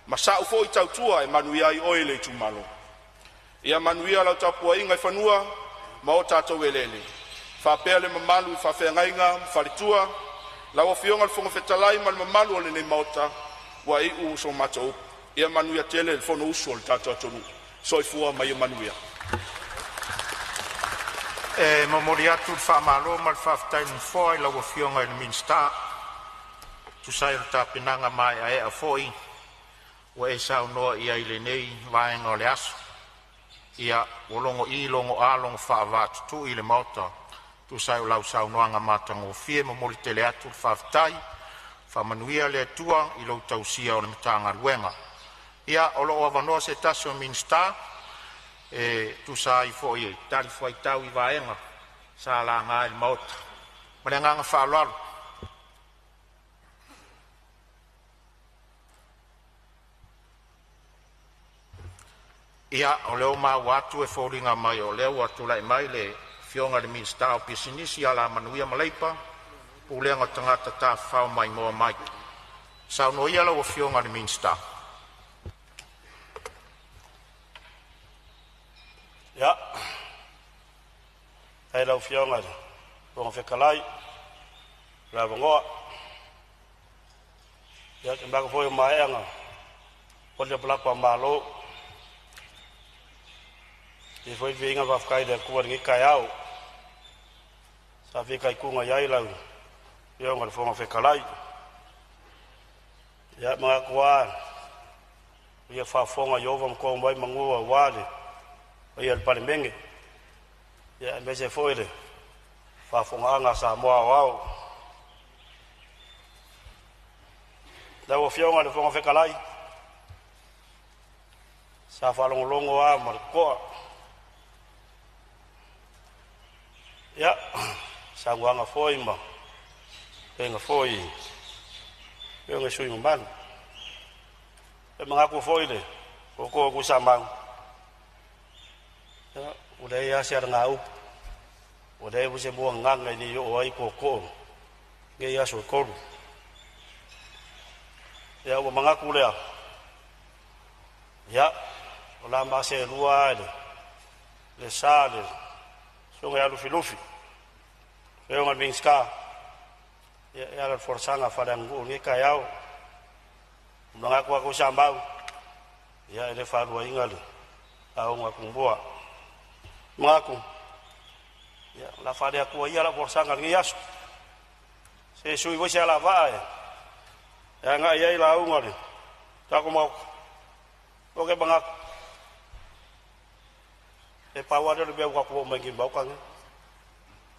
Ma sa'u foi tautua e manuia ai oe e le itumalo. Ia manuia lau tapuaiga i fanua ma o tatou eleele, faapea le mamalu i faafeagaiga ma faletua, lau Afioga i le Fofoga Fetalai ma le mamalu o lenei Maota, ua iu so matou upu. Ia manuia tele le Fonousu a lo tatou atunuu. Soifua ma ia manuia. E momoli atu le faamalo ma le faafetai a le Nofoa i lau Afioga i le Minisita e tusa ai o le tapenaga maeaea foi ua e saunoa i ai i lenei vaega o le aso. Ia, ua logo'i, logo'a, logo faavaatutui le Maota e tusa ai o lau saunoaga matagofie. E momoli tele atu le faafetai, faamanuia le Atua i lou tausia o le Matagaluega. Ia, o lo o avanoa se tasi o Minisita e tusa ai foi e talifuaitau i vaega sa laga e le Maota. Ma le agaga faaaloalo. Ia, o lea ua maua atu e foliga mai o lea ua tulai mai le Afioga i le Minisita o Pisinisi, Alamanuia ma Leipa, Pulega o Tagata Tafafao Maimoa Mai. Saunoa ia lau Afioga i le Minisita. Ia, faafetai i lau Afioga i le Fofoga Fetalai mo le avanoa. Ia, ou te manatu foi ua maea ona foli le lapalapa o Malo, e avatu foi le viiga ma le faafetai i le Atua i lenei taeao sa fitaituga ai lau Afioga i le Fofoga Fetalai. Ia, e manatu lava o ia faafofoga Ieova ma tono mai manu aua le paia o le Palemene, aemaise foi le faafofogaaga a Samoa aoao. Lau Afioga i le Fofoga Fetalai, sa faalogologo lava ma le totoa i saunoaga foi ma tuleiga foi i afioga i sui usufono mamalu. E manatu foi i le tootoo o Tuisamau, ia, ua leai lava se alagaupu, ua leai foi se muagagana e le i oo ai tootoo i nei aso e tolu. Ia ua manatu lea, ia, o le a ma seelua lava i le sa o le Susuga ia Lufilufi, le Afioga i le Minisita, e ala i le folasaga faaleaganuu i lenei taeao. Ua manatu lava Tuisamau, ia e le faaluaina le lauga a Tumua. Ua manatu, ia, o le a faale-Atua ia lau folasaga i lenei aso, se i sui foi se alavaa e agai ai lauga a le tatou Maota. Ou te manatu, e pau lava lea o le mea ua tatou omai ai nei i le Maota lenei,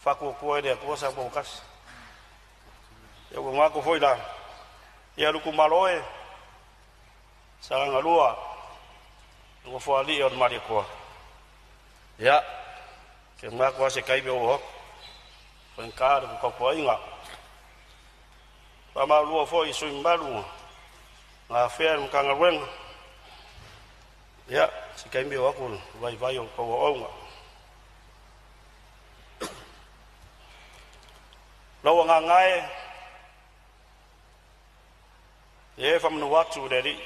Faatuatua i le Atua Samoa ua Tasi. Ia ua manatu foi la, ia le itumalo e, Sagaga 2, le Nofoalii o le Malietoa, ia, ou te manatu lava o se taimi ou oo atu, e faigata le tapuaiga. Faamalo foi i sui usufono mamalu na afea e le Matagaluega, ia, se taimi oo atu le vaivai o le tou auauna. Lau agaga e, ia e faamanu atu i le Alii,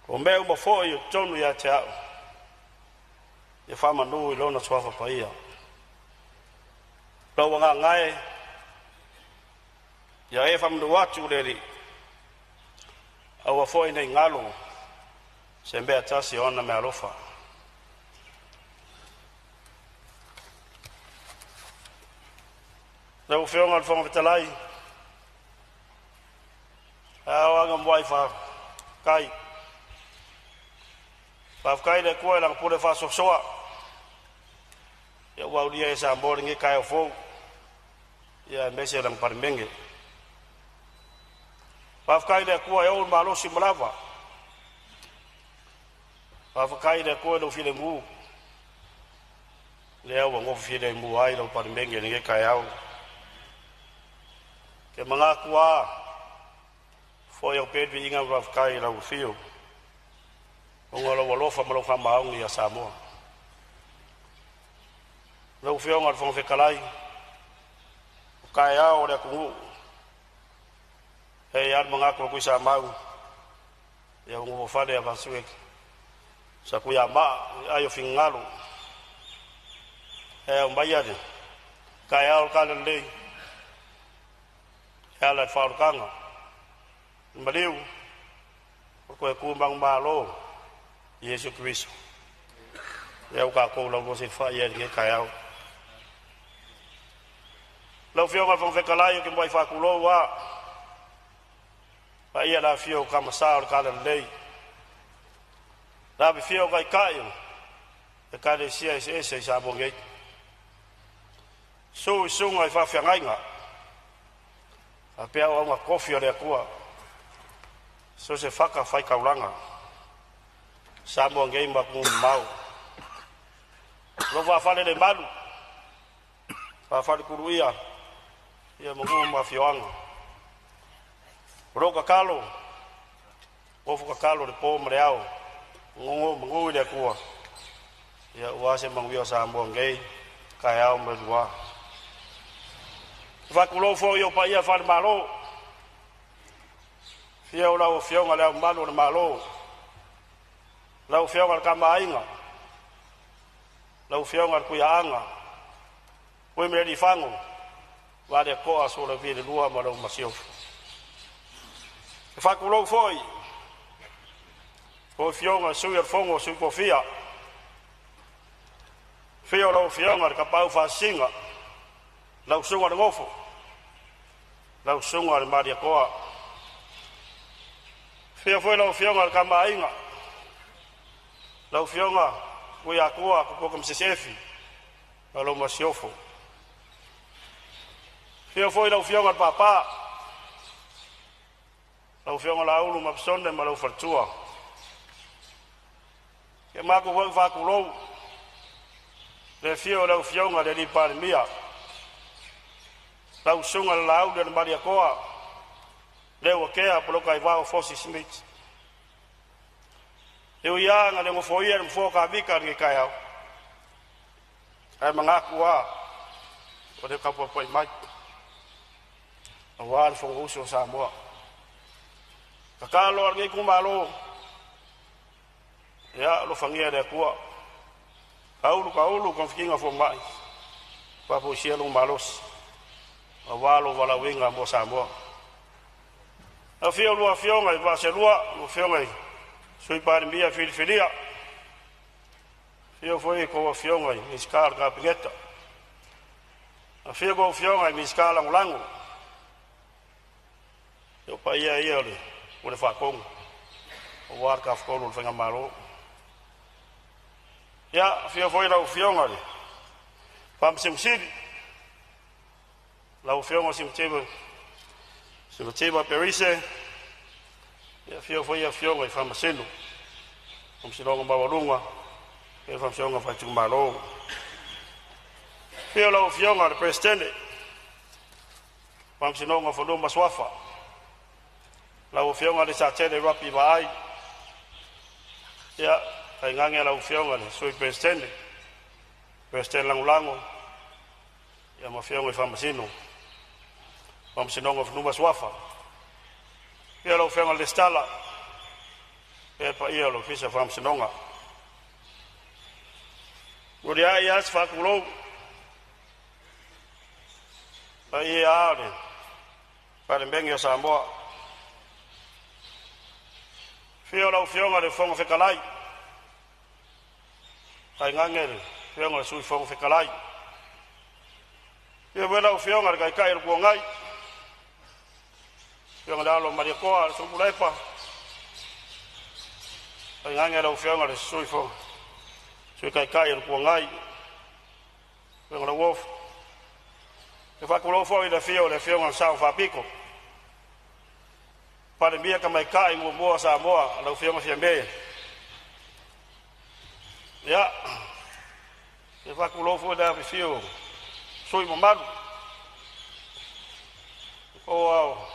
o mea uma foi o totonu ia te au, ia faamanu i Lona Suafa Paia. Lou agaga e, ia e faamanu atu i le Alii, aua foi ne i galo se mea tasi o ana meaalofa. Lau Afioga i le Fofoga Fetalai, e ao lava ona muai faafetai. Faafetai i le Atua i Lana pule faasoasoa ua aulia ai e Samoa lenei taeao fou, ia aemaise lana Palemene. Faafetai i le Atua e ou le malosi ma lava. Faafetai i le Atua i lou filemu. Lea ua gofo filemu ai lau Palemene i lenei taeao. Ke manatu a foi au pea le viiga ma le faafetai i lau afio ona o lou alofa ma lou faamaoni ia Samoa. Lau Afioga i le Fofoga Fetalai, o taeao o le atunuu, e i ai lava le manatu o le Tuisamau, ia ua nofofale Afasue Satuiamaa i ai o finagalo, e aumaia le taeao o le talalelei e ala i le faaolataga, le maliu, o toe tu manumalo i Iesu Keriso. Lea ua tatou lauluaseifai ai i lenei taeao. Lau Afioga i le Fofoga Fetalai, ou te muai faatulou lava, paia i le afifio o Tama Sa o le Talalelei, le afifio o Taitai o Ekalesia eseese i Samoa nei, susu i susuga i faafeagaiga faapea auauna totofi a le Atua, so o se fatafaitaulaga, Samoa nei ma atunuu e mamao. O lo o faafailelemalu, faafaletuluia ia ma nuu ma afioaga. O lo o tatalo, nofo tatalo i le po ma le ao, nonomanu i le Atua ia aua se manuia o Samoa nei, taeao ma le lua. E faatulou foi i ou paia faale-Malo, afio lau Afioga i Le Ao Mamalu o le Malo, lau Afioga i le Tama a Aiga, lau Afioga i le Tuiaana Tuimalealiifano Vaaletoa Sualauvi II ma lau Masiofo. E faatulou foi i lau Afioga i le Sui o le Fono a Sui Tofia, afio lau Afioga i le Tapaau Faasisina, lau Susuga i le Nofo, lau Susuga i le Malietoa. Afio foi lau Afioga i le Tama a Aiga, lau Afioga Tuiatua Tupua Tamasese Efi ma lau Masiofo. Afio foi lau Afioga i le Papa, lau Afioga Laaulu ma Sone ma lou faletua. Ia matou foi faatulou le afio o lau Afioga i le Palemia, lau Susuga i le Laauli o le Malietoa, Leuatea Polataivao Fosi Smith. E ui lava ina le nofoia le nofoa o Tavita i lenei taeao, ae manatu lava o le tapuapai mai aua le Fonousu a Samoa. Tatalo a lenei itumalo, ia alofagia e le Atua, taulu taulu togafitiga a fomai, faafoisia lou malosi aua lou valaauina mo Samoa. Afio lua Afioga i vaa seelua, lau Afioga i le Sui Palemia filifilia, afio foi a outou Afioga i Minisita o le Kapeneta, afifio a outou Afioga i Minisita Lagolago. O paia ia o le Pule Faatonu aua le Tafatolu o le Faigamalo. Ia, afio foi lau Afioga i le Faamasino Sili, lau Afioga Simativa Simativa Perise, ia afio foi Afioga i Faamasino, Faamasinoga Maualuga, le Faamasinoga Faaitumalo. Afio lau Afioga i le Peresetene, Faamasinoga o Fanua ma Suafa, lau Afioga Lesatele Lampi Vaai, ia tainane lau Afioga i le Sui Peresetene, Peresetene Lagolago, ia ma Afioga i Faamasino, Faamasinoga o Fanua ma Suafa. Afio lau Afioga i le Resitala, faapea le paia o le Ofisa o Faamasinoga. Muliai lava si faatulou, paia lava o le Palemene o Samoa. Afio lau Afioga i le Fofoga Fetalai, tainane le Afioga i le Sui Fofoga Fetalai. Afio foi lau Afioga i le Taitai o le Itu Agai, Afioga i le Alo o Malietoa Sooimulau, tainane lau Afioga i le Sui Taitai o le Itu Agai, Afioga Lauofo. E faatulou foi i le afio o le Afioga i le Sao Faapito, Palemia Tamaitai muamua o Samoa, lau Afioga Fiame. Ia, E faatulou foi le afifio o sui mamalu o ao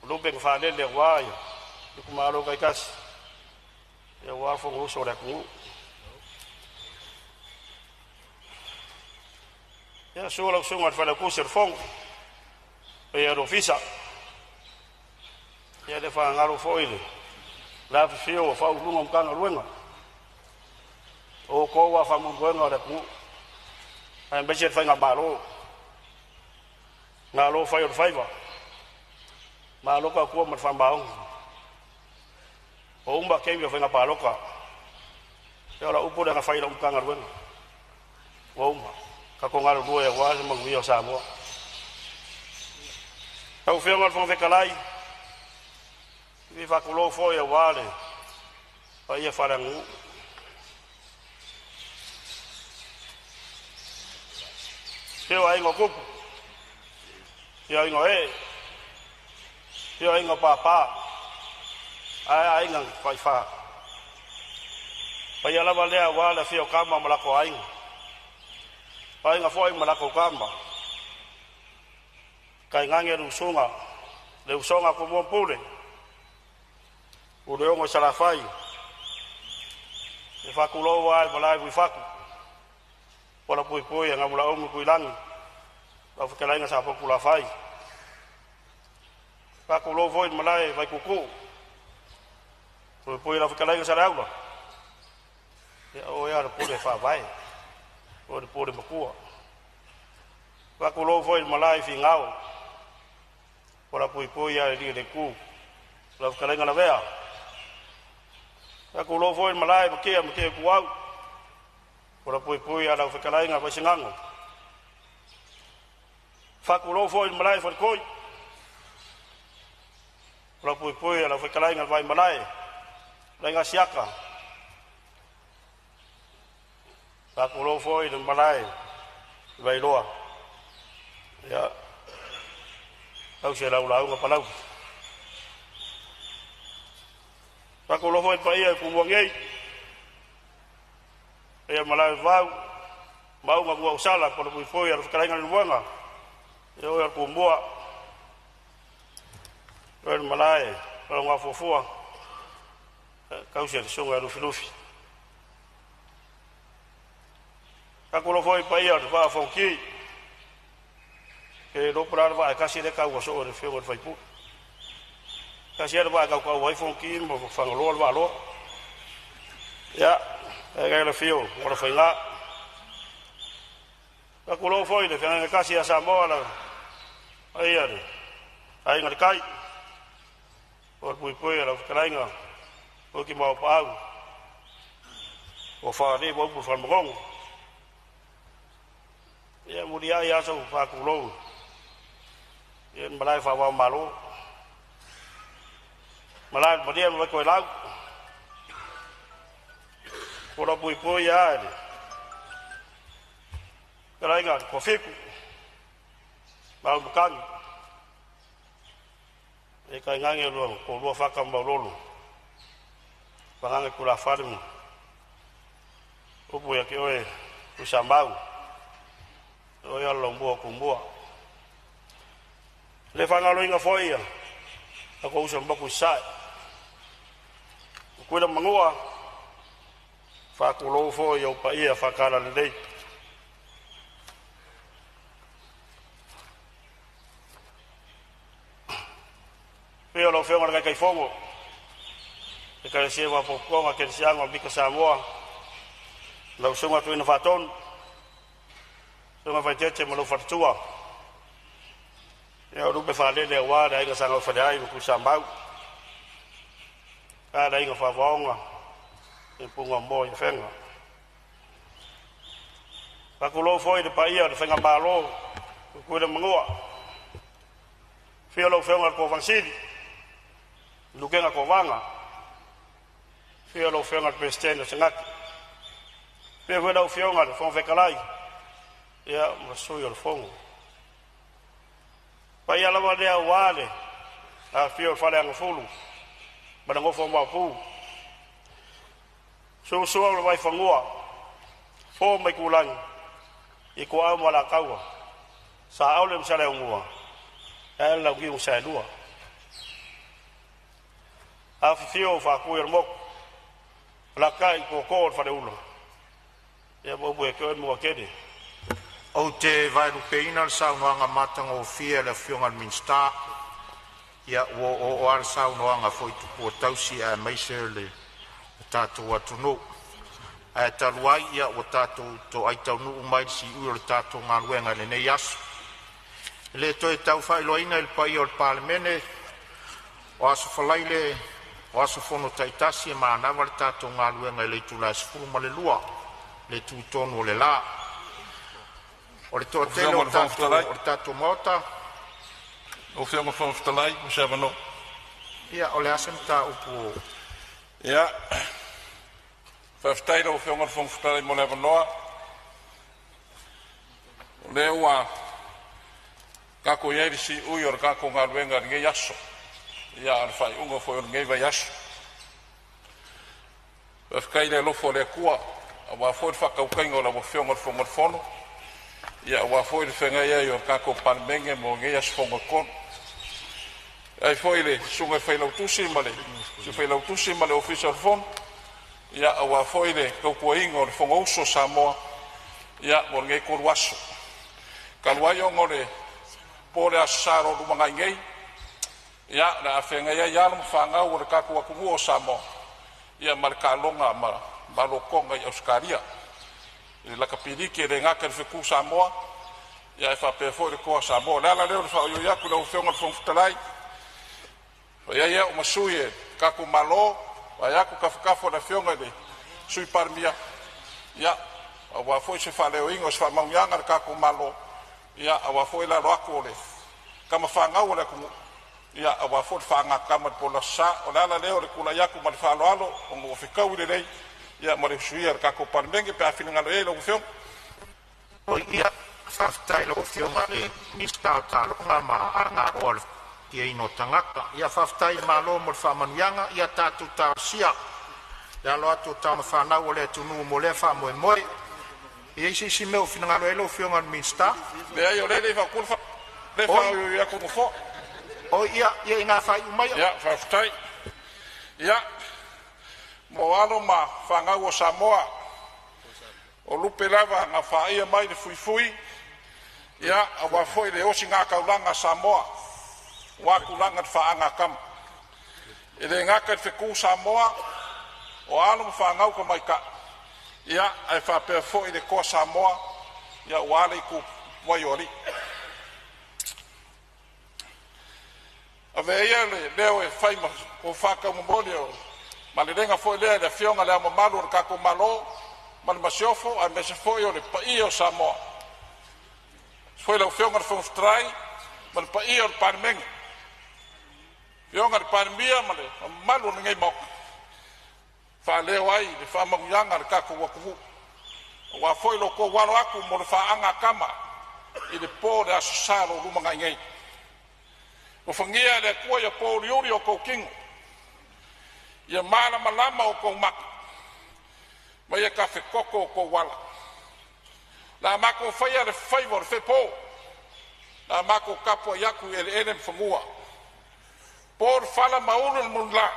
lupe na faalele aua ia itumalo taitasi aua le Fonousu a le atunuu. Ia, susu lau Susuga i le Failautusi o le Fono, paia o le Ofisa. Ia, le faagalo foi le afifio o Ofisa Sili o Pulega o Matagaluega o outou lava faamoemoega o le atunuu aemaise le faigamalo. Malo fai o le faiva, malo tautua ma le faamaoni. Ua uma taimi o faiga palota. Ia o lau upu lea na fai i lau Matagaluega, ua uma, tatou galulue aua se manuia o Samoa. Lau Afioga i le Fofoga Fetalai, e fia faatulou foi aua le paia faaleaganuu. Afio Aiga o Tupu, afio Aiga o Ee, afio Aiga o Papa, ae a Aiga na Taifa. Paia lava lea aua le afio o Tama ma latou Aiga, o Aiga foi ma latou Tama, tainane le usuga, le usoga a Tumua ma Pule, Puleono i Salafai. E faatulou lava i le malae i Vuifatu, palavouipoi a Namulauulu Tuilagi lau fetalaiga Safotulafai. Faatulou foi i le malae i Vaituutuu, puipui lau fetalaiga Saleaula, ia o oe lava o le pule faavae, o oe o le pule matua. Faatulou foi i le malae i Finao, palavouipoi le alii o le itu, lau fetalaiga Lavea. Faatulou foi i le malae i Matia ma Matia Ituau, palavouipoi lau fetalaiga Vaisigano. Faatulou foi i le malae i Faletoi, palavouipoi lau fetalaiga Vaimalae, fetalaiga Asiata. Faatulou foi i le malae i Vailoa, ia tausi e lau lauga Palauli. Faatulou foi i le paia i Tumua nei, paia i le malae i Vavau, Maauga ma Nuuausala, palavouipoi lau fetalaiga Leulumoega, ia oe o le Tumua, oe le malae Lalogafuafua, tausi e le susuga ia Lufilufi. Faatulou foi i le paia o le Vaa o Fonoti, e le iloa po o le a le vaa e tasi lea e taua soo e le afioga i le sui usufono. Tasi lava le vaa e tautau ai Fonoti ma Fagaloa le Vaaloa. Ia, tainane le afio o Alofaiga. Faatulou foi i le feagaiga tasi ia Samoa, le paia i le Aiga i le Tai, o le puipui a lau fetalaiga Oti Maopaau, o Fagalii ma upu i le Falemalolo. Ia, e muliai lava sau faatulou i le malae faava o Malo, malae o le Malia ma Vaitoelau, palavouipoi lava i le fetalaiga i le Toafitu, Maaumatagi, e tainane lo toalua Fata ma Maulolo, Pagana tulafale ma upu ia te oe Tuisamau, o oe o le Laumua o Tumua. E le faagaloina foi ia tatou uso i le motu i Sasae, Tutuila ma Manua, faatulou foi i ou paia faale-Talalelei. Afio lau Afioga i le Taitaifono, Ekalesia Faapotopotoga Kerisiano o Mika Samoa, lau Susuga Tuuina Faatonu, Susuga Faaeteete ma lou faletua. Ia o lupe faalele aua le aiga Sa Gaufaleai ma Tuisamau, ae le aiga Faavaoga i Pugamoa i Afega. Faatulou foi i le paia o le Faigamalo Tutuila ma Manua, afio lau Afioga i le Kovana Sili, Lukena Kovana, afio lau Afioga i le Peresetene o le Senate, afio foi lau Afioga i le Fofoga Fetalai, ia ma Sui o le Fono. Paia lava lea aua le afifio o Faleagafulu ma le nofo a Maopu, Sua o le Vaifanua, Fofo ma Aitulagi, I Ituau ma Alataua, Saole ma Saleaaumua ae le Launiu na Saelua. Afifio Faatui o le Motu, alaalatai Tootoo o le Faleula, ia ma upu ia te oe le Manuatele. Ou te vaelupeina le saunoaga matagofie a le Afioga i le Minisita, ia ua oooo lava le saunoaga foi i tupua tausi aemaise o le tatou atunuu. Ae talu ai ua tatou toai taunuu mai i le siui o le tatou galuega i lenei aso, e le toe tau faailoaina i le paia o le Palemene, o aso Faraile o aso fono taitasi e manava le tatou galuega i le itula e 12:00 i le tutonu o le la. O le toatele Afioga o i le Fofoga Fetalai, le tatou Maota, lau Afioga i le Fofoga Fetalai mo se avanoa. Ia, o le a se mataupu ua... Ia, faafetai i lau Afioga i le Fofoga Fetalai mo le avanoa. O lea ua tatou i ai i le siui o le tatou galuega i lenei aso, ia a o le faaiuga foi o lenei vaiaso. Faafetai i le alofa o le Atua aua foi le faatautaiga o lau Afioga i le Fofoga o le Fono, ia aua foi le feagai ai o le tatou Palemene mo nei aso fono e tolu. E faafetai foi i le Susuga i le Failautusi ma le Sui Failautusi ma le Ofisa o le Fono aua foi le tautuaina o le Fonousu a Samoa mo lenei 3 aso. Talu ai ona o le po o le Aso Sa o lo o lumanai nei, ia, o le a feagai ai alo ma fanau o le tatou atunuu o Samoa ma le taaloga malo toga i Ausetalia i le lakapi liki, e le gata i le Fetu Samoa ae faapea foi le Toa Samoa. O le ala lea o le faaoioi atu i lau Afioga i le Fofoga Fetalai, e fai ai au ma sui o le tatou Malo vaeatu tafatafa o le Afioga i le Sui Palemia, ia aua foi se faaleoina o se faamanuiaga a le tatou Malo aua foi le alo atu o tama fanau a le atunuu aua foi le faagatama i le po o le Aso Sa. O le ala lea o le tulai atu ma le faaaloalo ona ua fetaui lelei ma le usuia o le tatou Palemene pe a finagalo i ai lau Afioga. Ia, faafetai i lau Afioga i le Minisita o Taaloga ma Aganuu a le Faamalosiaina o Tagata. Ia faafetai malo mo le faamanuiaga. Ia tatou talosia le alo atu o tama fanau a le atunuu mo lea faamoemoe. E i ai se isi mea ua finagalo i ai lau Afioga i le Minisita? Leai, o lea e le i fautua le lea e Oi, faaoioi atu le Nofoa. oi, ia ina faaiu maia. Ia, faafetai. Ia, mo alo ma fanau a Samoa, o lupe lava na faia mai le fuifui, ia aua foi le osigataulaga a Samoa aua tulaga i le faagatama. E le gata i le fetu Samoa o alo ma fanau tamaitai, ia ae faapea foi le Toa Samoa aua le itupuvai o alii. Avea ia le leo e fai ma tofa taumolimoli o malelega foi lea i le Afioga i Le Ao Mamalu o le tatou Malo ma le Masiofo, aemaise foi o le paia o Samoa. Afio foi lau Afioga i le Fofoga Fetalai ma le paia o le Palemene, afioga i le Palemia ma le mamalu o lenei Maota, faaleo ai le faamanuiaga a le tatou atunuu aua foi lo outou alo atu mo le faagatama i le po o le Aso Sa o lo o lumanai nei. Alofagia e le Atua ia pouliuli o outou tino, ia malamalama outou mata ma ia tafetoto outou ala. O le a matou faia le faiva o le fepo, o le a matou tapuai atu i eleele ma fanua, po le fala ma ulu le mulila,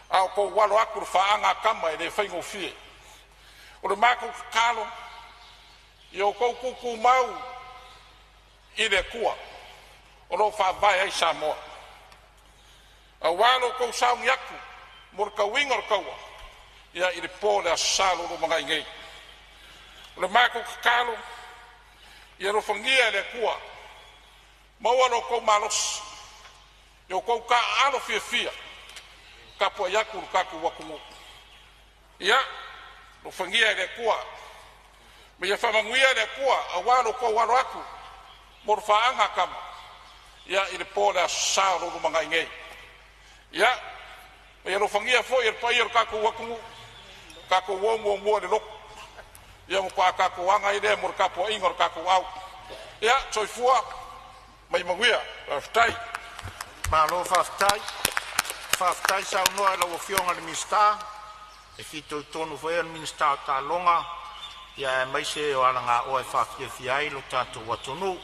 a o outou alo atu i le faagatama e le faigofie. O le matou tatalo, ia outou tutumau i le Atua o lo o faavae ai Samoa, aua lo outou sauni atu mo le tauiga o le taua i le po o le Aso Sa o lo o lumanai nei. O le matou tatalo, ia alofagia e le Atua maua lo outou malosi ia outou taaalo fiafia e tapuai atu lo tatou atunuu. Ia alofagia e le Atua ma ia faamanuia le Atua aua lo outou alo atu mo le faagatama i le po o le Aso Sa o lo o lumanai nei. Ia ma ia alofagia foi e le paia o le tatou atunuu tatou o muamua i le lotu, ia ona faatoa tatou aga ai lea mo le tapuaiga o le tatou au. Ia, soifua ma ia manuia. Faafetai. Malo faafetai. Faafetai saunoa i lau Afioga i le Minisita e fitoitonu foi i ai le Minisita o Taaloga Ia aemaise o alagaoa e faafiafia ai lo tatou atunuu.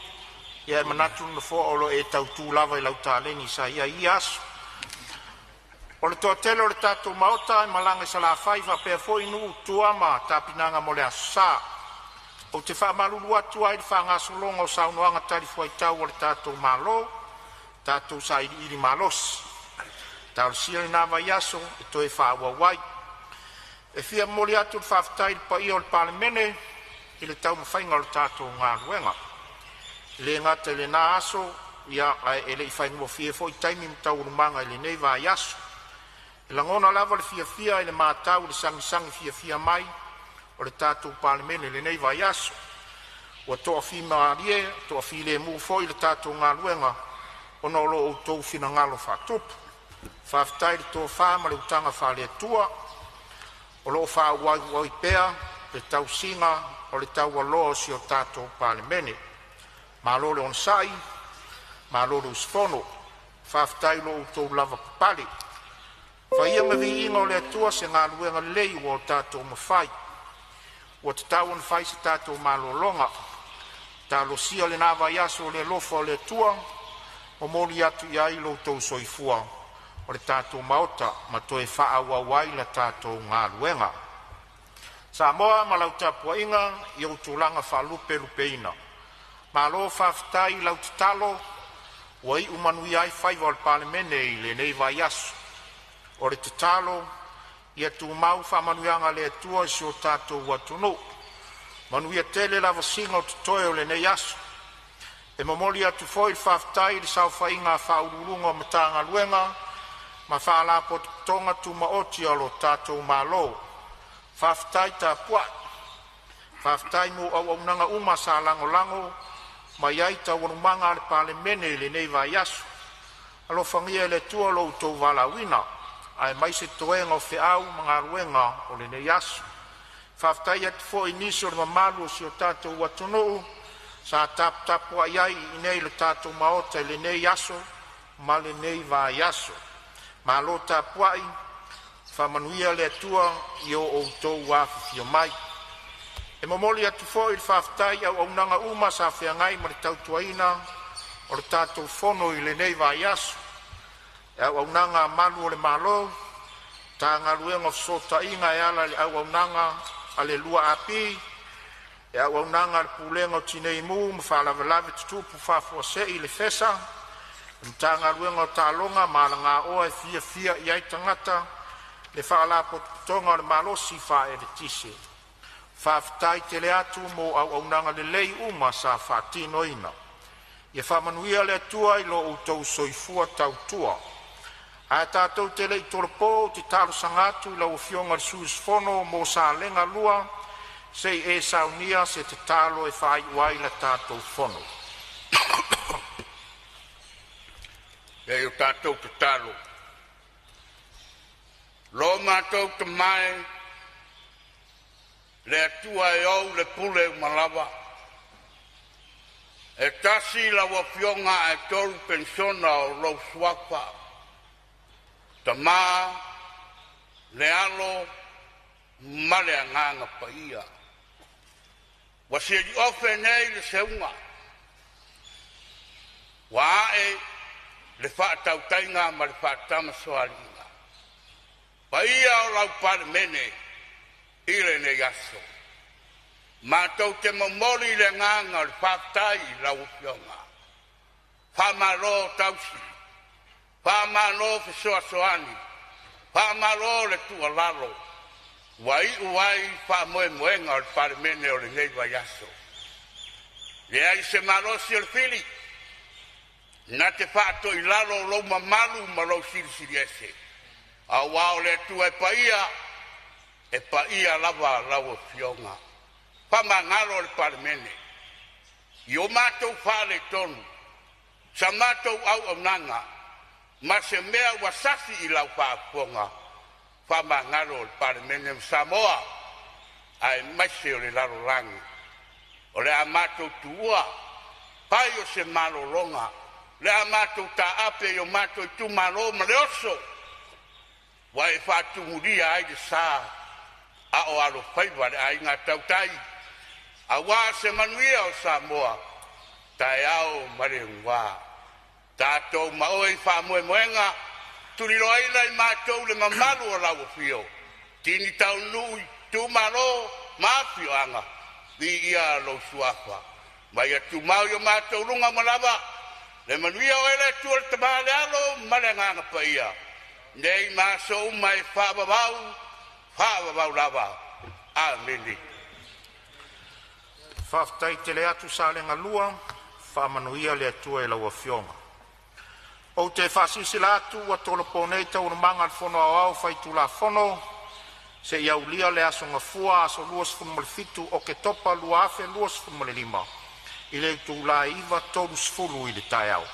Ia e manatu le Nofoa o lo o e tautu lava i lau taleni sa i ai i ia aso. O le toatele o le tatou Maota e malaga i Salafai faapea foi nuu, tua ma tapenaga mo le Aso Sa. Ou te faamalulu atu ai i le faagasologa o saunoaga talifuaitau a le tatou Malo, tatou sailiili malosi. Talosia lena vaiaso e toe faaauau ai. E fia momoli atu le faafetai i le paia o le Palemene i le taumafaiga o le tatou galuega. E le gata i lena aso, ae le i faigofie foi taimi ma taualumaga i lenei vaiaso. E lagona lava le fiafia i le matau i le sagisagi fiafia mai o le tatou Palemene i lenei vaiaso. Ua toafimalie, toafilemu foi le tatou galuega ona o lo outou finagalo faatupu. Faafetai i le tofa ma le utaga faale-Atua o lo o faaauau ai pea le tausiga o le taualoa o si o tatou Palemene. Malo le onosai, malo le usufono. Faafetai i lo outou lavapapale. Faia ma viiga o le Atua se galuega lelei ua tatou mafai. Ua tatau ona fai se tatou malologa. Talosia lena vaiaso i le alofa o le Atua, momoli atu i ai lo outou soifua o le tatou Maota ma toe faaauau ai la tatou galuega. Samoa ma lau tapuaiga i ou tulaga faalupelupeina, malo faafetai i lau tatalo ua iu manuia ai faiva o le Palemene i lenei vaiaso. O le tatalo ia tumau faamanuiaga a le Atua i si o tatou atunuu. Manuia tele lavasiga o totoe o lenei aso. E momoli atu foi le faafetai i le saofaiga a Ofisa Sili o Pulega o Matagaluega ma Faalapotopotoga Tumaoti a lo tatou Malo, faafetai tapuai, faafetai mo auaunaga uma sa lagolago mai ai i taualumaga a le Palemene i lenei vaiaso. Alofagia e le Atua lo outou valaauina aemaise toega o feau ma galuega o lenei aso. Faafetai atu foi i nisi o le mamalu o si o tatou atunuu sa taputapuai ai i inei i le tatou Maota i lenei aso ma lenei vaiaso. Malo tapuai, faamanuia le Atua i lo outou afifio mai. E momoli atu foi le faafetai i auaunaga uma sa feagai ma le tautuaina o le tatou Fono i lenei vaiaso, le auaunaga a Malu o le Malo, Matagaluega o Fesootaiga e ala i le auaunaga a le 2AP, le auaunaga a le Pulega o Tinei Mu ma Faalavelave Tutupu Faafuasei le FESA, le Matagaluega o Taaloga ma Alagaoa e Fiafia i ai Tagata, le Faalapotopotoga o le Malosi Faaeletise. Faafetai tele atu mo auaunaga lelei uma sa faatinoina. Ia faamanuia le Atua i lo outou soifua tautua. Ae tatou te le i tolopo, ou te talosaga atu i lau Afioga i le sui usufono mo Salega 1 se i e saunia se tatalo e faaiu ai le tatou fono. E tatou te tatalo, lo matou Tama e, le Atua e ou le pule uma lava, e tasi lau Afioga ae tolu perisona o lou Suafa, Tama, le Alo ma le Agaga Paia. Ua siliofe nei le seuga ua ae le faatautaiga ma le faatamasoaliiga, paia o lau Palemene i lenei aso. Matou te momoli le agaga o le faafetai i lau Afioga, faamalo tausi, faamalo fesoasoani, faamalo le tuualalo ua iu ai faamoemoega o le Palemene o lenei vaiaso. Leai se malosi o le fili na te faatoilalo lou mamalu ma lou silisiliese, aua o le Atua e paia, e paia lava lau Afioga. Faamagalo le Palemene i o matou faaletonu, sa matou auaunaga ma se mea ua sasi i lau faafofoga, faamagalo le Palemene ma Samoa aemaise o le lalolagi. O le a matou tuua fai o se malologa, o le a matou taape i o matou itumalo ma le oso ua e faatumulia ai le sa a o alofaiva le aiga tautai. Auā se manuia o Samoa, taeao ma le ugā. Tatou maoi faamoemoega, tuliloaina i matou le mamalu o lau afio, tini taunuu i itumalo ma afioaga, viia lou suafa. Ma ia tumau i o matou luga uma lava, le manuia o le Atua le Tama le Alo ma le Agaga Paia, nei ma aso uma e faavavau, faavavau lava. Amene. Faafetai tele atu Salega 2, faamanuia le Atua i lau Afioga. Ou te faasilasila atu ua tolopo nei Taualumaga a le Fono Aoao Faitulafono seia aulia le aso Gafua, aso 27 Oketopa 2025 i le itula e 9:30 i le taeao.